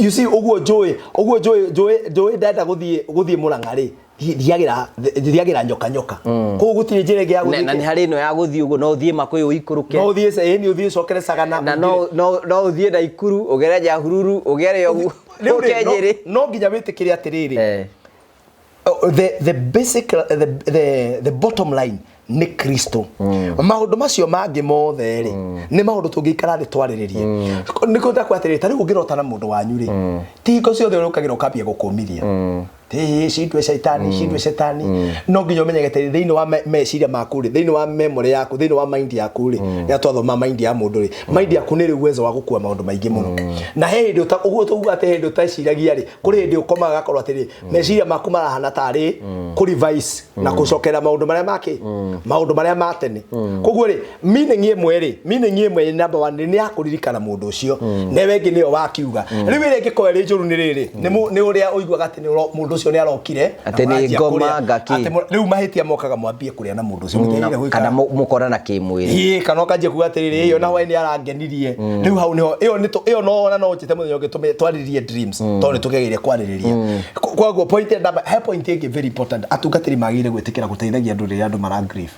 You see, ũguo njũĩ, ũguo njũĩ, njũĩ, njũĩ ndenda gũthiĩ Mũrang'a rĩ, thiagĩra nyoka nyoka. Koguo gũtirĩ njĩra ĩngĩ ya gũthiĩ Na nĩ harĩ ĩno ya gũthiĩ ũguo, no ũthiĩ Makũyũ ũikũrũke. No ũthiĩ ĩni ũthiĩ ũcokere Sagana, Na ũingĩre. no ũthiĩ Naikuru, ũgere Nyahururu, ũgere ũguo, Rĩu rĩ, ũke Nyĩrĩ. no nginya wĩtĩkĩre atĩrĩrĩ, the basic, the bottom line nĩ Kristo. Maũndũ macio mangĩ mothe rĩ, nĩ maũndũ tũngĩikara thĩ twarĩrĩrie. Nĩ kũndũ kwa atĩrĩrĩ, ta rĩu ũngĩrota na mũndũ wanyu rĩ, ti hingo ciothe ũrĩũkagĩra ũkambia gũkũmithia. Ĩĩ, cindwe caitani, cindwe caitani. No nginya ũmenyage atĩrĩ, thĩinĩ wa meciria maku rĩ, thĩinĩ wa memory yaku, thĩinĩ wa mind yaku rĩ, rĩrĩa twathoma mind ya mũndũ rĩ, mind yaku nĩ ĩrĩ uwezo wa gũkua maũndũ maingĩ mũno. Na he hĩndĩ ũguo tũuga atĩ hĩndĩ ũteciragia rĩ, kũrĩ hĩndĩ ũkomaga gakorwo atĩrĩ, meciria maku marahana tarĩ kũ revise na gũcokera maũndũ marĩa makĩ, maũndũ marĩa ma tene. Koguo rĩ, meaning ĩmwe rĩ, meaning ĩmwe number one nĩ ya kũririkana mũndũ ũcio, na ĩyo ĩngĩ nĩyo wakiuga. Rĩu ĩrĩa ĩngĩkorwo ĩrĩ njũru nĩ rĩrĩ, nĩ ũrĩa ũiguaga atĩ mũndũ ũcio nĩ arokire na Atĩ nĩ mũranjia ngoma, kũrĩa. ngaki. Atĩ rĩu mahĩtia mokaga mwambie kũrĩa na mũndũ ũcio mũtiagĩrĩire gwĩka Kana mũkorana kĩmwĩrĩ. Ĩĩ, kana ũkanjia kuga atĩrĩrĩ, ĩyo na hwaĩ-inĩ arangenirie. Rĩu hau nĩho ĩyo nĩ ĩyo no ona no njĩte mũthenya ũngĩ twarĩrĩrie dreams, tondũ nĩ tũkĩgeire kwarĩrĩria. Koguo point ndamba he point ĩngĩ very important, atungatĩri magĩrĩire gwĩtĩkĩra gũteithagia andũ rĩrĩa andũ mara grieve.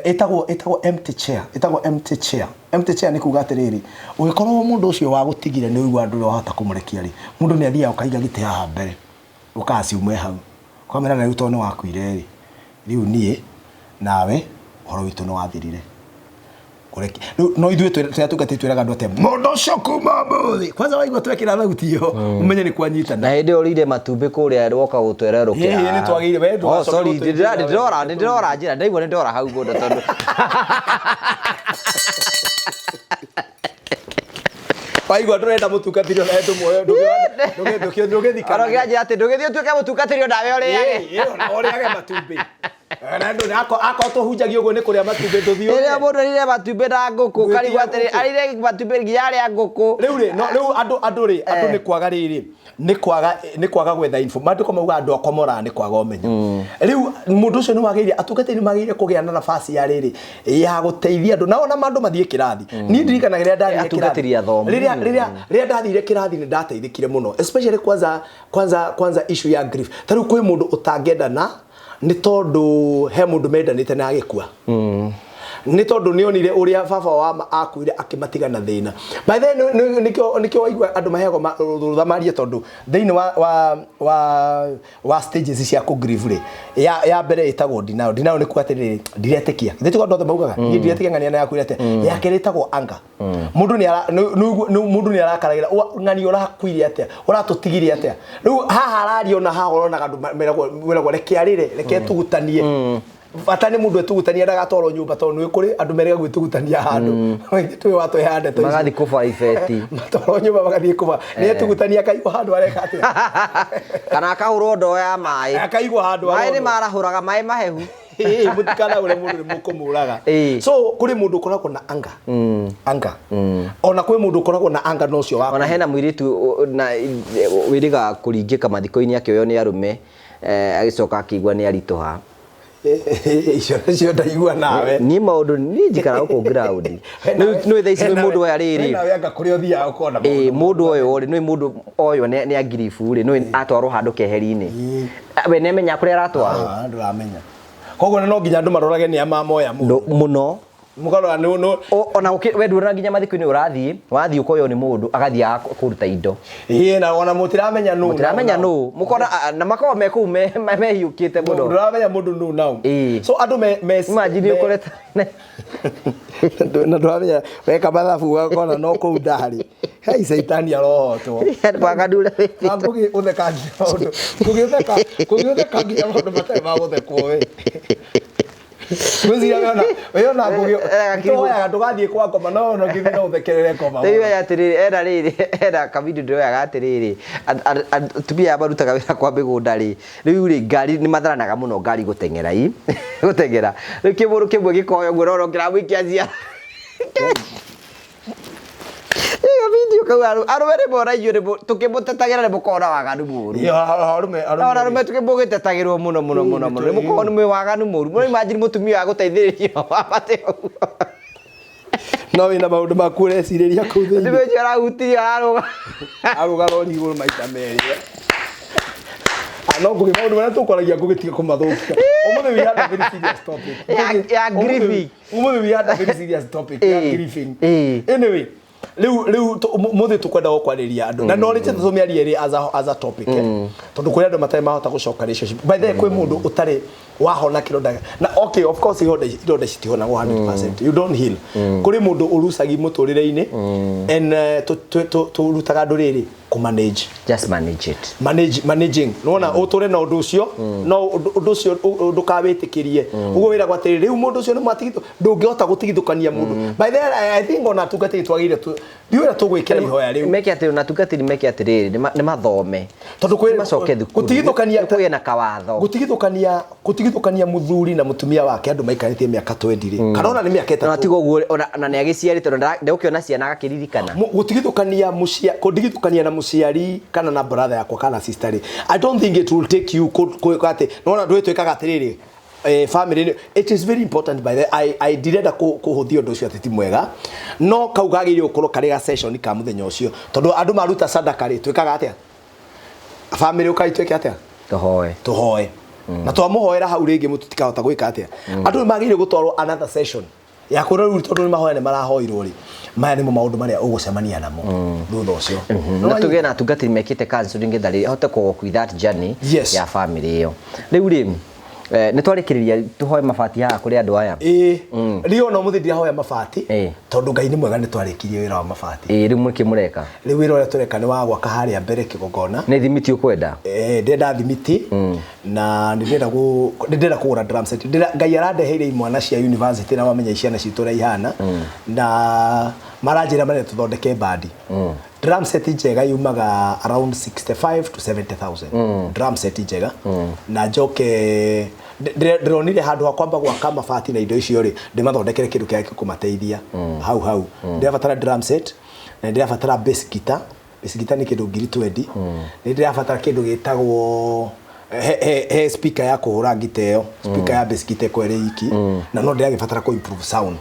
Ĩtagwo empty chair, ĩtagwo empty chair. Empty chair nĩ kuga atĩrĩrĩ, ũngĩkorwo mũndũ ũcio wagũtigire nĩ ũigua ndũrĩ wahota kũmũrekia rĩ, mũndũ nĩ athiaga ũkaiga gĩtĩ haha mbere, ũka assume hau, ũkamwĩra na rĩu tondũ nĩ wakuire rĩ, rĩu niĩ nawe ũhoro witũ nĩ wathirire. Kũreki rĩu no ithuĩ twĩ atungatĩri twĩraga andũ atĩ mũndũ ũcio kuma ũmũthĩ kwanza waigua twekĩra thauti ĩyo ũmenye nĩ kwanyitana. Na hĩndĩ ĩyo ũrĩire matumbĩ kũrĩa woka gũtwĩra rũkĩra. Ĩĩ, nĩ twagĩire, we Oh, ndũgacoke sorry, gũtũingĩra nĩ ndĩrora nĩ ndĩrora njĩra, ndaigua nĩ ndora hau mũno tondũ Waigua ndũrenda mũtungatĩri ona ndũmuoyo ndũgĩthikana. Oro kĩranjĩra atĩ ndũgĩthiĩ ũtuĩke mũtungatĩri onawe ũrĩage. Ĩĩ, ona ũrĩage matumbĩ. Na andũ akorwo tũhunjagia ũguo nĩ kũrĩa matumbĩ tũthiĩ Rĩrĩa ũrĩe. mũndũ arĩire matumbĩ na ngũkũ Gwĩtia karigwo atĩrĩ ngũkũ. arĩire matumbĩ nginya arĩa ngũkũ. Rĩu rĩ, no rĩu andũ rĩ, andũ nĩ kwaga rĩrĩ, nĩ kwaga gwetha info. Maandĩko mauga andũ akwa moraga nĩ kwaga ũmenyo. Rĩu mũndũ ũcio nĩ wagĩrĩire, atungatĩri nĩ magĩrĩire kũgĩa na nafasi ya rĩrĩ ya gũteithia andũ, na ona andũ mathiĩ kĩrathi. Niĩ ndirikanaga rĩrĩa ndathire Atungatĩri kĩrathi. athomu. Rĩrĩa ndathire kĩrathi nĩ ndateithĩkire mũno, especially kwanza issue ya grief. Ta rĩu kwĩ mũndũ ũtangĩendana nĩ tondũ he mũndũ mendanĩte na agĩkua. Nĩ tondũ nĩ onire ũrĩa baba wa ma akuire akĩmatiga na thĩna. By the way, nĩkĩo waigua andũ maheagwo rũtha marie, tondũ thĩinĩ wa stages cia kũ grieve rĩ, ya mbere ĩtagwo denial. Denial nĩ kuga atĩrĩrĩ, ndiretĩkia. Githĩ ti andũ othe maugaga niĩ ndiretĩkia ng'ania na yakuire atĩa. Ya kerĩ ĩtagwo anger. Mũndũ nĩ ara mũndũ nĩ arakaragĩra, ng'ania ũrakuire atĩa, ũratũtigire atĩa. Rĩu haha araria ona haha ũronaga andũ meragwo reke arĩre, reke etugutanie. Bata nĩ mũndũ etugutania ndagatwarwo nyũmba, tondũ nĩ kũrĩ andũ merega gwĩtugutania handũ twĩ watwĩha ndeto ici. Magathiĩ kũbara ibeti. Matwarwo nyũmba magathiĩ kũba nĩ etugutania akaigua handũ areka atĩa. Kana akahũrwo ndoo ya maĩ. Akaigua handũ Maĩ nĩ aronwo. marahũraga maĩ mahehu. Ĩĩ, mũtikanaũre mũndũ nĩ mũkũmũraga. So kũrĩ mũndũ ũkoragwo na anger, ona kwĩ mũndũ ũkoragwo na anger na ũcio wa Ona hena mũirĩtu na wĩrĩgaga kũringĩka mathiko-inĩ akĩoywo nĩ arũme, agĩcoka akĩigua nĩ aritũha. Icio nacio ndaigua nawe. Niĩ maũndũ niĩ njikaraga gũkũ ground. Nĩ thaa ici nĩ mũndũ oya rĩrĩ. Nawe anga kũrĩa ũthiaga ũkona Ĩĩ, mũndũ ũyũ rĩ, nĩ mũndũ oywo nĩ angiribu rĩ, nĩ atwarwo handũ keheri-inĩ, we nĩ amenya kũrĩa aratwarwo. Ah, ndũramenya. Koguo no nginya andũ marorage nĩ amamoya mũndũ. Mũno. Mũkarora nĩ Ona we nduona nginya mathiko-inĩ ũrathiĩ wathiĩ ũkoywo nĩ mũndũ agathiĩ kũruta indo. Ĩĩ, na ona mũtiramenya nũ. Mũtiramenya nũ mũkona na makoragwo me kũu mehiũkĩte mũno. Ndũramenya mũndũ nũ nao. So andũ me Imagine ũkorete na ndũramenya weka mathabu ũgakora no kũu ndarĩ. Hei, caitani arohotwo. Wakadura. Ngũgĩ ũtheka nginya maũndũ ngũgĩ ũtheka nginya maũndũ matarĩ ma gũthekwo we. Ngwĩciria wĩona ngũgĩ tũhoyaga ndũgathiĩ kwa ngoma, no ona ũngĩthiĩ no ũthekerere ngoma. Rĩu oya atĩrĩrĩ, ena rĩrĩ, ena kavideo ndĩroyaga atĩrĩrĩ, atumia aya marutaga wĩra kwa mĩgũnda rĩ, rĩu rĩ ngari nĩ matharanaga mũno, ngari gũteng'era i gũteng'era, rĩu kĩmũndũ kĩmwe gĩkoya ũguo no kĩramũikia cia ĩyo video kau arũme nĩ mona inyuĩ tũkĩmũtetagĩra nĩ mũkoragwo na waganu mũru. Ĩyo, arũme Ona arũme tũkĩmũgĩtetagĩrwo mũno mũno mũno mũno, nĩ mũkoragwo nĩ mwĩ waganu mũru mũno. Imagine mũtumia wa gũteithĩrĩrio wabate ũguo. No wĩna maũndũ maku ũrecirĩria kũu thĩinĩ. Mũtumia ũcio arahutirio ararũga. Arũga rori igũrũ maita merĩ. Ah, no ngũgĩ maũndũ marĩa tũkwaragia ngũgĩtiga kũmathũkia. Ũmũthĩ we had a very serious topic. Ya grieving. Ũmũthĩ we had a very serious topic ya grieving. Anyway, rĩu mũthĩ tũkwenda gũkwarĩria andũ na no rĩte tũmĩarie rĩ as a topic, tondũ kũrĩ andũ matarĩ mahota gũcoka relationship. By the way, kwĩ mũndũ ũtarĩ wahona kĩronda na okay, of course ironda citihonagwo 100%, you don't heal. Kũrĩ mũndũ ũrucagi mũtũrĩre-inĩ and tũrutaga andũ rĩrĩ kũ manage. Just manage it. Managing nona ũtũre na ũndũ ũcio, no ũndũ ũcio ndũkawĩtĩkĩrie ũguo wĩragwo atĩrĩ, rĩu mũndũ ũcio nĩ mwatigithũ, ndũngĩhota gũtigithũkania mũndũ. By the way, I think ona atungatĩri twagĩrĩire ndiũĩ ũrĩa tũgwĩkĩra ihoya rĩu. Meke atĩ na tungatĩri meke atĩrĩrĩ, nĩ mathome. Tondũ kwĩ macoke thukuru gũtigithũkania kũgĩe na kawatho. Gũtigithũkania. Gũtigithũkania mũthuri na mũtumia wake andũ maikarĩtie mĩaka 20 rĩ, kana ona nĩ mĩaka Na 3. tiga ũguo, ona na nĩ agĩciarĩte, ona ndegũkĩona ciana agakĩririkana. Gũtigithũkania mũcia kũndigithũkania na mũciari kana na brother yakwa kana sister rĩ, I don't think it will take you atĩ nona ndũĩ twĩkaga atĩrĩrĩ, family it is very important. By the I ndirenda kũhũthia ũndũ ũcio atĩ ti mwega, no kau gagĩrĩire gũkorwo karĩ ga session ka mũthenya ũcio, tondũ andũ maruta sadaka rĩ, twĩkaga atĩa? Family ũkai twĩke atĩa? Tũhoe. Tũhoe na twamũhoera hau rĩngĩ mũtũtikahota gwĩka atĩa. Andũ nĩ magĩrĩire gũtwarwo another session ya kwĩrwo rĩu, tondũ nĩ mahoya nĩ marahoirwo rĩ, maya nĩmo maũndũ marĩa ũgũcemania namo thutha ũcio. Na tũgĩe na atungatĩri mekĩte counseling getha rĩ ahote kũ walk with that journey ya family ĩyo. Rĩu rĩ, nĩ twarĩkĩrĩria, tũhoe mabati haha kũrĩ andũ aya. Ĩĩ, niĩ ona ũmũthĩ ndirahoya mabati, tondũ Ngai nĩ mwega, nĩ twarĩkirie wĩra wa mabati. Ĩĩ, rĩu mũrĩkĩ mũreka? Rĩu wĩra ũrĩa tũreka nĩ wa gwaka harĩa mbere kĩgongona. Nĩ thimiti ũkwenda? Ndĩrenda thimiti na nĩ ndĩrenda kũgũra drum set. Ngai arandeheire imwana cia university, na wamenya ciana citũ ũrĩa ihana, na maranjĩra marenda tũthondeke bandi. Drum set njega yumaga around 65 to 70,000, drum set njega. Na njoke ndĩronire handũ ha kwamba gwaka mabati na indo icio rĩ, ndĩmathondekere kĩndũ kĩrĩa gĩkũmateithia hau hau. Ndĩrabatara drum set na ndĩrabatara bass guitar. Bass guitar nĩ kĩndũ 20,000. Nĩ ndĩrabatara kĩndũ gĩtagwo he speaker ya kũhũra ngita ĩyo, speaker ya bass guitar ĩkorwo ĩrĩ iki, na no ndĩragĩbatara kũ improve sound.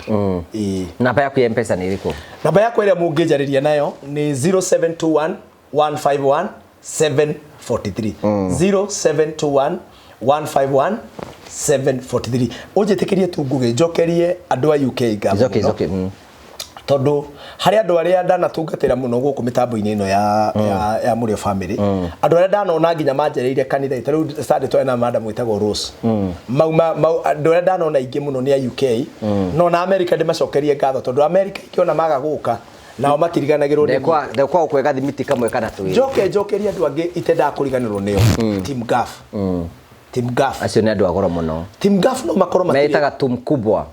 Ĩĩ. Namba yaku ya Mpesa nĩ ĩrĩkũ? Namba yakwa ĩrĩa mũngĩnjarĩria nayo nĩ 0721 151 743, 0721 151 743. Ũnjĩtĩkĩrie tu nguge njokerie andũ a UK ngatho It's okay, it's mũno. okay. Tondũ harĩ andũ arĩa ndanatungatĩra mũno gũkũ mĩtambo-inĩ ĩno ya Mũrĩo family, andũ arĩa ndanona nginya manjereire kanitha, ta rĩu Sunday twarĩ na madam wĩtagwo Rose. Mauma mau, andũ arĩa ndanona aingĩ mũno nĩ a UK, no na America ndĩmacokerie ngatho, tondũ America ingĩona maga gũka nao matiriganagĩrwo nĩ niĩ. Ndekwa gũkwe gathimiti kamwe kana twĩrĩ. Njoke njokerie andũ angĩ itendaga kũriganĩrwo nĩo, Team Gaf, Team Gaf. Acio nĩ andũ a goro mũno. Team Gaf no makorwo matirĩ Metaga tumkubwa.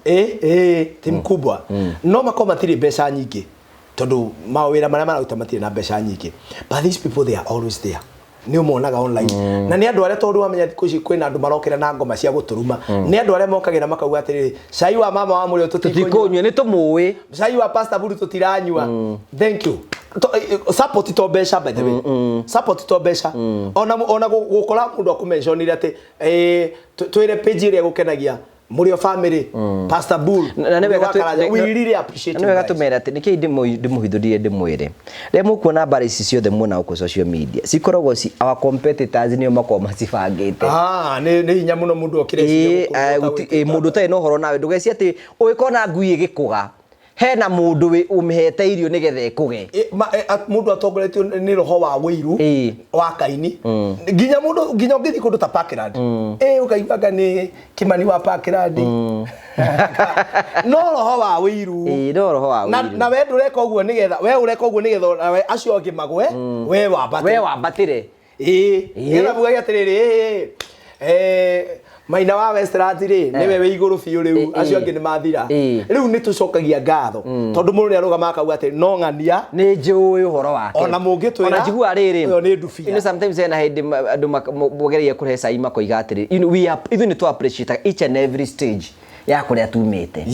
Team kubwa no makorwo matirĩ mbeca nyingĩ, tondũ mawĩra marĩa mararuta matirĩ na mbeca nyingĩ, but these people, they are always there. Nĩ ũmonaga online, na nĩ andũ arĩa, tondũ wamenya thikũ ici kwĩna andũ marokĩra na ngoma cia gũtũruma, nĩ andũ arĩa mokagĩra makauga atĩrĩrĩ, "Cai wa mama wa mũrĩo tũtikũnyua." Tũtikũnyua, nĩ tũmũĩ. "Cai wa Pastor Buru tũtiranyua." Thank you. Support to mbeca, by the way, support to mbeca. Ona gũkora mũndũ akũmentionire atĩ twĩre page ĩrĩa ĩgũkenagia, Mũrĩo family, Pastor Bull, Na nĩ wega Mũrĩo wa Karanja. We really appreciate na nĩ you wega guys. tũmere atĩ nĩkĩĩ ndĩmũhithũrire ndĩmwĩre rĩrĩa mũkuona mbara ici ciothe muona gũkũ social media cikoragwo ci our competitors nĩo makoragwo macibangĩte. Ah, nĩ hinya mũno mũndũ okire Ĩĩ, mũndũ ũtarĩ na ũhoro nawe, ndũgeci atĩ ũgĩkona ngui ĩgĩkũga, hena mũndũ ũmĩhete irio nĩgetha ĩkũge. Mũndũ atongoretio nĩ roho wa wĩiru wa Kaini. Nginya mũndũ, nginya ũngĩthiĩ kũndũ ta Parkland, ũkaigua anga nĩ Kimani wa Parkland, no roho wa wĩiru. Ĩĩ, no roho wa Na, wĩiru. na we ndũreka ũguo nĩgetha we ũreka ũguo nĩgetha ona we acio angĩ magwe, we wambate. We wambatĩre. Ĩĩ, nĩgetha mugage atĩrĩrĩ, Maina wa Westlands rĩ, nĩwe wĩ igũrũ biũ rĩu, acio angĩ nĩ mathira. Rĩu nĩ tũcokagia ngatho, tondũ mũndũ nĩ arũgama akauga atĩ no ng'ania Nĩ njũĩ ũhoro wake. Ona mũngĩtwĩra, Ona njiguaga rĩrĩ, ĩyo nĩ ndubia. Sometimes hena hĩndĩ andũ mageragia kũrehe cai makoiga atĩrĩ, we are ithuĩ nĩ tũ appreciate each and every stage ya kũrĩa tumĩte.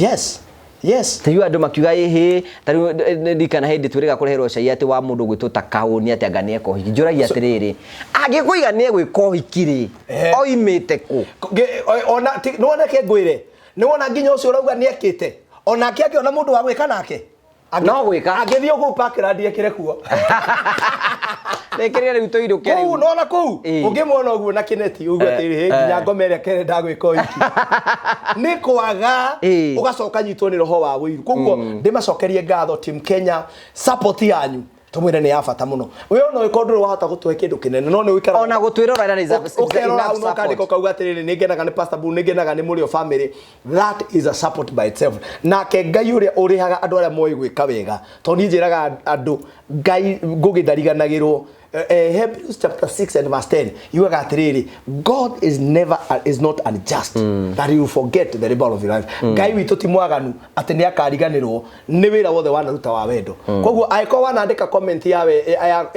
Ta rĩu andũ makiuga ĩhĩ, ta rĩu ndirikana hĩndĩ twĩrĩga kũreherwo cai atĩ wa mũndũ ũgwĩtwo ta kaũni atĩ anga nĩeka ũhiki. Njũragia atĩrĩrĩ, angĩkũiga nĩegwĩka ũhiki rĩ, oimĩte kũ? Ona nĩwona ke ngwĩre, nĩwona nginya ũcio ũrauga nĩekĩte, onake angĩona mũndũ wa gwĩka nake, No gwĩka. Angĩthiĩ kũu Parkland ekĩre kuo. Rĩkĩrĩre rĩu tũirũke kũu rĩu. Nona kũu ũngĩmuona ũguo na kĩneti ũguo atĩrĩ, nginya ngoma ĩrĩa kere ndagwĩka ũhiki nĩ kwaga, ũgacoka nyitwo nĩ roho wa wĩiru. Koguo ndĩmacokerie ngatho, Team Kenya, support yanyu tũmwĩre nĩ ya bata mũno. We ona ũgĩkorwo ndũrĩ wahota gũtũhe kĩndũ kĩnene, no nĩ ũikaraga Ona gũtwĩrorera is ũkerora enough hau na ũkandĩka support. ũkauga atĩrĩrĩ, "Nĩ ngenaga nĩ Pastor Bull, nĩ ngenaga nĩ Mũrĩo family." That is a support by itself. Nake Ngai ũrĩa ũrĩhaga andũ arĩa moĩ gwĩka wega, tondũ niĩ njĩraga andũ, Ngai ngũgĩ ndariganagĩrwo. Hebrews chapter 6 and verse 10 yugaga atĩrĩrĩ, God is never is not unjust that he will forget the labor of your life. Ngai witũ ti mwaganu atĩ nĩ akariganĩrwo nĩ wĩra wothe wanaruta wa wendo. Koguo angĩkorwo wanandĩka comment ya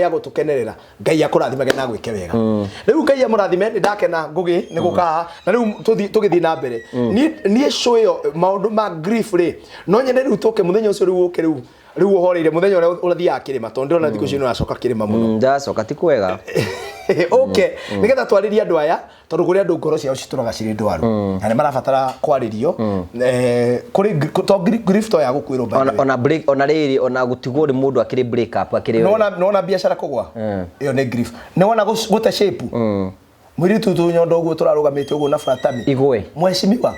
gũtũkenerera, Ngai akũrathimage na agwĩke wega. Rĩu Ngai amũrathime, nĩ ndakena Ngũgĩ nĩ gũka haha. Na rĩu tũgĩthiĩ na mbere, niĩ show ĩyo maũndũ ma grief rĩ, no nyende rĩu tũke mũthenya ũcio, rĩu ũke rĩu ũhoreire mũthenya ũrĩa ũrathiaga kĩrĩma, tondũ ndĩrona thikũ ici nĩ ũracoka kĩrĩma mũno. Ndacoka ti kwega. Ũke nĩgetha twarĩrie andũ aya, tondũ kũrĩ andũ ngoro ciao citũraga cirĩ ndwaru na nĩ marabatara kwarĩrio. Kũrĩ to grief to ya gũkuĩrwo, by the Ona way. Ona break, ona rĩrĩ, ona gũtigwo nĩ mũndũ akĩrĩ break up akĩrĩ. Nĩwona biacara kũgwa, ĩyo nĩ grief. Nĩwona gũte shape, mũirĩtu tũnyondo ũguo tũrarũgamĩte ũguo na fratami Igwe. Mheshimiwa,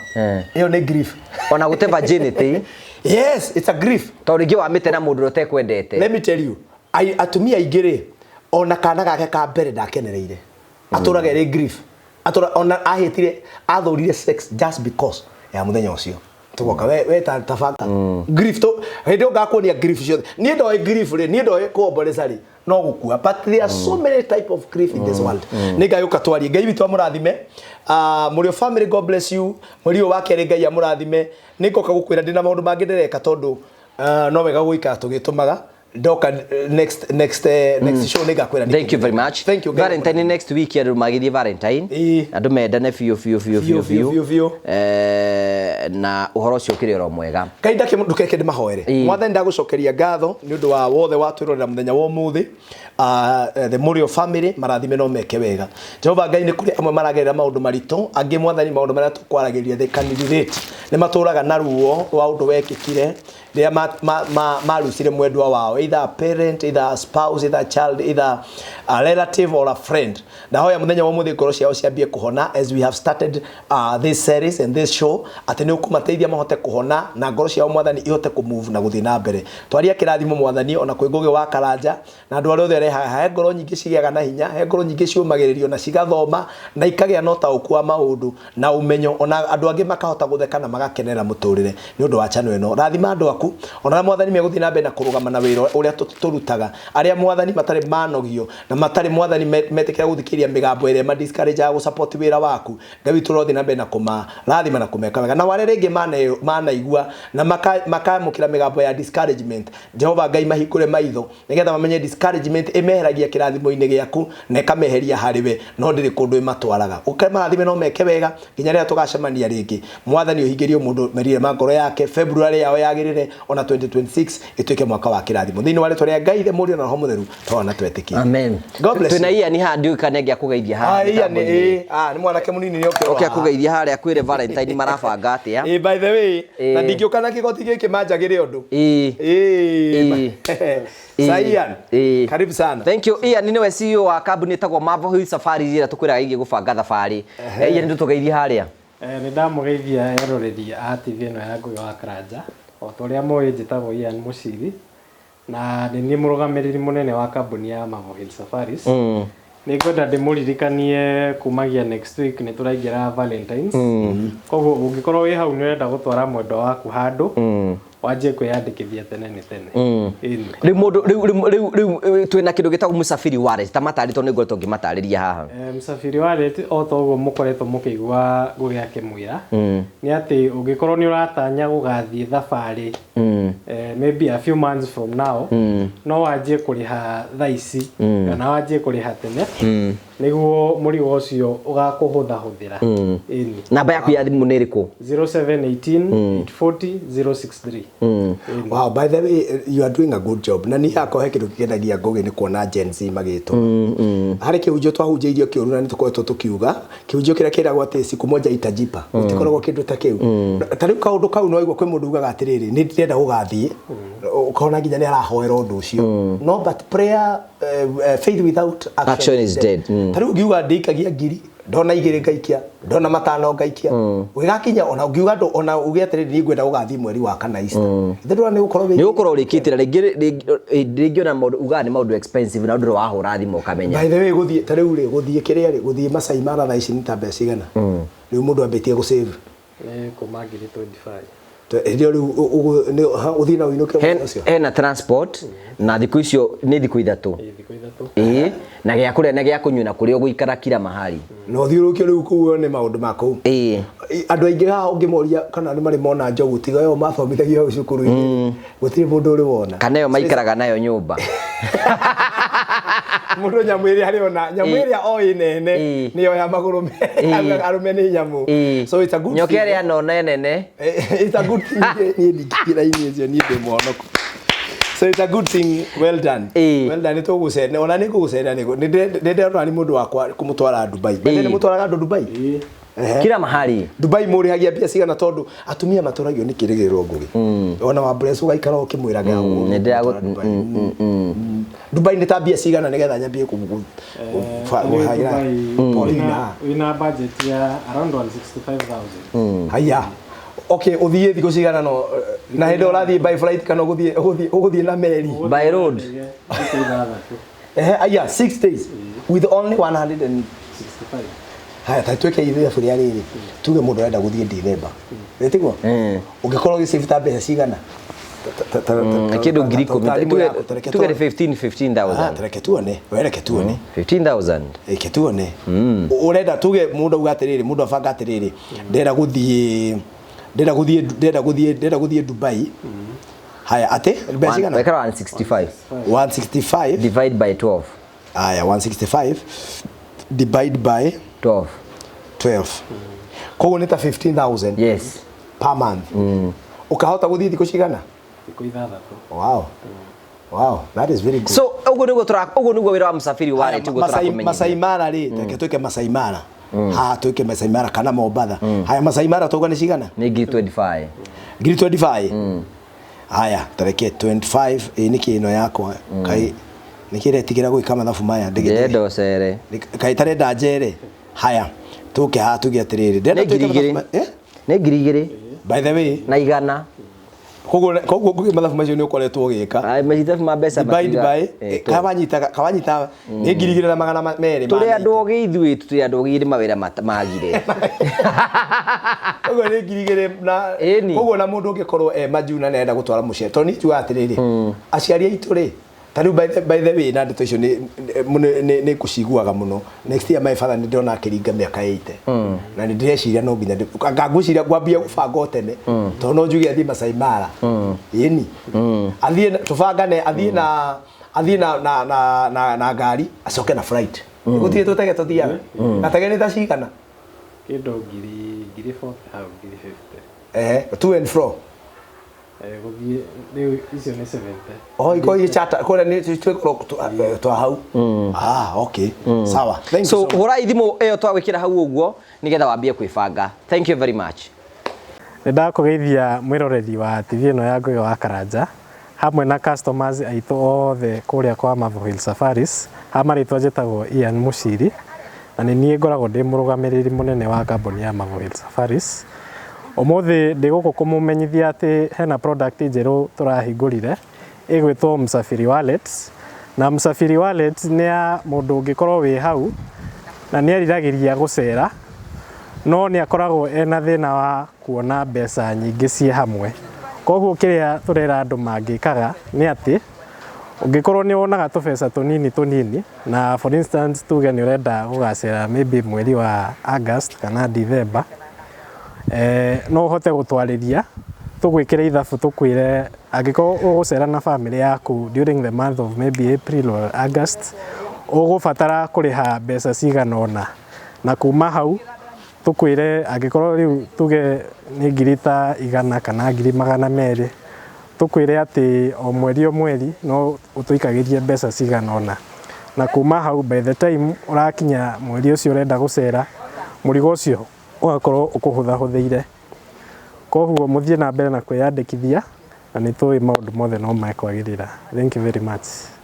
ĩyo nĩ grief. Ona gũte virginity. Yes, it's a grief. Tondũ rĩngĩ wamĩte na mũndũ ũrĩa ũtekwendete. Let me tell you, atumia aingĩ rĩ, ona kana gake ka mbere ndakenereire, atũraga ĩrĩ grief. Atũra ona ahĩtire, athũrire sex just because ya mũthenya ũcio. Tũgoka we ta bata grief to hĩndĩ ĩyo ngakuonia grief ciothe. Niĩ ndoĩ grief rĩ, niĩ ndoĩ kuomboreza rĩ, no gũkua, but there are so many type of grief in this world. Nĩ Ngai ũka twarie. Ngai witũ amũrathime. Mũrĩ family, God bless you. Mweri ũyũ wa kerĩ, Ngai amũrathime. Nĩ ngoka gũkwĩra ndĩna maũndũ mangĩ ndĩreka, tondũ no wega gũikara tũgĩtũmaga. Ndoka next show nĩ ngakwĩra nĩkĩ. Thank you very much. Thank you, Ngai. Valentine next week, andũ magĩthiĩ Valentine. Andũ mendane biũ biũ biũ. Biũ, biũ, biũ, biũ. Na ũhoro ũcio ũkĩrĩ oro mwega. Ngai ndake ndũkeke ndĩmahoere. Mwathani, ndagũcokeria ngatho nĩ ũndũ wa wothe watwĩrorera mũthenya wa ũmũthĩ. The Mũrĩo family marathime no meke wega. Jehova Ngai, nĩ kũrĩ amwe maragerera maũndũ maritũ, angĩ Mwathani maũndũ marĩa tũkwaragĩria they can relate, nĩ matũraga na ruo rwa ũndũ wekĩkire rĩrĩa marucire mwendwa wao, either a parent, either a spouse, either a child, either a relative or a friend. Ndahoya mũthenya wa ũmũthĩ ngoro ciao ciambie kũhona as we have started this series and this show, atĩ nĩ ũkũmateithia mahote kũhona na ngoro ciao, Mwathani, ihote kũmove na gũthiĩ na mbere. Twaria kĩrathimo, Mwathani, ona kwĩ Ngũgĩ wa Karanja na andũ arĩa othe arehaga. He ngoro nyingĩ cigĩaga na hinya, he ngoro nyingĩ ciũmagĩrĩrio na cigathoma na ikagĩa na ũtaũku wa maũndũ na ũmenyo, ona andũ angĩ makahota gũtheka na magakenera mũtũrĩre nĩ ũndũ wa channel ĩno. Rathima andũ aku, ona arĩa, Mwathani, megũthiĩ na mbere na kũrũgama na wĩra ũrĩa tũrutaga, arĩa, Mwathani, matarĩ manogio na matarĩ, Mwathani, metĩkĩra gũthikĩrĩria mĩgambo ĩrĩa ĩma-discourage gũsupport wĩra waku. Ngai witũ, ũrothiĩ na mbere na kũmarathima na kũmeka wega. Na arĩa rĩngĩ manaigua na makamũkĩra mĩgambo ya discouragement, Jehova Ngai, mahingũre maitho nĩgetha mamenye discouragement ĩmeheragia kĩrathimo-inĩ gĩaku na ĩkameheria harĩ we, no ndĩrĩ kũndũ ĩmatwaraga. Ũke marathime no meke wega nginya rĩrĩa tũgacemania rĩngĩ. Mwathani, ũhingĩrie mũndũ merire ma ngoro yake, February yao yagĩrĩre, ona 2026 ĩtuĩke mwaka wa kĩrathimo, thĩinĩ wa rĩtwa rĩa Ngai Ithe, Mũriũ na Roho Mũtheru, twana twetĩkie. Amen. God bless you. Twĩna Ian haha, ndiũĩ kana nĩ akũgeithia haha Ah, Ian, mĩtambo-inĩ. ah, nĩ mwanake mũnini nĩ oke. Oke akũgeithia harĩa, akwĩre Valentine marabanga atĩa. By the way, na ndingĩũka na kĩgoti gĩkĩ manjagĩre ũndũ. Sa Ian, karibu sana. Thank you. Ian nĩwe CEO wa kambuni ĩtagwo Marvel Hill Safari ĩrĩa tũkwĩraga ĩgiĩ gũbanga thabarĩ. Ian, nĩ tũgeithie harĩa. Nĩ ndamũgeithia eroreri a TV ĩno ya Ngũgĩ wa Karanja. O ta ũrĩa mũĩ, njĩtagwo Ian Mũciri na nĩ niĩ mũrũgamĩrĩri mũnene wa kambuni ya Marvel Hill Safaris. Nĩ ngwenda ndĩmũririkanie kumagia next week nĩ tũraingĩra Valentines, koguo ũngĩkorwo wĩ hau nĩ ũrenda gũtwara mwendwa waku handũ, wanjie kwĩyandĩkithia tene nĩ tene. Ĩni. Rĩu mũndũ rĩu twĩna kĩndũ gĩtagwo Msafiri Wallet, ta matarĩ tondũ nĩ ngoretwo ngĩmatarĩria haha. Msafiri Wallet, o ta ũguo mũkoretwo mũkĩigua Ngũgĩ akĩmwĩra, nĩ atĩ ũngĩkorwo nĩ ũratanya gũgathiĩ thabarĩ maybe a few months from now, no wanjie kũrĩha thaa ici kana wanjie kũrĩha tene nĩguo mũrigo ũcio ũgakũhũthahũthĩra. Ĩni. Namba yaku ya thimũ nĩ ĩrĩkũ? 0718 840 063. Ĩni. Wow, by the way, you are doing a good job. Na niĩ hakwa he kĩndũ kĩkenagia Ngũgĩ nĩ kuona Gen Z magĩtwo. Harĩ kĩhunjio twahunjĩirio kĩũru na nĩ tũkoretwo tũkiuga kĩhunjio kĩrĩa kĩragwo atĩ siku moja itajipa. Gũtikoragwo kĩndũ ta kĩu. Ta rĩu kaũndũ kau no waigua kwĩ mũndũ ugaga atĩrĩrĩ, nĩ ndĩrenda gũgathiĩ, ũkona nginya nĩ arahoera ũndũ ũcio. No but prayer, faith without action, Action is dead. Ta rĩu ũngiuga ndĩikagia ngiri, ndona igĩrĩ ngaikia, ndona matano ngaikia, ũgĩgakinya ona ũngiuga ndũ ona uge atĩrĩrĩ, niĩ ngwenda gũgathiĩ mweri wa kana Easter, ithe ndũrona nĩ gũkorwo Nĩ gũkorwo ũrĩkĩtie na rĩngĩ ona maũndũ ugaga nĩ maũndũ expensive na ũndũ wahũra thimũ ũkamenya. By the way, gũthiĩ ta rĩu rĩ, gũthiĩ kĩrĩa rĩ, gũthiĩ Masai Mara thaa ici nĩ ta mbeca cigana rĩu mũndũ ambĩtie gũsave? Nĩ kuma ngiri 25. Hĩndĩ ĩyo rĩu ũthiĩ na ũinũke mũthenya ũcio. Hena transport na thikũ icio nĩ thikũ 3. Thikũ 3. Ĩĩ, na gĩa kũrĩa na gĩa kũnyua na kũrĩa ũgũikara kila mahali. Na ũthiũrũrũke rĩu kũu wone maũndũ ma kũu. Ĩĩ. Andũ aingĩ haha ũngĩmoria kana nĩ marĩ mona njogu, tiga ĩyo mathomithagio hau cukuru-inĩ, gũtirĩ mũndũ ũrĩ wona. Kana ĩyo maikaraga nayo nyũmba. Mũndũ nyamũ ĩrĩa arĩ ona, nyamũ ĩrĩa oĩ nene nĩyo ya magũrũ arũme nĩ nyamũ. So it's a good Nyoka thing. ĩrĩa nona nene. It's a good thing. Niĩ ndingĩkĩra irio icio, niĩ ndĩ mũhonoku. So it's a good thing, well done. Well done, nĩtũgũcera, ona nĩngũgũcera, nĩ ndĩrona nĩ mũndũ wakwa kũmũtwara Dubai. Mbere nĩ mũtwaraga andũ Dubai? Kila mahali. Dubai mũrĩhagia mbia cigana tondũ atumia matũragio nĩ kĩrĩgĩrĩro Ngũgĩ. Ona wa Bless ũgaikara ũkĩmwĩraga ũguo. Nĩ ndĩragũ- Dubai. Dubai nĩ ta mbia cigana nĩgetha nyambie kũhagĩra Paulina. Wĩna budget ya around 165,000. Haya. Okay, ũthiĩ thikũ cigana no na hĩndĩ ũrathiĩ by flight kana ũgũthiĩ na meri? By road. Thikũ 6. Ehe, aya, 6 days with only 165. Haya, ta twĩke ithabu rĩa rĩrĩ, tuge mũndũ arenda gũthiĩ December. Ĩtiguo? Ũngĩkorwo ũgĩsave ta mbeca cigana? Kĩndũ 10,000. Tuge nĩ 15,000. Reke tuone, we reke tuone. 15,000. Reke tuone. Ũrenda tuge mũndũ auga atĩrĩrĩ, mũndũ abanga atĩrĩrĩ, ndĩrenda gũthiĩ, ndĩrenda gũthiĩ, ndĩrenda gũthiĩ, ndĩrenda gũthiĩ Dubai. Haya, atĩ mbeca cigana? Wekera 165. 165 divide by 12. Haya, 165 divide by 12. 12. Koguo nĩ ta 15,000. Yes. Per month. Ũkahota gũthiĩ thikũ cigana? Thikũ 6. Wow. Wow, that is very good. So ũguo nĩguo tũra, ũguo nĩguo wĩra wa Msafiri Wallet ũguo tũrakũmenyithia. Masai Mara rĩ, reke twĩke Masai Mara. Haha twĩke Masai Mara kana Mombatha. Haya, Masai Mara tauga nĩ cigana? Nĩ ngiri 25. Ngiri 25. Haya, tareke 25, ĩ nĩkĩ ĩno yakwa? Kai nĩkĩ ĩretigĩra gwĩka mathabu maya? Ndĩrenda ũcere. Kai tarenda njere. Haya, tũke haha tuge atĩrĩrĩ. Nĩ ngiri igĩrĩ. Nĩ ngiri igĩrĩ. By the way, Na igana. Koguo koguo Ngũgĩ mathabu macio nĩ ũkoretwo ũgĩka. Ai, mathabu ma mbeca Divide matiga- by, kawanyita nĩ 2,200. Tũrĩ andũ ogĩ ithuĩ, tũrĩ andũ ogĩ nĩ mawĩra magire. Koguo nĩ 2,000 na Ĩni. koguo na mũndũ ũngĩkorwo e majuu na nĩarenda gũtwara mũciari. Tondũ niĩ njugaga atĩrĩrĩ, aciari aitũ rĩ, ta rĩu by the way, na ndeto icio nĩ ngũciguaga mũno. Next year my father nĩ ndĩrona akĩringa mĩaka 80. Na nĩ ndĩreciria no nginya anga ngwĩciria ngwambia gũbanga o tene. Tondũ no njuge athiĩ Masai Mara. Ĩni. Athiĩ na, tũbangane, athiĩ na, athiĩ na, na, na, na, na ngari, acoke na flight. Gũtirĩ tũtege tũthiaga. Gatege nĩ ta cigana? Kĩndũ ngiri 40 hau, ngiri 50. Ehe, to and fro. Gũthiĩ rĩu icio nĩ 70. Oh, iko i chata kũrĩa nĩ twĩkorwo twa hau. Ah, okay. Sawa. Thank you So so much. hũra ithimũ ĩyo twagwĩkĩra hau ũguo nĩgetha wambie kwĩbanga. Thank you very much. Nĩ ndakũgeithia mwĩroreri wa TV ĩno ya Ngũgĩ wa Karanja hamwe na customers aitũ othe kũrĩa kwa Marvel Hill Safaris. Ha marĩtwa njĩtagwo Ian Mũciri na nĩ niĩ ngoragwo ndĩ mũrũgamĩrĩri mũnene wa kambuni ya Marvel Hill Safaris. Ũmũthĩ ndĩ gũkũ kũmũmenyithia atĩ hena product njerũ tũrahingũrire ĩgwĩtwo Msafiri Wallet. Na Msafiri Wallet nĩ ya mũndũ ũngĩkorwo wĩ hau na nĩ eriragĩria gũcera no nĩ akoragwo ena thĩna wa kuona mbeca nyingĩ ciĩ hamwe. Koguo kĩrĩa tũrera andũ mangĩkaga nĩ atĩ ũngĩkorwo nĩ wonaga tũbeca tũnini tũnini, na for instance tuge nĩ ũrenda gũgacera maybe mweri wa August kana December, no ũhote gũtwarĩria tũgwĩkĩre ithabu tũkwĩre angĩkorwo ũgũcera na family yaku during the month of maybe April or August, ũgũbatara kũrĩha mbeca cigana ũna, na kuma hau tũkwĩre angĩkorwo rĩu tuge nĩ ngiri ta 100 kana ngiri 200, tũkwĩre atĩ o mweri o mweri no ũtũikagĩrie mbeca cigana ũna, na kuma hau by the time ũrakinya mweri ũcio ũrenda gũcera, mũrigo ũcio ũgakorwo ũkũhũthahũthĩire. Koguo mũthiĩ na mbere na kwĩyandĩkithia na nĩ tũĩ maũndũ mothe no mekwagĩrĩra. Thank you very much.